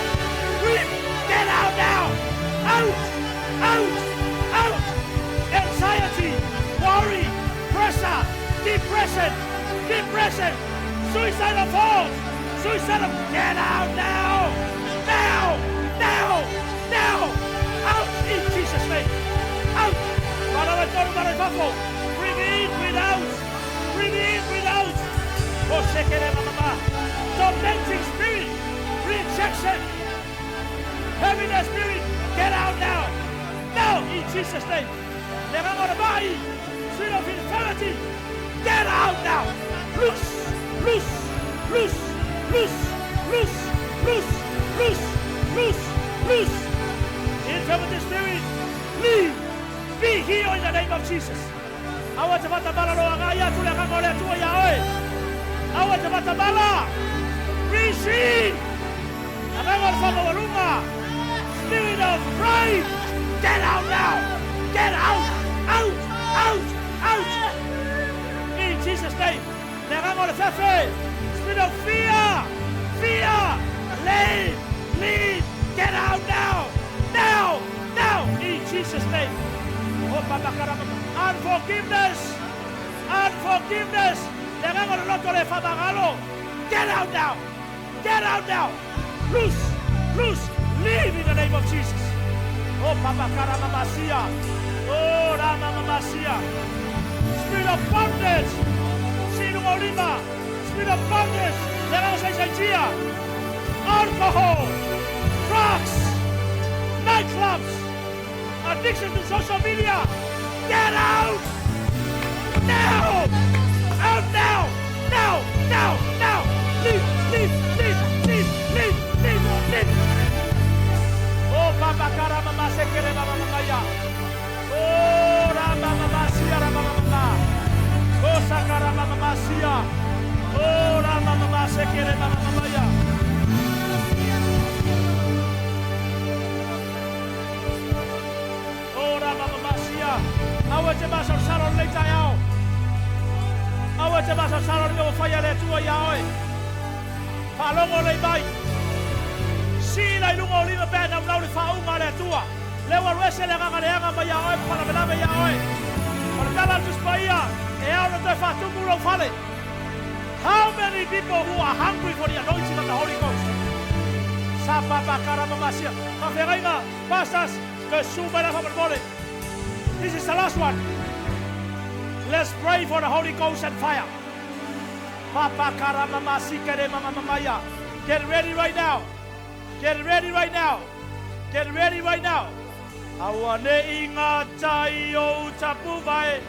Grief. Get out now. Out. Out. Out. Anxiety. Worry. Pressure. Depression. Depression. Suicidal thoughts. Suicidal. Get out now. Now. Now. Now. Out in Jesus' name. Out. Breathe in, breathe out. Breathe in, breathe out. Oh, Tormenting spirit. Rejection. Heaviness spirit. Get out now. Now in Jesus' name. Spirit of infirmity. Get out now. Loose. Loose. Loose. Loose. Loose. Loose. Loose. Loose. Loose. Infirmity spirit. Leave. Be healed in the name of Jesus. Receive. Spirit of pride. Get out now. Get out. Out. Out. Out. In Jesus' name. Spirit of fear. Fear. Leave. Leave. Get out now. Now. Now. In Jesus' name. Oh, unforgiveness. Unforgiveness. Get out now. Get out now. Loose. Loose. Leave in the name of Jesus. Oh, Papa Karamamasia. Oh, Ramamasia. Spirit of bondage. Sinuolima. Spirit of bondage. Alcohol. Drugs. Nightclubs. Addiction to social media. Get out. Now! Out now! Now! Now! Now! Leave! Leave! Leave! Leave! Leave! Leave! Leave! Oh, Papa Karama Masekere Mama Maya. Oh, Rama Mama Sia Rama Mama. Oh, Sakara Mama Sia. Oh, Rama Mama Sekere Mama Maya. Oh, Rama Mama Sia. Aua te masa salo le tai ao. Aua te masa salo le o whaia le tua ia oe. Whaalongo le mai. Si lai lunga o lima pē nau nau le whaunga le tua. Le wa ruese le nganga le anga mai ia oe, whala melame ia oe. O le tala tus paia, e au na toe whatumu lau fale. How many people who are hungry for the anointing of the Holy Ghost? Sa papa karama masia. Mawhengainga, pastors, toe suma la whamanmole. This is the last one. Let's pray for the Holy Ghost and fire. Papa karama masikere mama mamaya. Get ready right now. Get ready right now. Get ready right now. Aua ne i ngā tai o tapu vai.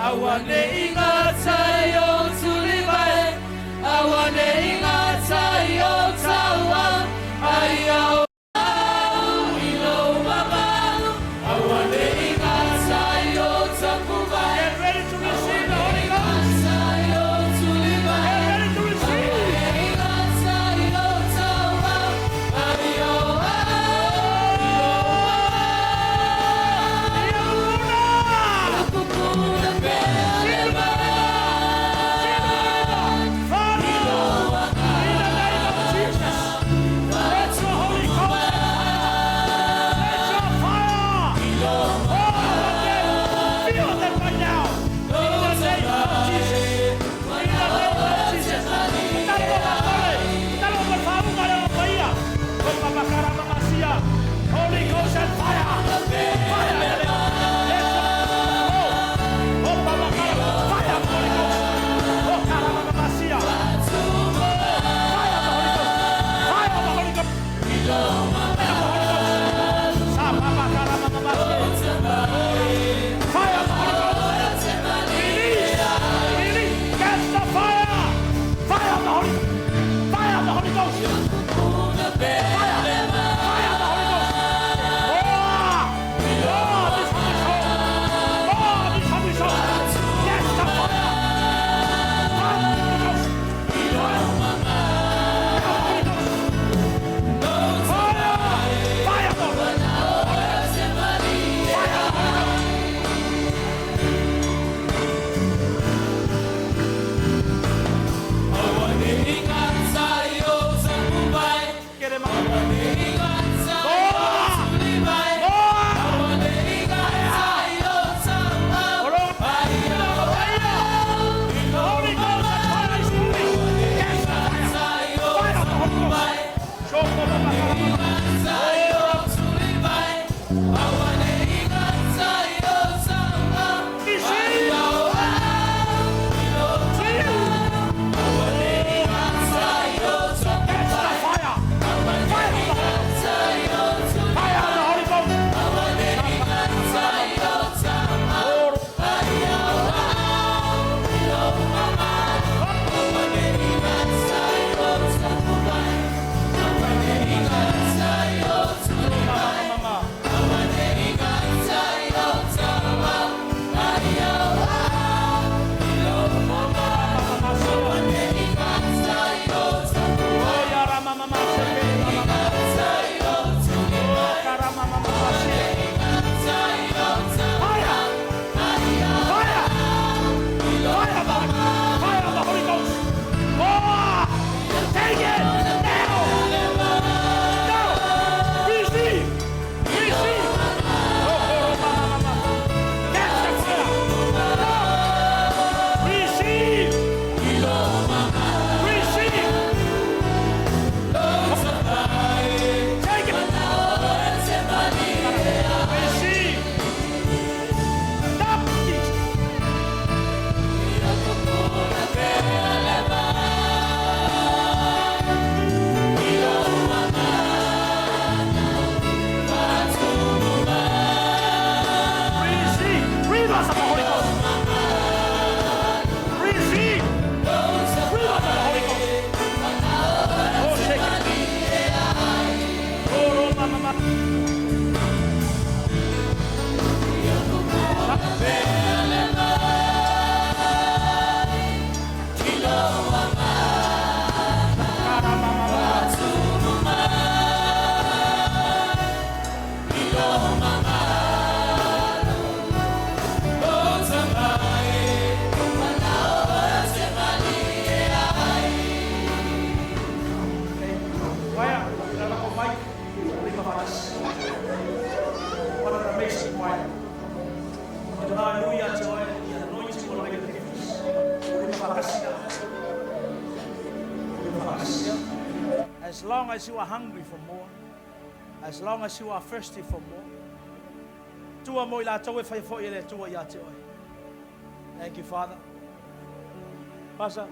Aua ne i ngā tai o tuli vai, aua ne i ngā tai o taua, ai au au i lo mamalu. Aua ne i ngā tai o tapu vai, Get ready to receive the Holy Ghost. tai o tuli vai. Get ready to receive. I ngā tai o taua, ai au au i lo Ia luna. Pupuna pea le vai. Fire. As long as you are hungry for more, as long as you are thirsty for more, tua mo i latou e fai foi e le Atua ia te oe. Thank you, Father. Pasa,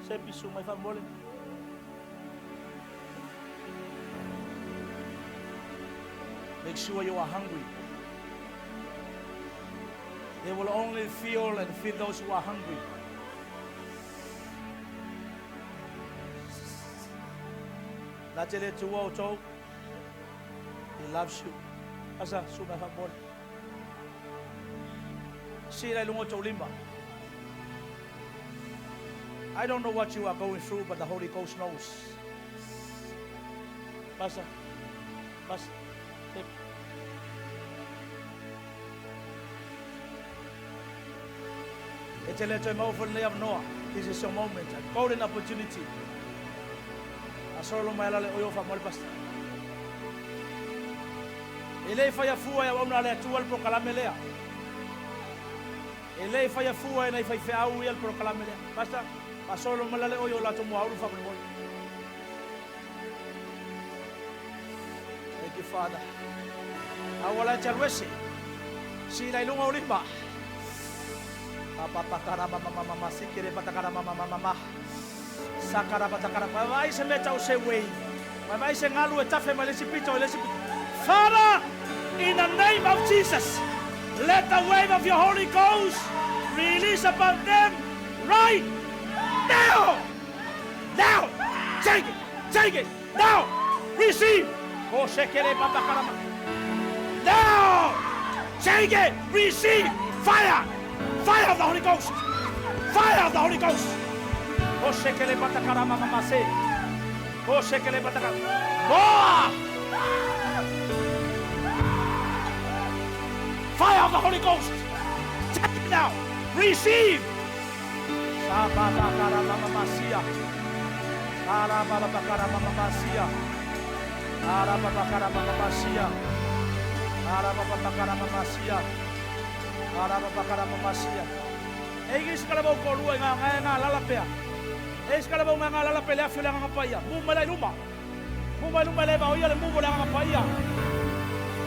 se pisu mai faamolemole. Make sure you are hungry. They will only feel and feed those who are hungry. Na te le tua o tau. He loves you. Asa, su mai faamolemole. Si lai lungo tau lima. I don't know what you are going through, but the Holy Ghost knows. Pastor, Pastor, take. E te le toe mau fo lenei avanoa. This is your moment, a golden opportunity. A solo mai ala le oio fa mo le pastor. E le fai afua e auauna le Atua le polokalame lea. E le fai afua e nai fai feau ia le polokalame lea. Pastor, a solo mai le oio la tomu aulu fa mo. Thank you, Father. Awala te aluese. Si lai lunga o lima. Papatakara mama mama mama sikere patakara mama mama mama. Sakara patakara. Vai se meta o se wave. Vai se ngalu e tafe mai le si pito le si pito. Father, in the name of Jesus, let the wave of your Holy Ghost release upon them right now. Now, take it, take it, now, receive. Oh, shekere patakara. Now, take it, receive fire, fire of the Holy Ghost, fire of the Holy Ghost. Oh, shekere patakara mama mase. Oh, shekere patakara. More. Fire of the Holy Ghost. Take it now. Receive. Sabatakara mama masia. Arababakara mama masia. Arababakara mama masia. Arababakara mama masia. Arababakara mama masia. E isi kala mau kolua nga nga nga lala pea. E isi kala mau nga nga lala pea le afi le nga paia. Mu mai lai luma. Mu mai luma le va o ia le mu le nga paia.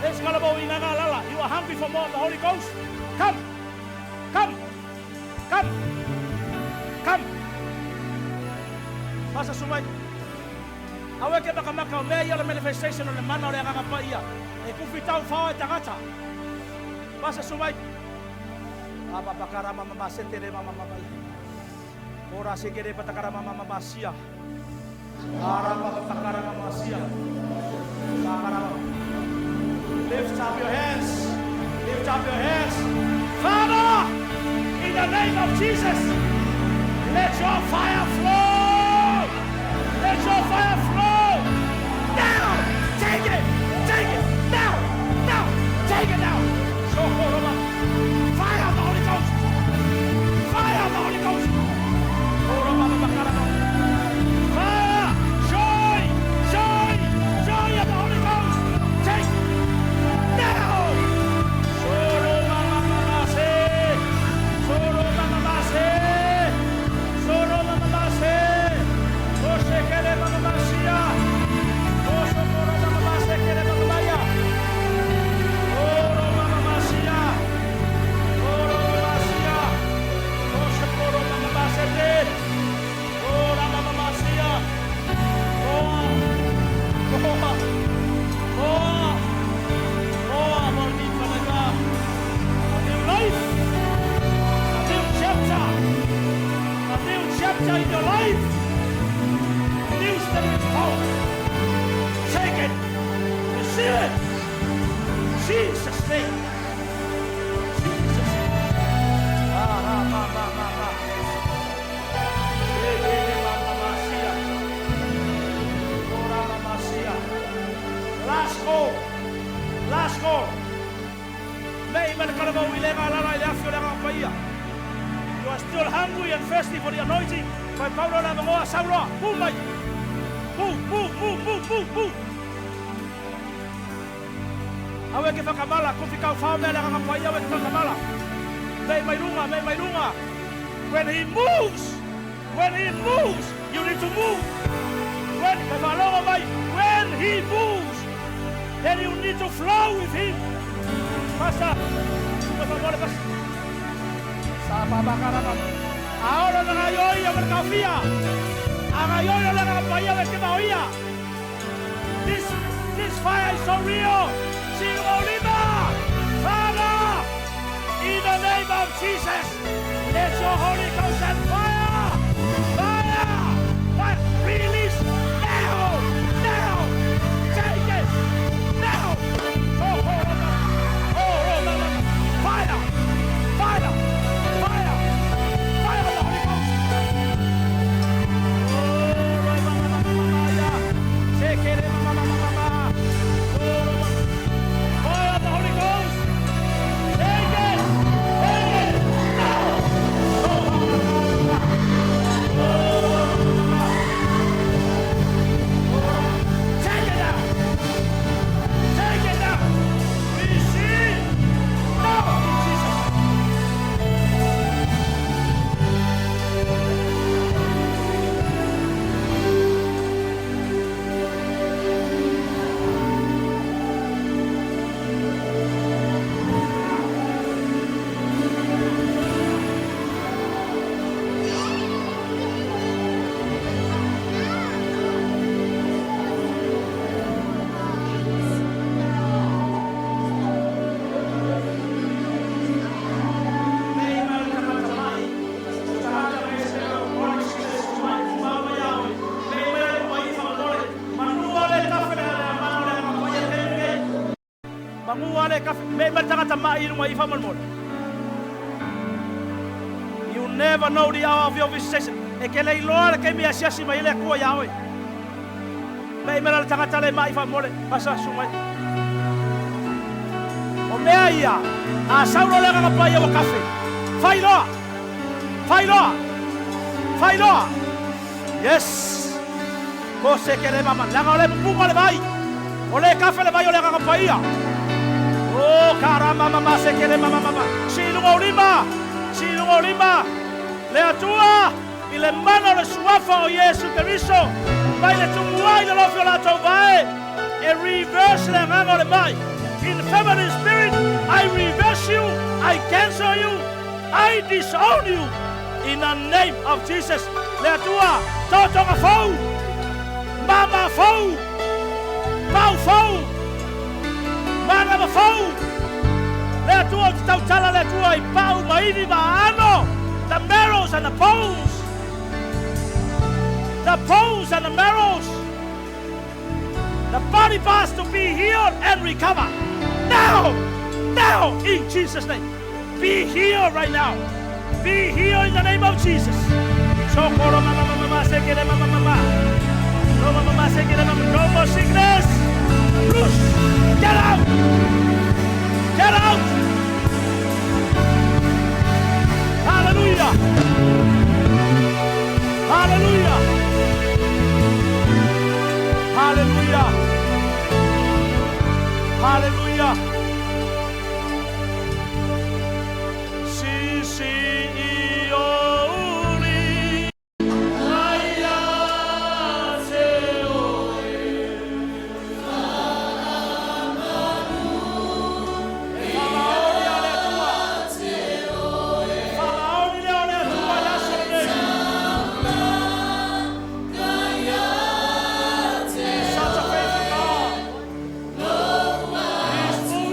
E isi kala mau nga nga lala. You are hungry for more of the Holy Ghost? Come. Come. Come. Come. Pasa sumai. Awe ke makamaka o mea ia le manifestation o le mana o le nga paia. E kufi tau whaoa e tangata. Pasa sumai. Apapakara mama masetere mama mama. Ora sekere patakara mama mama sia. Ara patakara mama sia. Sakara. Lift up your hands. Lift up your hands. Father, in the name of Jesus, let your fire flow. Let your fire flow. Now, take it. Take it. Now. Now. Take it now. Socorro. Fire of the Holy Ghost. Fire of the Holy Ghost. Fire. Joy. Joy. Joy of the Holy Ghost. Take now. Soro mama mama se. Soro mama mama se. Soro mama mama se. Oshekere mama mama sia. Osokoro mama mama se kere mama maya. Oro mama mama sia. Oro mama sia. Osokoro mama mama se te. Ora mama mama sia. Oa. Oa. Oa. Oa morni fanaga. A new life. A new chapter. A new chapter in your life. A new step in power. Take it. Receive it. Jesus' name. Jesus. Ah, ah, ma, ma, ma, ma. Eh, eh, eh, ma, ma, ma, sia. Ora, ma, ma, sia. Last call. Last call. Mei man kalama i le nga lala i le afi o le nga paia. You are still hungry and thirsty for the anointing. Pai Paulo na mangoa sauloa. Move mai. Move, move, move, move, move, move. Awe ke whakamala, ko whikau whao mea le nga paia, awe ke whakamala. Mei mai lunga, mei mai lunga. When he moves, you need to move. When, kai whalongo mai, need to flow with Him. Pastor, Ahora this fire is so real. Father, in the name of Jesus, let your Holy Ghost and fire, fire, fire, release now, now, take it, now. Oh, oh, oh, oh, oh, fire, fire, fire, fire of the Holy Ghost. Oh, fire of the Holy Ghost. Take it, take it, now. Take it now. Take it now. Receive now in Jesus' name. You never know the hour of your visitation. E ke lei loa le kemi asiasi mai le kua ia oe. Mei mera le tangata le mai fa mole, pasa sumai. O mea ia, a sauro le nganga pai o kafe. Fai loa. Fai loa. Fai loa. Yes. Ko se ke le mama, langa o le pupunga le vai. O le kafe le vai o le nganga pai ia. O karama mama se ke le mama mama. Silunga o lima. Silunga o lima. Le atua i le mana o le suafa o Yesu Keriso. Mai le tumuai le lofi o la tau vai. E reverse le nganga o le mai. Infirmity spirit, I reverse you, I cancel you, I disown you. In the name of Jesus. Le atua, totonga fau. Mama fau. Pau fau. Mana ma fau. Le atua o te tautala le atua i pau maivi ma ano. The marrows and the bones. The bones and the marrows. The body parts to be healed and recover. Now! Now! In Jesus' name. Be healed right now. Be healed in the name of Jesus. Socorro mama mama mama sekere mama mama. No mama mama sekere mama. No more sickness. Loose. Get out. Get out. Hallelujah. Hallelujah. Hallelujah. Hallelujah. Si si i o uli. Such a faithful God. He's moving.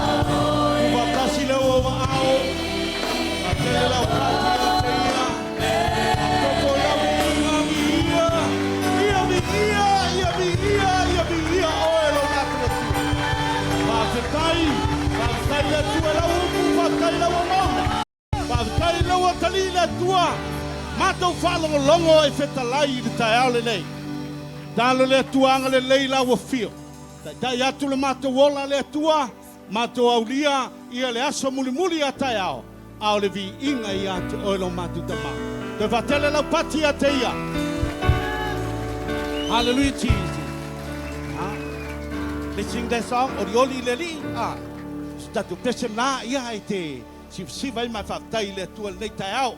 Tuufaatasi le ua aao, faatele lau pati ia te ia. Faaopoopo lau viiga, viia, ia viia, ia viia, ia viia oe lo matou Atua. Faafetai, faafetai le Atua i lau upu, faafetai i lau auauna. Faafetai i lau atalii le Atua, matou faalogologo e fetalai i le taeao lenei. Talo le Atua agalelei i lau afio. Taitai atu le matou ola le Atua, matou aulia ia le aso mulimuli a taeao, a o le viiga ia te oe lo matou Tama. Toe faatele lau pati ia te ia. Hallelujah Jesus. Ah. Let's sing that song. Olioli i le Alii. Ah. Se tatou pese na ia e te sivasiva ai ma e faafetai i le Atua i lenei taeao.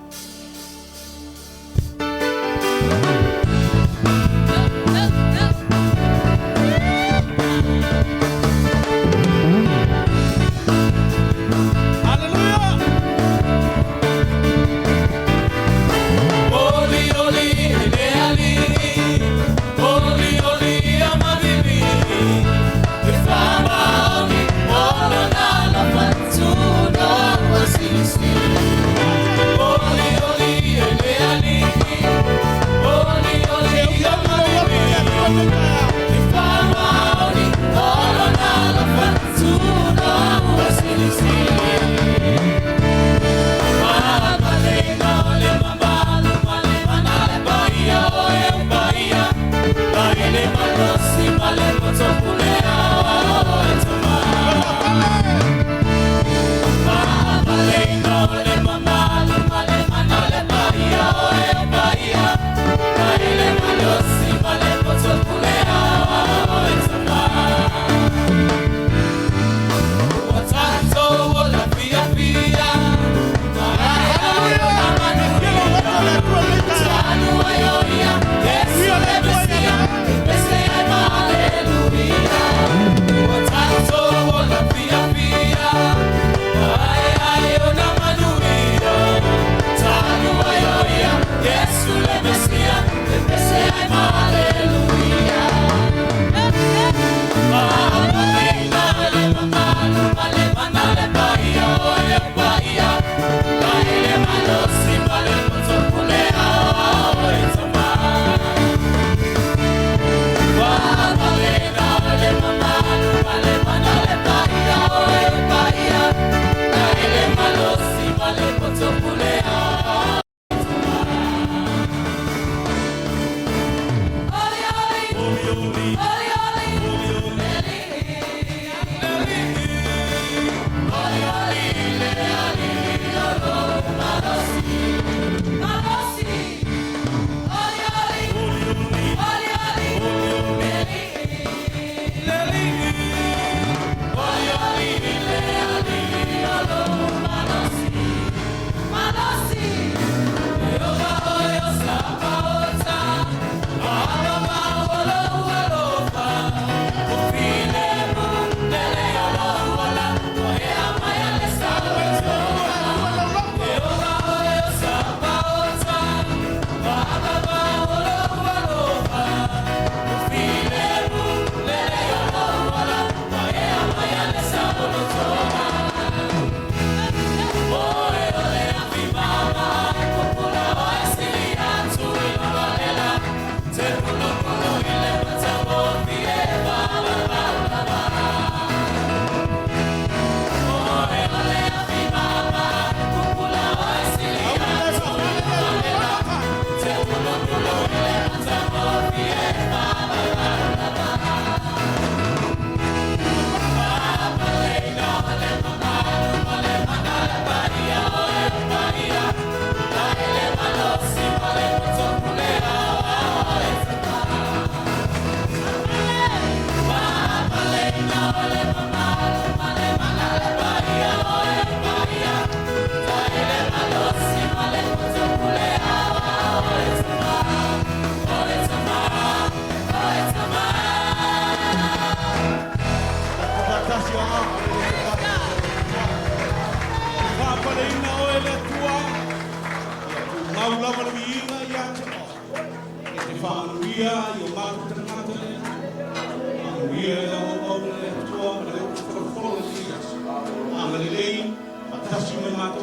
Hallelujah! Oli oli le alii, oli oli amavivi, e whamaoni o lona alofa tuno ua silisili. Oli oli le alii, oli oli amavivi, e whamaoni o lona alofa tuno ua silisili. Mapalega o le mamalu ma le mana le paia o e upaia. Mai le malosi ma le poto pule ao e tama. Mapalega o le mamalu ma le mana le paia o e upaia. Mai le malosi ma le poto pule ao e tama. Ua tatou ola fiafia, Hallelujah.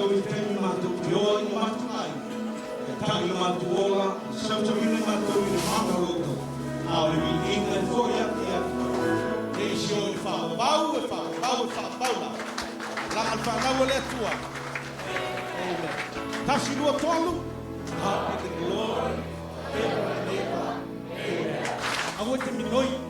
mātou i taimi mātou te oa i mātou ai. E tā i mātou ola, sautawina mātou i le mana loto. A o le mi inga e foi a te atu. E isi o e whaabau, e whaabau, e whaabau la. La al whanau o le atua. Amen. Tasi lua tolu. God be the glory. Ever and ever. Amen. Aua te minoi.